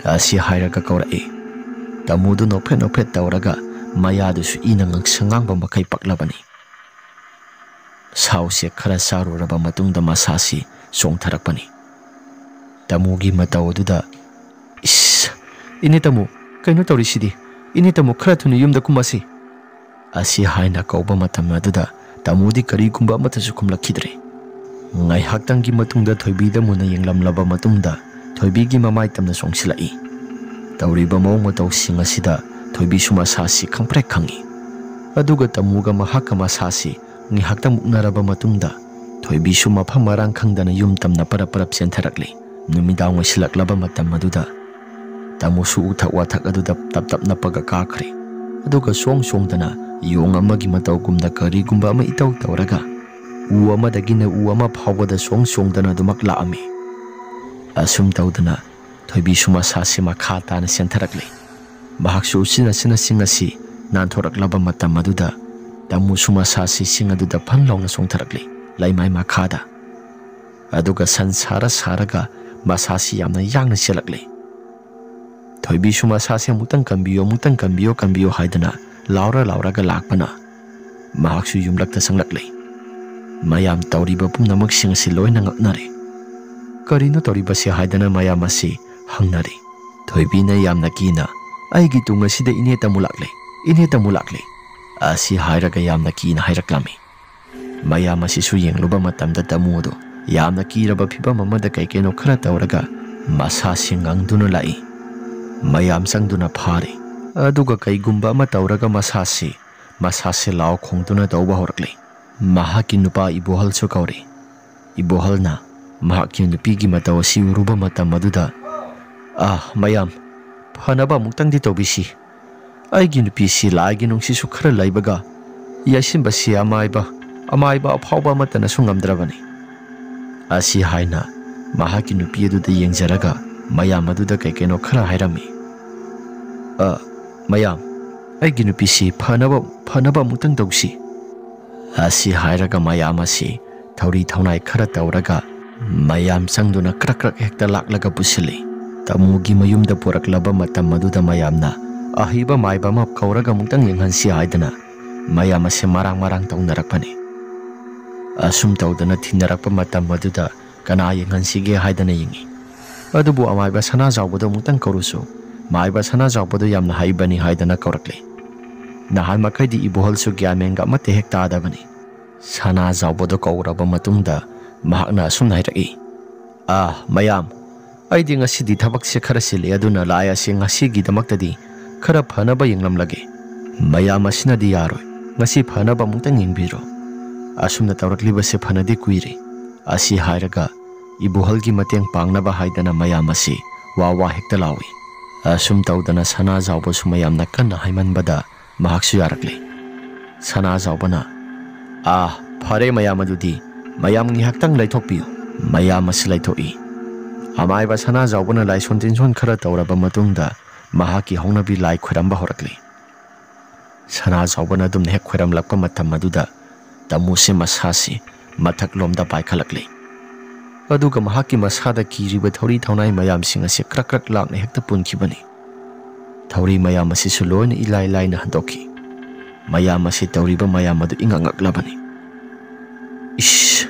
ꯑꯁꯤ ꯍꯥꯏꯔꯒ ꯀꯧꯔꯛꯏ꯫ ꯇꯥꯃꯣꯗꯨ ꯅꯣꯛꯐꯦꯠ ꯅꯣꯛꯐꯦꯠ ꯇꯧꯔꯒ ꯃꯌꯥꯗꯨꯁꯨ ꯏꯅ ꯉꯥꯡꯁꯪ ꯉꯥꯡꯕ ꯃꯈꯩ ꯄꯛꯂꯕꯅꯤ꯫ ꯁꯥꯎꯁꯦ ꯈꯔ ꯆꯥꯔꯨꯔꯕ ꯃꯇꯨꯡꯗ ꯃꯁꯥꯁꯤ ꯆꯣꯡꯊꯔꯛꯄꯅꯤ꯫ ꯇꯥꯃꯣꯒꯤ ꯃꯇꯧ ꯑꯗꯨꯗ, "ꯏꯁ, ꯏꯅꯦ ꯇꯥꯃꯣ, ꯀꯩꯅꯣ ꯇꯧꯔꯤꯁꯤꯗꯤ? ꯏꯅꯦ ꯇꯥꯃꯣ, ꯈꯔ ꯊꯨꯅ ꯌꯨꯝꯗ ꯀꯨꯝꯃꯁꯤ" ꯑꯁꯤ ꯍꯥꯏꯅ ꯀꯧꯕ ꯃꯇꯝ ꯑꯗꯨꯗ ꯇꯥꯃꯣꯗꯤ ꯀꯔꯤꯒꯨꯝꯕ ꯑꯃꯠꯇꯁꯨ ꯈꯨꯝꯂꯛꯈꯤꯗ꯭ꯔꯦ꯫ ꯉꯥꯏꯍꯥꯛꯇꯪꯒꯤ ꯃꯇꯨꯡꯗ ꯊꯣꯏꯕꯤꯗ ꯃꯨꯟꯅ ꯌꯦꯡꯂꯝꯂꯕ ꯃꯇꯨꯡꯗ ꯊꯣꯏꯕꯤꯒꯤ ꯃꯃꯥꯏ ꯇꯝꯅ ꯆꯣꯡꯁꯤꯜꯂꯛꯏ꯫ ꯇꯧꯔꯤꯕ ꯃꯑꯣꯡ ꯃꯇꯧꯁꯤꯡ ꯑꯁꯤꯗ ꯊꯣꯏꯕꯤꯁꯨ ꯃꯁꯥꯁꯤ ꯈꯪꯄ꯭ꯔꯦꯛ ꯈꯪꯏ꯫ ꯑꯗꯨꯒ ꯇꯥꯃꯣꯒ ꯃꯍꯥꯛꯀ ꯃꯁꯥꯁꯤ ꯉꯥꯏꯍꯥꯛꯇꯪ ꯃꯨꯛꯅꯔꯕ ꯃꯇꯨꯡꯗ ꯊꯣꯏꯕꯤꯁꯨ ꯃꯐꯝ ꯃꯔꯥꯡ ꯈꯪꯗꯅ ꯌꯨꯝ ꯇꯝꯅ ꯄꯔꯞ ꯄꯔꯞ ꯆꯦꯟꯊꯔꯛꯂꯤ꯫ ꯅꯨꯃꯤꯗꯥꯡ ꯑꯣꯏꯁꯤꯜꯂꯛꯂꯕ ꯃꯇꯝ ꯑꯗꯨꯗ ꯇꯥꯃꯣꯁꯨ ꯎꯊꯛ ꯋꯥꯊꯛ ꯑꯗꯨꯗ ꯇꯞ ꯇꯞ ꯅꯞꯄꯒ ꯀꯥꯈ꯭ꯔꯦ꯫ ꯑꯗꯨꯒ ꯁꯣꯡ ꯁꯣꯡꯗꯅ ꯌꯣꯡ ꯑꯃꯒꯤ ꯃꯇꯧꯒꯨꯝꯅ ꯀꯔꯤꯒꯨꯝꯕ ꯑꯃ ꯏꯇꯧ ꯇꯧꯔꯒ ꯎ ꯑꯃꯗꯒꯤꯅ ꯎ ꯑꯃ ꯐꯥꯎꯕꯗ ꯁꯣꯡ ꯁꯣꯡꯗꯅ ꯑꯗꯨꯃꯛ ꯂꯥꯛꯑꯝꯃꯤ꯫ ꯑꯁꯨꯝ ꯇꯧꯗꯅ ꯊꯣꯏꯕꯤꯁꯨ ꯃꯁꯥꯁꯤ ꯃꯈꯥ ꯇꯥꯅ ꯆꯦꯟꯊꯔꯛꯂꯤ꯫ ꯃꯍꯥꯛꯁꯨ ꯎꯆꯤꯟ ꯅꯥꯆꯤꯟꯅꯁꯤꯡ ꯑꯁꯤ ꯅꯥꯟꯊꯣꯔꯛꯂꯕ ꯃꯇꯝ ꯑꯗꯨꯗ ꯇꯥꯃꯨꯁꯨ ꯃꯁꯥꯁꯤ ꯁꯤꯡ ꯑꯗꯨꯗ ꯐꯟ ꯂꯥꯎꯅ ꯆꯣꯡꯊꯔꯛꯂꯤ, ꯂꯩꯃꯥꯏ ꯃꯈꯥꯗ꯫ ꯑꯗꯨꯒ ꯁꯟ ꯁꯥꯔ ꯁꯥꯔꯒ ꯃꯁꯥꯁꯤ ꯌꯥꯝꯅ ꯌꯥꯡꯅ ꯆꯦꯜꯂꯛꯂꯤ꯫ ꯊꯣꯏꯕꯤꯁꯨ ꯃꯁꯥꯁꯦ "ꯑꯃꯨꯛꯇꯪ ꯀꯟꯕꯤꯌꯨ, ꯑꯃꯨꯛꯇꯪ ꯀꯟꯕꯤꯌꯨ, ꯀꯟꯕꯤꯌꯨ" ꯍꯥꯏꯗꯅ ꯂꯥꯎꯔ ꯂꯥꯎꯔꯒ ꯂꯥꯛꯄꯅ ꯃꯍꯥꯛꯁꯨ ꯌꯨꯝꯂꯛꯇ ꯆꯪꯂꯛꯂꯤ꯫ ꯃꯌꯥꯝ ꯇꯧꯔꯤꯕ ꯄꯨꯝꯅꯃꯛꯁꯤꯡ ꯑꯁꯤ ꯂꯣꯏꯅ ꯉꯛꯅꯔꯦ꯫ "ꯀꯔꯤꯅꯣ ꯇꯧꯔꯤꯕꯁꯦ?" ꯍꯥꯏꯗꯅ ꯃꯌꯥꯝ ꯑꯁꯤ ꯍꯪꯅꯔꯤ꯫ ꯊꯣꯏꯕꯤꯅ ꯌꯥꯝꯅ ꯀꯤꯅ, "ꯑꯩꯒꯤ ꯇꯨꯡ ꯑꯁꯤꯗ ꯏꯅꯦ ꯇꯥꯃꯨ ꯂꯥꯛꯂꯦ, ꯏꯅꯦ ꯇꯥꯃꯨ ꯂꯥꯛꯂꯦ" ꯑꯁꯤ ꯍꯥꯏꯔꯒ ꯌꯥꯝꯅ ꯀꯤꯅ ꯍꯥꯏꯔꯛꯂꯝꯃꯤ꯫ ꯃꯌꯥꯝ ꯑꯁꯤꯁꯨ ꯌꯦꯡꯂꯨꯕ ꯃꯇꯝꯗ ꯇꯥꯃꯨ ꯑꯗꯨ ꯌꯥꯝꯅ ꯀꯤꯔꯕ ꯐꯤꯕꯝ ꯑꯃꯗ ꯀꯩ ꯀꯩꯅꯣ ꯈꯔ ꯇꯧꯔꯒ ꯃꯁꯥꯁꯤ ꯉꯪꯗꯨꯅ ꯂꯥꯛꯏ꯫ ꯃꯌꯥꯝ ꯆꯪꯗꯨꯅ ꯐꯥꯔꯤ꯫ ꯑꯗꯨꯒ ꯀꯩꯒꯨꯝꯕ ꯑꯃ ꯇꯧꯔꯒ ꯃꯁꯥꯁꯤ, ꯃꯁꯥꯁꯤ ꯂꯥꯎ ꯈꯣꯡꯗꯨꯅ ꯇꯧꯕ ꯍꯧꯔꯛꯂꯤ꯫ ꯃꯍꯥꯛꯀꯤ ꯅꯨꯄꯥ ꯏꯕꯣꯍꯜꯁꯨ ꯀꯧꯔꯤ꯫ ꯏꯕꯣꯍꯜꯅ ꯃꯍꯥꯛꯀꯤ ꯅꯨꯄꯤꯒꯤ ꯃꯇꯧ ꯑꯁꯤ ꯎꯔꯨꯕ ꯃꯇꯝ ꯑꯗꯨꯗ, "ꯑꯥ, ꯃꯌꯥꯝ, ꯐꯅꯕ ꯑꯃꯨꯛꯇꯪꯗꯤ ꯇꯧꯕꯤꯁꯤ꯫ ꯑꯩꯒꯤ ꯅꯨꯄꯤꯁꯤ ꯂꯥꯏꯒꯤ ꯅꯨꯡꯁꯤꯠꯁꯨ ꯈꯔ ꯂꯩꯕꯒ ꯌꯩꯁꯤꯟꯕꯁꯤ ꯑꯃꯥꯏꯕ, ꯑꯃꯥꯏꯕ ꯑꯐꯥꯎꯕ ꯑꯃꯠꯇꯅꯁꯨ ꯉꯝꯗ꯭ꯔꯕꯅꯤ" ꯑꯁꯤ ꯍꯥꯏꯅ ꯃꯍꯥꯛꯀꯤ ꯅꯨꯄꯤ ꯑꯗꯨꯗ ꯌꯦꯡꯖꯔꯒ ꯃꯌꯥꯝ ꯑꯗꯨꯗ ꯀꯩ ꯀꯩꯅꯣ ꯈꯔ ꯍꯥꯏꯔꯝꯃꯤ꯫ "ꯑ, ꯃꯌꯥꯝ, ꯑꯩꯒꯤ ꯅꯨꯄꯤꯁꯤ ꯐꯅꯕ, ꯐꯅꯕ ꯑꯃꯨꯛꯇꯪ ꯇꯧꯁꯤ" ꯑꯁꯤ ꯍꯥꯏꯔꯒ ꯃꯌꯥꯝ ꯑꯁꯤ ꯊꯧꯔꯤ ꯊꯧꯅꯥꯏ ꯈꯔ ꯇꯧꯔꯒ ꯃꯌꯥꯝ ꯆꯪꯗꯨꯅ ꯀ꯭ꯔꯛ ꯀ꯭ꯔꯛ ꯍꯦꯛꯇ ꯂꯥꯛꯂꯒ ꯄꯨꯁꯤꯜꯂꯤ꯫ ꯇꯥꯃꯨꯒꯤ ꯃꯌꯨꯝꯗ ꯄꯨꯔꯛꯂꯕ ꯃꯇꯝ ꯑꯗꯨꯗ ꯃꯌꯥꯝꯅ ꯑꯍꯩꯕ ꯃꯥꯏꯕ ꯑꯃ ꯀꯧꯔꯒ ꯑꯃꯨꯛꯇꯪ ꯌꯦꯡꯍꯟꯁꯤ ꯍꯥꯏꯗꯅ ꯃꯌꯥꯝ ꯑꯁꯤ ꯃꯔꯥꯡ ꯃꯔꯥꯡ ꯇꯧꯅꯔꯛꯄꯅꯤ꯫ ꯑꯁꯨꯝ ꯇꯧꯗꯅ ꯊꯤꯟꯅꯔꯛꯄ ꯃꯇꯝ ꯑꯗꯨꯗ ꯀꯅꯥ ꯌꯦꯡꯍꯟꯁꯤꯒꯦ ꯍꯥꯏꯗꯅ ꯌꯦꯡꯉꯤ꯫ ꯑꯗꯨꯕꯨ ꯑꯃꯥꯏꯕ ꯁꯅꯥꯖꯥꯎꯕꯗꯣ ꯑꯃꯨꯛꯇꯪ ꯀꯧꯔꯨꯁꯨ, ꯃꯥꯏꯕ ꯁꯅꯥꯖꯥꯎꯕꯗꯣ ꯌꯥꯝꯅ ꯍꯩꯕꯅꯤ ꯍꯥꯏꯗꯅ ꯀꯧꯔꯛꯂꯤ꯫ ꯅꯍꯥꯟ ꯃꯈꯩꯗꯤ ꯏꯕꯣꯍꯜꯁꯨ ꯒ꯭ꯌꯥꯟ ꯃꯦꯟꯒ ꯑꯃꯠꯇ ꯍꯦꯛ ꯇꯥꯗꯕꯅꯤ꯫ ꯁꯅꯥꯖꯥꯎꯕꯗꯣ ꯀꯧꯔꯕ ꯃꯇꯨꯡꯗ ꯃꯍꯥꯛꯅ ꯑꯁꯨꯝꯅ ꯍꯥꯏꯔꯛꯏ, "ꯑꯥ, ꯃꯌꯥꯝ, ꯑꯩꯗꯤ ꯉꯁꯤꯗꯤ ꯊꯕꯛꯁꯦ ꯈꯔ ꯆꯤꯜꯂꯤ, ꯑꯗꯨꯅ ꯂꯥꯏ ꯑꯁꯤ ꯉꯁꯤꯒꯤꯗꯃꯛꯇꯗꯤ ꯈꯔ ꯐꯅꯕ ꯌꯦꯡꯂꯝꯂꯒꯦ꯫ ꯃꯌꯥꯝ ꯑꯁꯤꯅꯗꯤ ꯌꯥꯔꯣꯏ, ꯉꯁꯤ ꯐꯅꯕ ꯑꯃꯨꯛꯇꯪ ꯌꯦꯡꯕꯤꯔꯣ꯫ ꯑꯁꯨꯝꯅ ꯇꯧꯔꯛꯂꯤꯕꯁꯦ ꯐꯅꯗꯤ ꯀꯨꯏꯔꯦ" ꯑꯁꯤ ꯍꯥꯏꯔꯒ ꯏꯕꯣꯍꯜꯒꯤ ꯃꯇꯦꯡ ꯄꯥꯡꯅꯕ ꯍꯥꯏꯗꯅ ꯃꯌꯥꯝ ꯑꯁꯤ ꯋꯥ ꯋꯥ ꯍꯦꯛꯇ ꯂꯥꯎꯏ꯫ ꯑꯁꯨꯝ ꯇꯧꯗꯅ ꯁꯅꯥꯖꯥꯎꯕꯁꯨ ꯃꯌꯥꯝꯅ ꯀꯟꯅ ꯍꯥꯏꯃꯟꯕꯗ ꯃꯍꯥꯛꯁꯨ ꯌꯥꯔꯛꯂꯦ꯫ ꯁꯅꯥꯖꯥꯎꯕꯅ, "ꯑꯥ, ꯐꯔꯦ ꯃꯌꯥꯝ, ꯑꯗꯨꯗꯤ ꯃꯌꯥꯝ ꯉꯥꯏꯍꯥꯛꯇꯪ ꯂꯩꯊꯣꯛꯄꯤꯌꯨ"꯫ ꯃꯌꯥꯝ ꯑꯁꯤ ꯂꯩꯊꯣꯛꯏ꯫ ꯑꯃꯥꯏꯕ ꯁꯅꯥꯖꯥꯎꯕꯅ ꯂꯥꯏꯁꯣꯟ ꯇꯤꯟꯁꯣꯟ ꯈꯔ ꯇꯧꯔꯕ ꯃꯇꯨꯡꯗ ꯃꯍꯥꯛꯀꯤ ꯍꯧꯅꯕꯤ ꯂꯥꯏ ꯈꯣꯏꯔꯝꯕ ꯍꯧꯔꯛꯂꯤ꯫ ꯁꯅꯥꯖꯥꯎꯕꯅ ꯑꯗꯨꯝꯅ ꯍꯦꯛ ꯈꯣꯏꯔꯝꯂꯛꯄ ꯃꯇꯝ ꯑꯗꯨꯗ ꯇꯥꯃꯨꯁꯦ ꯃꯁꯥꯁꯤ ꯃꯊꯛꯂꯣꯝꯗ ꯄꯥꯏꯈꯠꯂꯛꯂꯤ꯫ ꯑꯗꯨꯒ ꯃꯍꯥꯛꯀꯤ ꯃꯁꯥꯗ ꯀꯤꯔꯤꯕ ꯊꯧꯔꯤ ꯊꯧꯅꯥꯏ ꯃꯌꯥꯝꯁꯤꯡ ꯑꯁꯤ ꯀ꯭ꯔꯛ ꯀ꯭ꯔꯛ ꯂꯥꯛꯅ ꯍꯦꯛꯇ ꯄꯨꯟꯈꯤꯕꯅꯤ꯫ ꯊꯧꯔꯤ ꯃꯌꯥꯝ ꯑꯁꯤꯁꯨ ꯂꯣꯏꯅ ꯏꯂꯥꯏ ꯂꯥꯏꯅ ꯍꯟꯗꯣꯛꯈꯤ꯫ ꯃꯌꯥꯝ ꯑꯁꯤ ꯇꯧꯔꯤꯕ ꯃꯌꯥꯝ ꯑꯗꯨ ꯏꯉꯛ ꯉꯛꯂꯕꯅꯤ꯫ "ꯏꯁ,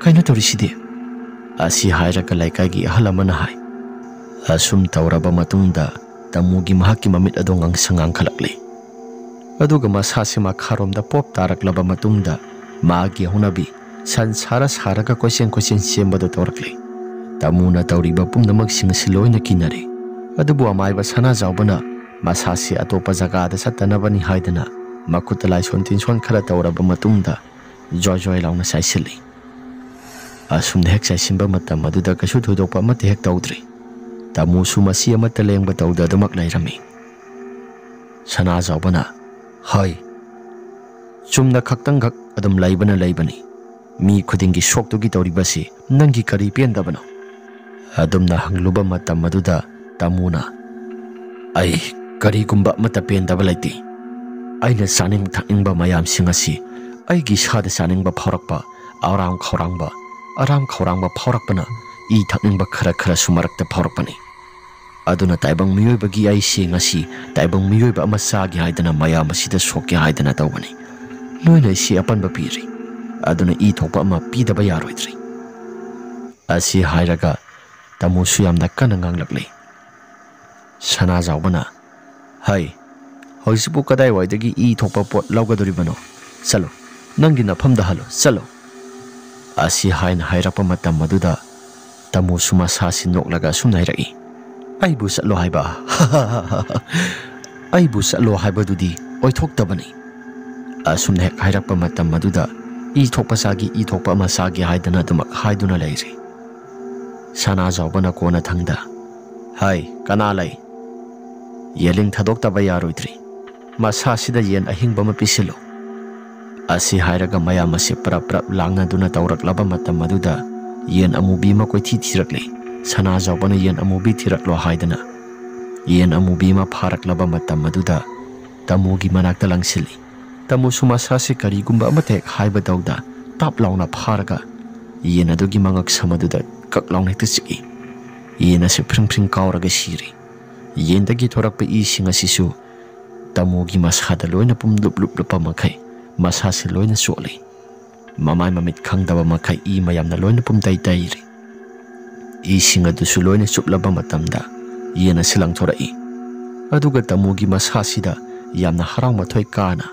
ꯀꯩꯅꯣ ꯇꯧꯔꯤꯁꯤꯗꯤ?" ꯑꯁꯤ ꯍꯥꯏꯔꯒ ꯂꯩꯀꯥꯏꯒꯤ ꯑꯍꯜ ꯑꯃꯅ ꯍꯥꯏ꯫ ꯑꯁꯨꯝ ꯇꯧꯔꯕ ꯃꯇꯨꯡꯗ ꯇꯥꯃꯨꯒꯤ ꯃꯍꯥꯛꯀꯤ ꯃꯃꯤꯠ ꯑꯗꯨ ꯉꯥꯡꯁꯪ ꯉꯥꯡꯈꯠꯂꯛꯂꯤ꯫ ꯑꯗꯨꯒ ꯃꯁꯥꯁꯤ ꯃꯈꯥꯔꯣꯝꯗ ꯄꯣꯞ ꯇꯥꯔꯛꯂꯕ ꯃꯇꯨꯡꯗ ꯃꯥꯒꯤ ꯍꯧꯅꯕꯤ ꯁꯟ ꯁꯥꯔ ꯁꯥꯔꯒ ꯀꯣꯏꯆꯦꯟ ꯀꯣꯏꯆꯦꯟ ꯆꯦꯟꯕꯗꯨ ꯇꯧꯔꯛꯂꯤ꯫ ꯇꯥꯃꯨꯅ ꯇꯧꯔꯤꯕ ꯄꯨꯝꯅꯃꯛꯁꯤꯡ ꯑꯁꯤ ꯂꯣꯏꯅ ꯀꯤꯅꯔꯦ꯫ ꯑꯗꯨꯕꯨ ꯑꯃꯥꯏꯕ ꯁꯅꯥꯖꯥꯎꯕꯅ ꯃꯁꯥꯁꯤ ꯑꯇꯣꯞꯄ ꯖꯒꯥꯗ ꯆꯠꯇꯅꯕꯅꯤ ꯍꯥꯏꯗꯅ ꯃꯈꯨꯠꯇ ꯂꯥꯏꯁꯣꯟ ꯇꯤꯟꯁꯣꯟ ꯈꯔ ꯇꯧꯔꯕ ꯃꯇꯨꯡꯗ ꯖ꯭ꯋꯥꯏ ꯖ꯭ꯋꯥꯏ ꯂꯥꯎꯅ ꯆꯥꯏꯁꯤꯜꯂꯤ꯫ ꯑꯁꯨꯝꯅ ꯍꯦꯛ ꯆꯥꯏꯁꯤꯟꯕ ꯃꯇꯝ ꯑꯗꯨꯗ ꯀꯩꯁꯨ ꯊꯣꯏꯗꯣꯛꯄ ꯑꯃꯠꯇ ꯍꯦꯛ ꯇꯧꯗ꯭ꯔꯤ꯫ ꯇꯥꯃꯨꯁꯨ ꯃꯁꯤ ꯑꯃꯠꯇ ꯂꯦꯡꯕ ꯇꯧꯗ ꯑꯗꯨꯃꯛ ꯂꯩꯔꯝꯃꯤ꯫ ꯁꯅꯥꯖꯥꯎꯕꯅ, "ꯍꯣꯏ, ꯆꯨꯝꯅ ꯈꯛꯇꯪꯈꯛ ꯑꯗꯨꯝ ꯂꯩꯕꯅ ꯂꯩꯕꯅꯤ꯫ ꯃꯤ ꯈꯨꯗꯤꯡꯒꯤ ꯁꯣꯛꯇꯨꯒꯤ ꯇꯧꯔꯤꯕꯁꯤ ꯅꯪꯒꯤ ꯀꯔꯤ ꯄꯦꯟꯗꯕꯅꯣ?" ꯑꯗꯨꯝꯅ ꯍꯪꯂꯨꯕ ꯃꯇꯝ ꯑꯗꯨꯗ ꯇꯥꯃꯨꯅ, "ꯑꯩ ꯀꯔꯤꯒꯨꯝꯕ ꯑꯃꯠꯇ ꯄꯦꯟꯗꯕ ꯂꯩꯇꯦ꯫ ꯑꯩꯅ ꯆꯥꯅꯤꯡ ꯊꯛꯅꯤꯡꯕ ꯃꯌꯥꯝꯁꯤꯡ ꯑꯁꯤ ꯑꯩꯒꯤ ꯏꯁꯥꯗ ꯆꯥꯅꯤꯡꯕ ꯐꯥꯎꯔꯛꯄ, ꯑꯔꯥꯝ ꯈꯧꯔꯥꯡꯕ, ꯑꯔꯥꯝ ꯈꯧꯔꯥꯡꯕ ꯐꯥꯎꯔꯛꯄꯅ ꯏ ꯊꯛꯅꯤꯡꯕ ꯈꯔ ꯈꯔꯁꯨ ꯃꯔꯛꯇ ꯐꯥꯎꯔꯛꯄꯅꯤ꯫ ꯑꯗꯨꯅ ꯇꯥꯏꯕꯪ ꯃꯤꯑꯣꯏꯕꯒꯤ ꯑꯩꯁꯦ ꯉꯁꯤ ꯇꯥꯏꯕꯪ ꯃꯤꯑꯣꯏꯕ ꯑꯃ ꯆꯥꯒꯦ ꯍꯥꯏꯗꯅ ꯃꯌꯥꯝ ꯑꯁꯤꯗ ꯁꯣꯛꯀꯦ ꯍꯥꯏꯗꯅ ꯇꯧꯕꯅꯤ꯫ ꯅꯣꯏꯅ ꯑꯩꯁꯤ ꯑꯄꯟꯕ ꯄꯤꯔꯤ, ꯑꯗꯨꯅ ꯏ ꯊꯣꯛꯄ ꯑꯃ ꯄꯤꯗꯕ ꯌꯥꯔꯣꯏꯗ꯭ꯔꯤ꯫" ꯑꯁꯤ ꯍꯥꯏꯔꯒ ꯇꯥꯃꯨꯁꯨ ꯌꯥꯝꯅ ꯀꯟꯅ ꯉꯥꯡꯂꯛꯂꯤ꯫ ꯁꯅꯥꯖꯥꯎꯕꯅ, "ꯍꯩ, ꯍꯧꯖꯤꯛꯄꯨ ꯀꯗꯥꯏꯋꯥꯏꯗꯒꯤ ꯏ ꯊꯣꯛꯄ ꯄꯣꯠ ꯂꯧꯒꯗꯧꯔꯤꯕꯅꯣ? ꯆꯠꯂꯣ, ꯅꯪꯒꯤ ꯅꯐꯝꯗ ꯍꯜꯂꯣ, ꯆꯠꯂꯣ꯫" ꯑꯁꯤ ꯍꯥꯏꯅ ꯍꯥꯏꯔꯛꯄ ꯃꯇꯝ ꯑꯗꯨꯗ ꯇꯥꯃꯨꯁꯨ ꯃꯁꯥꯁꯤ ꯅꯣꯛꯂꯒ ꯑꯁꯨꯝꯅ ꯍꯥꯏꯔꯛꯏ, "ꯑꯩꯕꯨ ꯆꯠꯂꯣ ꯍꯥꯏꯕ? ꯑꯩꯕꯨ ꯆꯠꯂꯣ ꯍꯥꯏꯕꯗꯨꯗꯤ ꯑꯣꯏꯊꯣꯛꯇꯕꯅꯤ꯫" ꯑꯁꯨꯝꯅ ꯍꯦꯛ ꯍꯥꯏꯔꯛꯄ ꯃꯇꯝ ꯑꯗꯨꯗ ꯏ ꯊꯣꯛꯄ ꯆꯥꯒꯤ, ꯏ ꯊꯣꯛꯄ ꯑꯃ ꯆꯥꯒꯤ ꯍꯥꯏꯗꯅ ꯑꯗꯨꯃꯛ ꯍꯥꯏꯗꯨꯅ ꯂꯩꯔꯤ꯫ ꯁꯅꯥꯖꯥꯎꯕꯅ ꯀꯣꯟꯅꯊꯪꯗ, "ꯍꯥꯏ, ꯀꯅꯥ ꯂꯩ? ꯌꯦꯂꯤꯡ ꯊꯥꯗꯣꯛꯇꯕ ꯌꯥꯔꯣꯏꯗ꯭ꯔꯤ꯫ ꯃꯁꯥꯁꯤꯗ ꯌꯦꯟ ꯑꯍꯤꯡꯕ ꯑꯃ ꯄꯤꯁꯤꯜꯂꯨ꯫" ꯑꯁꯤ ꯍꯥꯏꯔꯒ ꯃꯌꯥꯝ ꯑꯁꯤ ꯄ꯭ꯔꯞ ꯄ꯭ꯔꯞ ꯂꯥꯡꯅꯗꯨꯅ ꯇꯧꯔꯛꯂꯕ ꯃꯇꯝ ꯑꯗꯨꯗ ꯌꯦꯟ ꯑꯃꯨꯕꯤ ꯑꯃ ꯀꯣꯏꯊꯤ ꯊꯤꯔꯛꯂꯤ꯫ ꯁꯅꯥꯖꯥꯎꯕꯅ ꯌꯦꯟ ꯑꯃꯨꯕꯤ ꯊꯤꯔꯛꯂꯣ ꯍꯥꯏꯗꯅ ꯌꯦꯟ ꯑꯃꯨꯕꯤ ꯑꯃ ꯐꯥꯔꯛꯂꯕ ꯃꯇꯝ ꯑꯗꯨꯗ ꯇꯥꯃꯣꯒꯤ ꯃꯅꯥꯛꯇ ꯂꯪꯁꯤꯜꯂꯤ꯫ ꯇꯥꯃꯣꯁꯨ ꯃꯁꯥꯁꯦ ꯀꯔꯤꯒꯨꯝꯕ ꯑꯃꯠꯇ ꯍꯦꯛ ꯍꯥꯏꯕ ꯇꯧꯗ ꯇꯥꯞ ꯂꯥꯎꯅ ꯐꯥꯔꯒ ꯌꯦꯟ ꯑꯗꯨꯒꯤ ꯃꯉꯛ ꯁꯝ ꯑꯗꯨꯗ ꯀꯛ ꯂꯥꯎꯅ ꯍꯦꯛꯇ ꯆꯤꯛꯏ꯫ ꯌꯦꯟ ꯑꯁꯤ ꯐ꯭ꯔꯤꯡ ꯐ꯭ꯔꯤꯡ ꯀꯥꯎꯔꯒ ꯁꯤꯔꯤ꯫ ꯌꯦꯟꯗꯒꯤ ꯊꯣꯔꯛꯄ ꯏꯁꯤꯡ ꯑꯁꯤꯁꯨ ꯇꯥꯃꯣꯒꯤ ꯃꯁꯥꯗ ꯂꯣꯏꯅ ꯄꯨꯝꯂꯨꯞ ꯂꯨꯞꯂꯨꯞꯄ ꯃꯈꯩ ꯃꯁꯥꯁꯤ ꯂꯣꯏꯅ ꯆꯣꯠꯂꯤ꯫ ꯃꯃꯥꯏ ꯃꯃꯤꯠ ꯈꯪꯗꯕ ꯃꯈꯩ ꯏ ꯃꯌꯥꯝꯅ ꯂꯣꯏꯅ ꯄꯨꯝꯇꯩ ꯇꯩꯔꯤ꯫ ꯏꯁꯤꯡ ꯑꯗꯨꯁꯨ ꯂꯣꯏꯅ ꯆꯨꯞꯂꯕ ꯃꯇꯝꯗ ꯌꯦꯟ ꯑꯁꯤ ꯂꯪꯊꯣꯔꯛꯏ꯫ ꯑꯗꯨꯒ ꯇꯥꯃꯣꯒꯤ ꯃꯁꯥꯁꯤꯗ ꯌꯥꯝꯅ ꯍꯔꯥꯎ ꯃꯊꯣꯏ ꯀꯥꯅ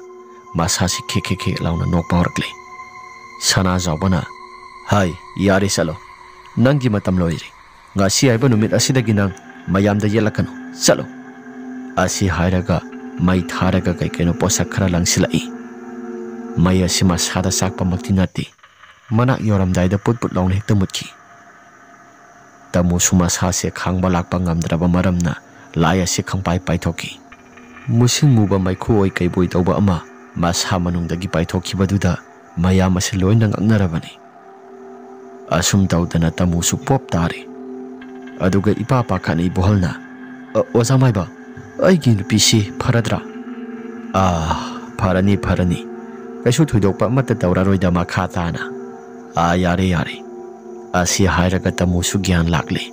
ꯃꯁꯥꯁꯤ ꯈꯦꯛ ꯈꯦꯛ ꯈꯦꯛ ꯂꯥꯎꯅ ꯅꯣꯛꯄ ꯍꯧꯔꯛꯂꯦ꯫ ꯁꯅꯥꯖꯥꯎꯕꯅ, "ꯍꯥꯏ, ꯌꯥꯔꯦ, ꯆꯠꯂꯣ꯫ ꯅꯪꯒꯤ ꯃꯇꯝ ꯂꯣꯏꯔꯦ꯫ ꯉꯁꯤ ꯍꯥꯏꯕ ꯅꯨꯃꯤꯠ ꯑꯁꯤꯗꯒꯤ ꯅꯪ ꯃꯌꯥꯝꯗ ꯌꯦꯠꯂꯛꯀꯅꯨ꯫ ꯆꯠꯂꯣ!" ꯑꯁꯤ ꯍꯥꯏꯔꯒ ꯃꯩ ꯊꯥꯔꯒ ꯀꯩ ꯀꯩꯅꯣ ꯄꯣꯠꯁꯛ ꯈꯔ ꯂꯪꯁꯤꯜꯂꯛꯏ꯫ ꯃꯩ ꯑꯁꯤ ꯃꯁꯥꯗ ꯆꯥꯛꯄꯃꯛꯇꯤ ꯅꯠꯇꯦ꯫ ꯃꯅꯥꯛ ꯌꯧꯔꯝꯗꯥꯏꯗ ꯄꯨꯠ ꯄꯨꯠ ꯂꯥꯎꯅ ꯍꯦꯛꯇ ꯃꯨꯠꯈꯤ꯫ ꯇꯥꯃꯣꯁꯨ ꯃꯁꯥꯁꯦ ꯈꯥꯡꯕ ꯂꯥꯛꯄ ꯉꯝꯗ꯭ꯔꯕ ꯃꯔꯝꯅ ꯂꯥꯏ ꯑꯁꯤ ꯈꯪꯄꯥꯏ ꯄꯥꯏꯊꯣꯛꯈꯤ꯫ ꯃꯨꯁꯤꯟ ꯃꯨꯕ ꯃꯩꯈꯨ ꯑꯣꯏ ꯀꯩꯕꯣꯏ ꯇꯧꯕ ꯑꯃ ꯃꯁꯥ ꯃꯅꯨꯡꯗꯒꯤ ꯄꯥꯏꯊꯣꯛꯈꯤꯕꯗꯨꯗ ꯃꯌꯥꯝ ꯑꯁꯤ ꯂꯣꯏꯅ ꯉꯛꯅꯔꯕꯅꯤ꯫ ꯑꯁꯨꯝ ꯇꯧꯗꯅ ꯇꯥꯃꯣꯁꯨ ꯄꯣꯞ ꯇꯥꯔꯦ꯫ ꯑꯗꯨꯒ ꯏꯄꯥ ꯄꯥꯈꯠꯅ ꯏꯕꯣꯍꯜꯅ, "ꯑ, ꯑꯣꯖꯥ ꯃꯥꯏꯕ, ꯑꯩꯒꯤ ꯅꯨꯄꯤꯁꯤ ꯐꯔꯗ꯭ꯔꯥ?" "ꯑꯥ, ꯐꯔꯅꯤ, ꯐꯔꯅꯤ꯫ ꯀꯩꯁꯨ ꯊꯣꯏꯗꯣꯛꯄ ꯑꯃꯠꯇ ꯇꯧꯔꯔꯣꯏꯗ ꯃꯈꯥ ꯇꯥꯅ꯫ ꯑꯥ, ꯌꯥꯔꯦ, ꯌꯥꯔꯦ꯫" ꯑꯁꯤ ꯍꯥꯏꯔꯒ ꯇꯥꯃꯣꯁꯨ ꯒ꯭ꯌꯥꯟ ꯂꯥꯛꯂꯦ꯫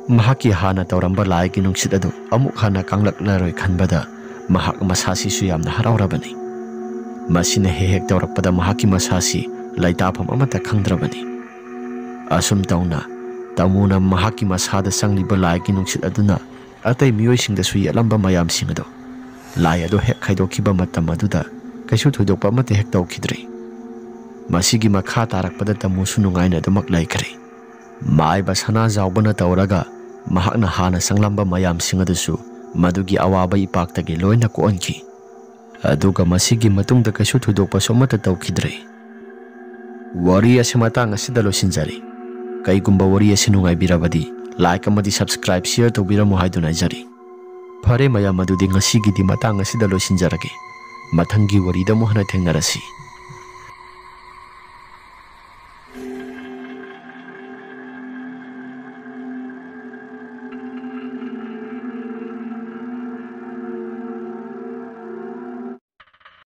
ꯃꯍꯥꯛꯀꯤ ꯍꯥꯟꯅ ꯇꯧꯔꯝꯕ ꯂꯥꯏꯒꯤ ꯅꯨꯡꯁꯤꯠ ꯑꯗꯨ ꯑꯃꯨꯛ ꯍꯟꯅ ꯀꯪꯂꯛꯂꯔꯣꯏ ꯈꯟꯕꯗ ꯃꯍꯥꯛ ꯃꯁꯥꯁꯤꯁꯨ ꯌꯥꯝꯅ ꯍꯔꯥꯎꯔꯕꯅꯤ꯫ ꯃꯁꯤꯅ ꯍꯦꯛ ꯍꯦꯛ ꯇꯧꯔꯛꯄꯗ ꯃꯍꯥꯛꯀꯤ ꯃꯁꯥꯁꯤ ꯂꯩꯇꯥꯐꯝ ꯑꯃꯠꯇ ꯈꯪꯗ꯭ꯔꯕꯅꯤ꯫ ꯑꯁꯨꯝ ꯇꯧꯅ ꯇꯥꯃꯣꯅ ꯃꯍꯥꯛꯀꯤ ꯃꯁꯥꯗ ꯆꯪꯂꯤꯕ ꯂꯥꯏꯒꯤ ꯅꯨꯡꯁꯤꯠ ꯑꯗꯨꯅ ꯑꯇꯩ ꯃꯤꯑꯣꯏꯁꯤꯡꯗꯁꯨ ꯌꯦꯠꯂꯝꯕ ꯃꯌꯥꯝꯁꯤꯡ ꯑꯗꯨ, ꯂꯥꯏ ꯑꯗꯨ ꯍꯦꯛ ꯈꯥꯏꯗꯣꯛꯈꯤꯕ ꯃꯇꯝ ꯑꯗꯨꯗ ꯀꯩꯁꯨ ꯊꯣꯏꯗꯣꯛꯄ ꯑꯃꯠꯇ ꯍꯦꯛ ꯇꯧꯈꯤꯗ꯭ꯔꯦ꯫ ꯃꯁꯤꯒꯤ ꯃꯈꯥ ꯇꯥꯔꯛꯄꯗ ꯇꯥꯃꯣꯁꯨ ꯅꯨꯡꯉꯥꯏꯅ ꯑꯗꯨꯃꯛ ꯂꯩꯈ꯭ꯔꯦ꯫ ꯃꯥꯏꯕ ꯁꯅꯥꯖꯥꯎꯕꯅ ꯇꯧꯔꯒ ꯃꯍꯥꯛꯅ ꯍꯥꯟꯅ ꯆꯪꯂꯝꯕ ꯃꯌꯥꯝꯁꯤꯡ ꯑꯗꯨꯁꯨ ꯃꯗꯨꯒꯤ ꯑꯋꯥꯕ ꯏꯄꯥꯛꯇꯒꯤ ꯂꯣꯏꯅ ꯀꯣꯛꯍꯟꯈꯤ꯫ ꯑꯗꯨꯒ ꯃꯁꯤꯒꯤ ꯃꯇꯨꯡꯗ ꯀꯩꯁꯨ ꯊꯣꯏꯗꯣꯛꯄꯁꯨ ꯑꯃꯠꯇ ꯇꯧꯈꯤꯗ꯭ꯔꯦ꯫ ꯋꯥꯔꯤ ꯑꯁꯤ ꯃꯇꯥꯡ ꯑꯁꯤꯗ ꯂꯣꯏꯁꯤꯟꯖꯔꯦ꯫ ꯀꯩꯒꯨꯝꯕ ꯋꯥꯔꯤ ꯑꯁꯤ ꯅꯨꯡꯉꯥꯏꯕꯤꯔꯕꯗꯤ like ꯑꯃꯗꯤ subscribe, share ꯇꯧꯕꯤꯔꯝꯃꯨ ꯍꯥꯏꯗꯨꯅ ꯍꯥꯏꯖꯔꯤ꯫ ꯐꯔꯦ ꯃꯌꯥꯝ, ꯑꯗꯨꯗꯤ ꯉꯁꯤꯒꯤꯗꯤ ꯃꯇꯥꯡ ꯑꯁꯤꯗ ꯂꯣꯏꯁꯤꯟꯖꯔꯒꯦ꯫ ꯃꯊꯪꯒꯤ ꯋꯥꯔꯤꯗ ꯑꯃꯨꯛ ꯍꯟꯅ ꯊꯦꯡꯅꯔꯁꯤ꯫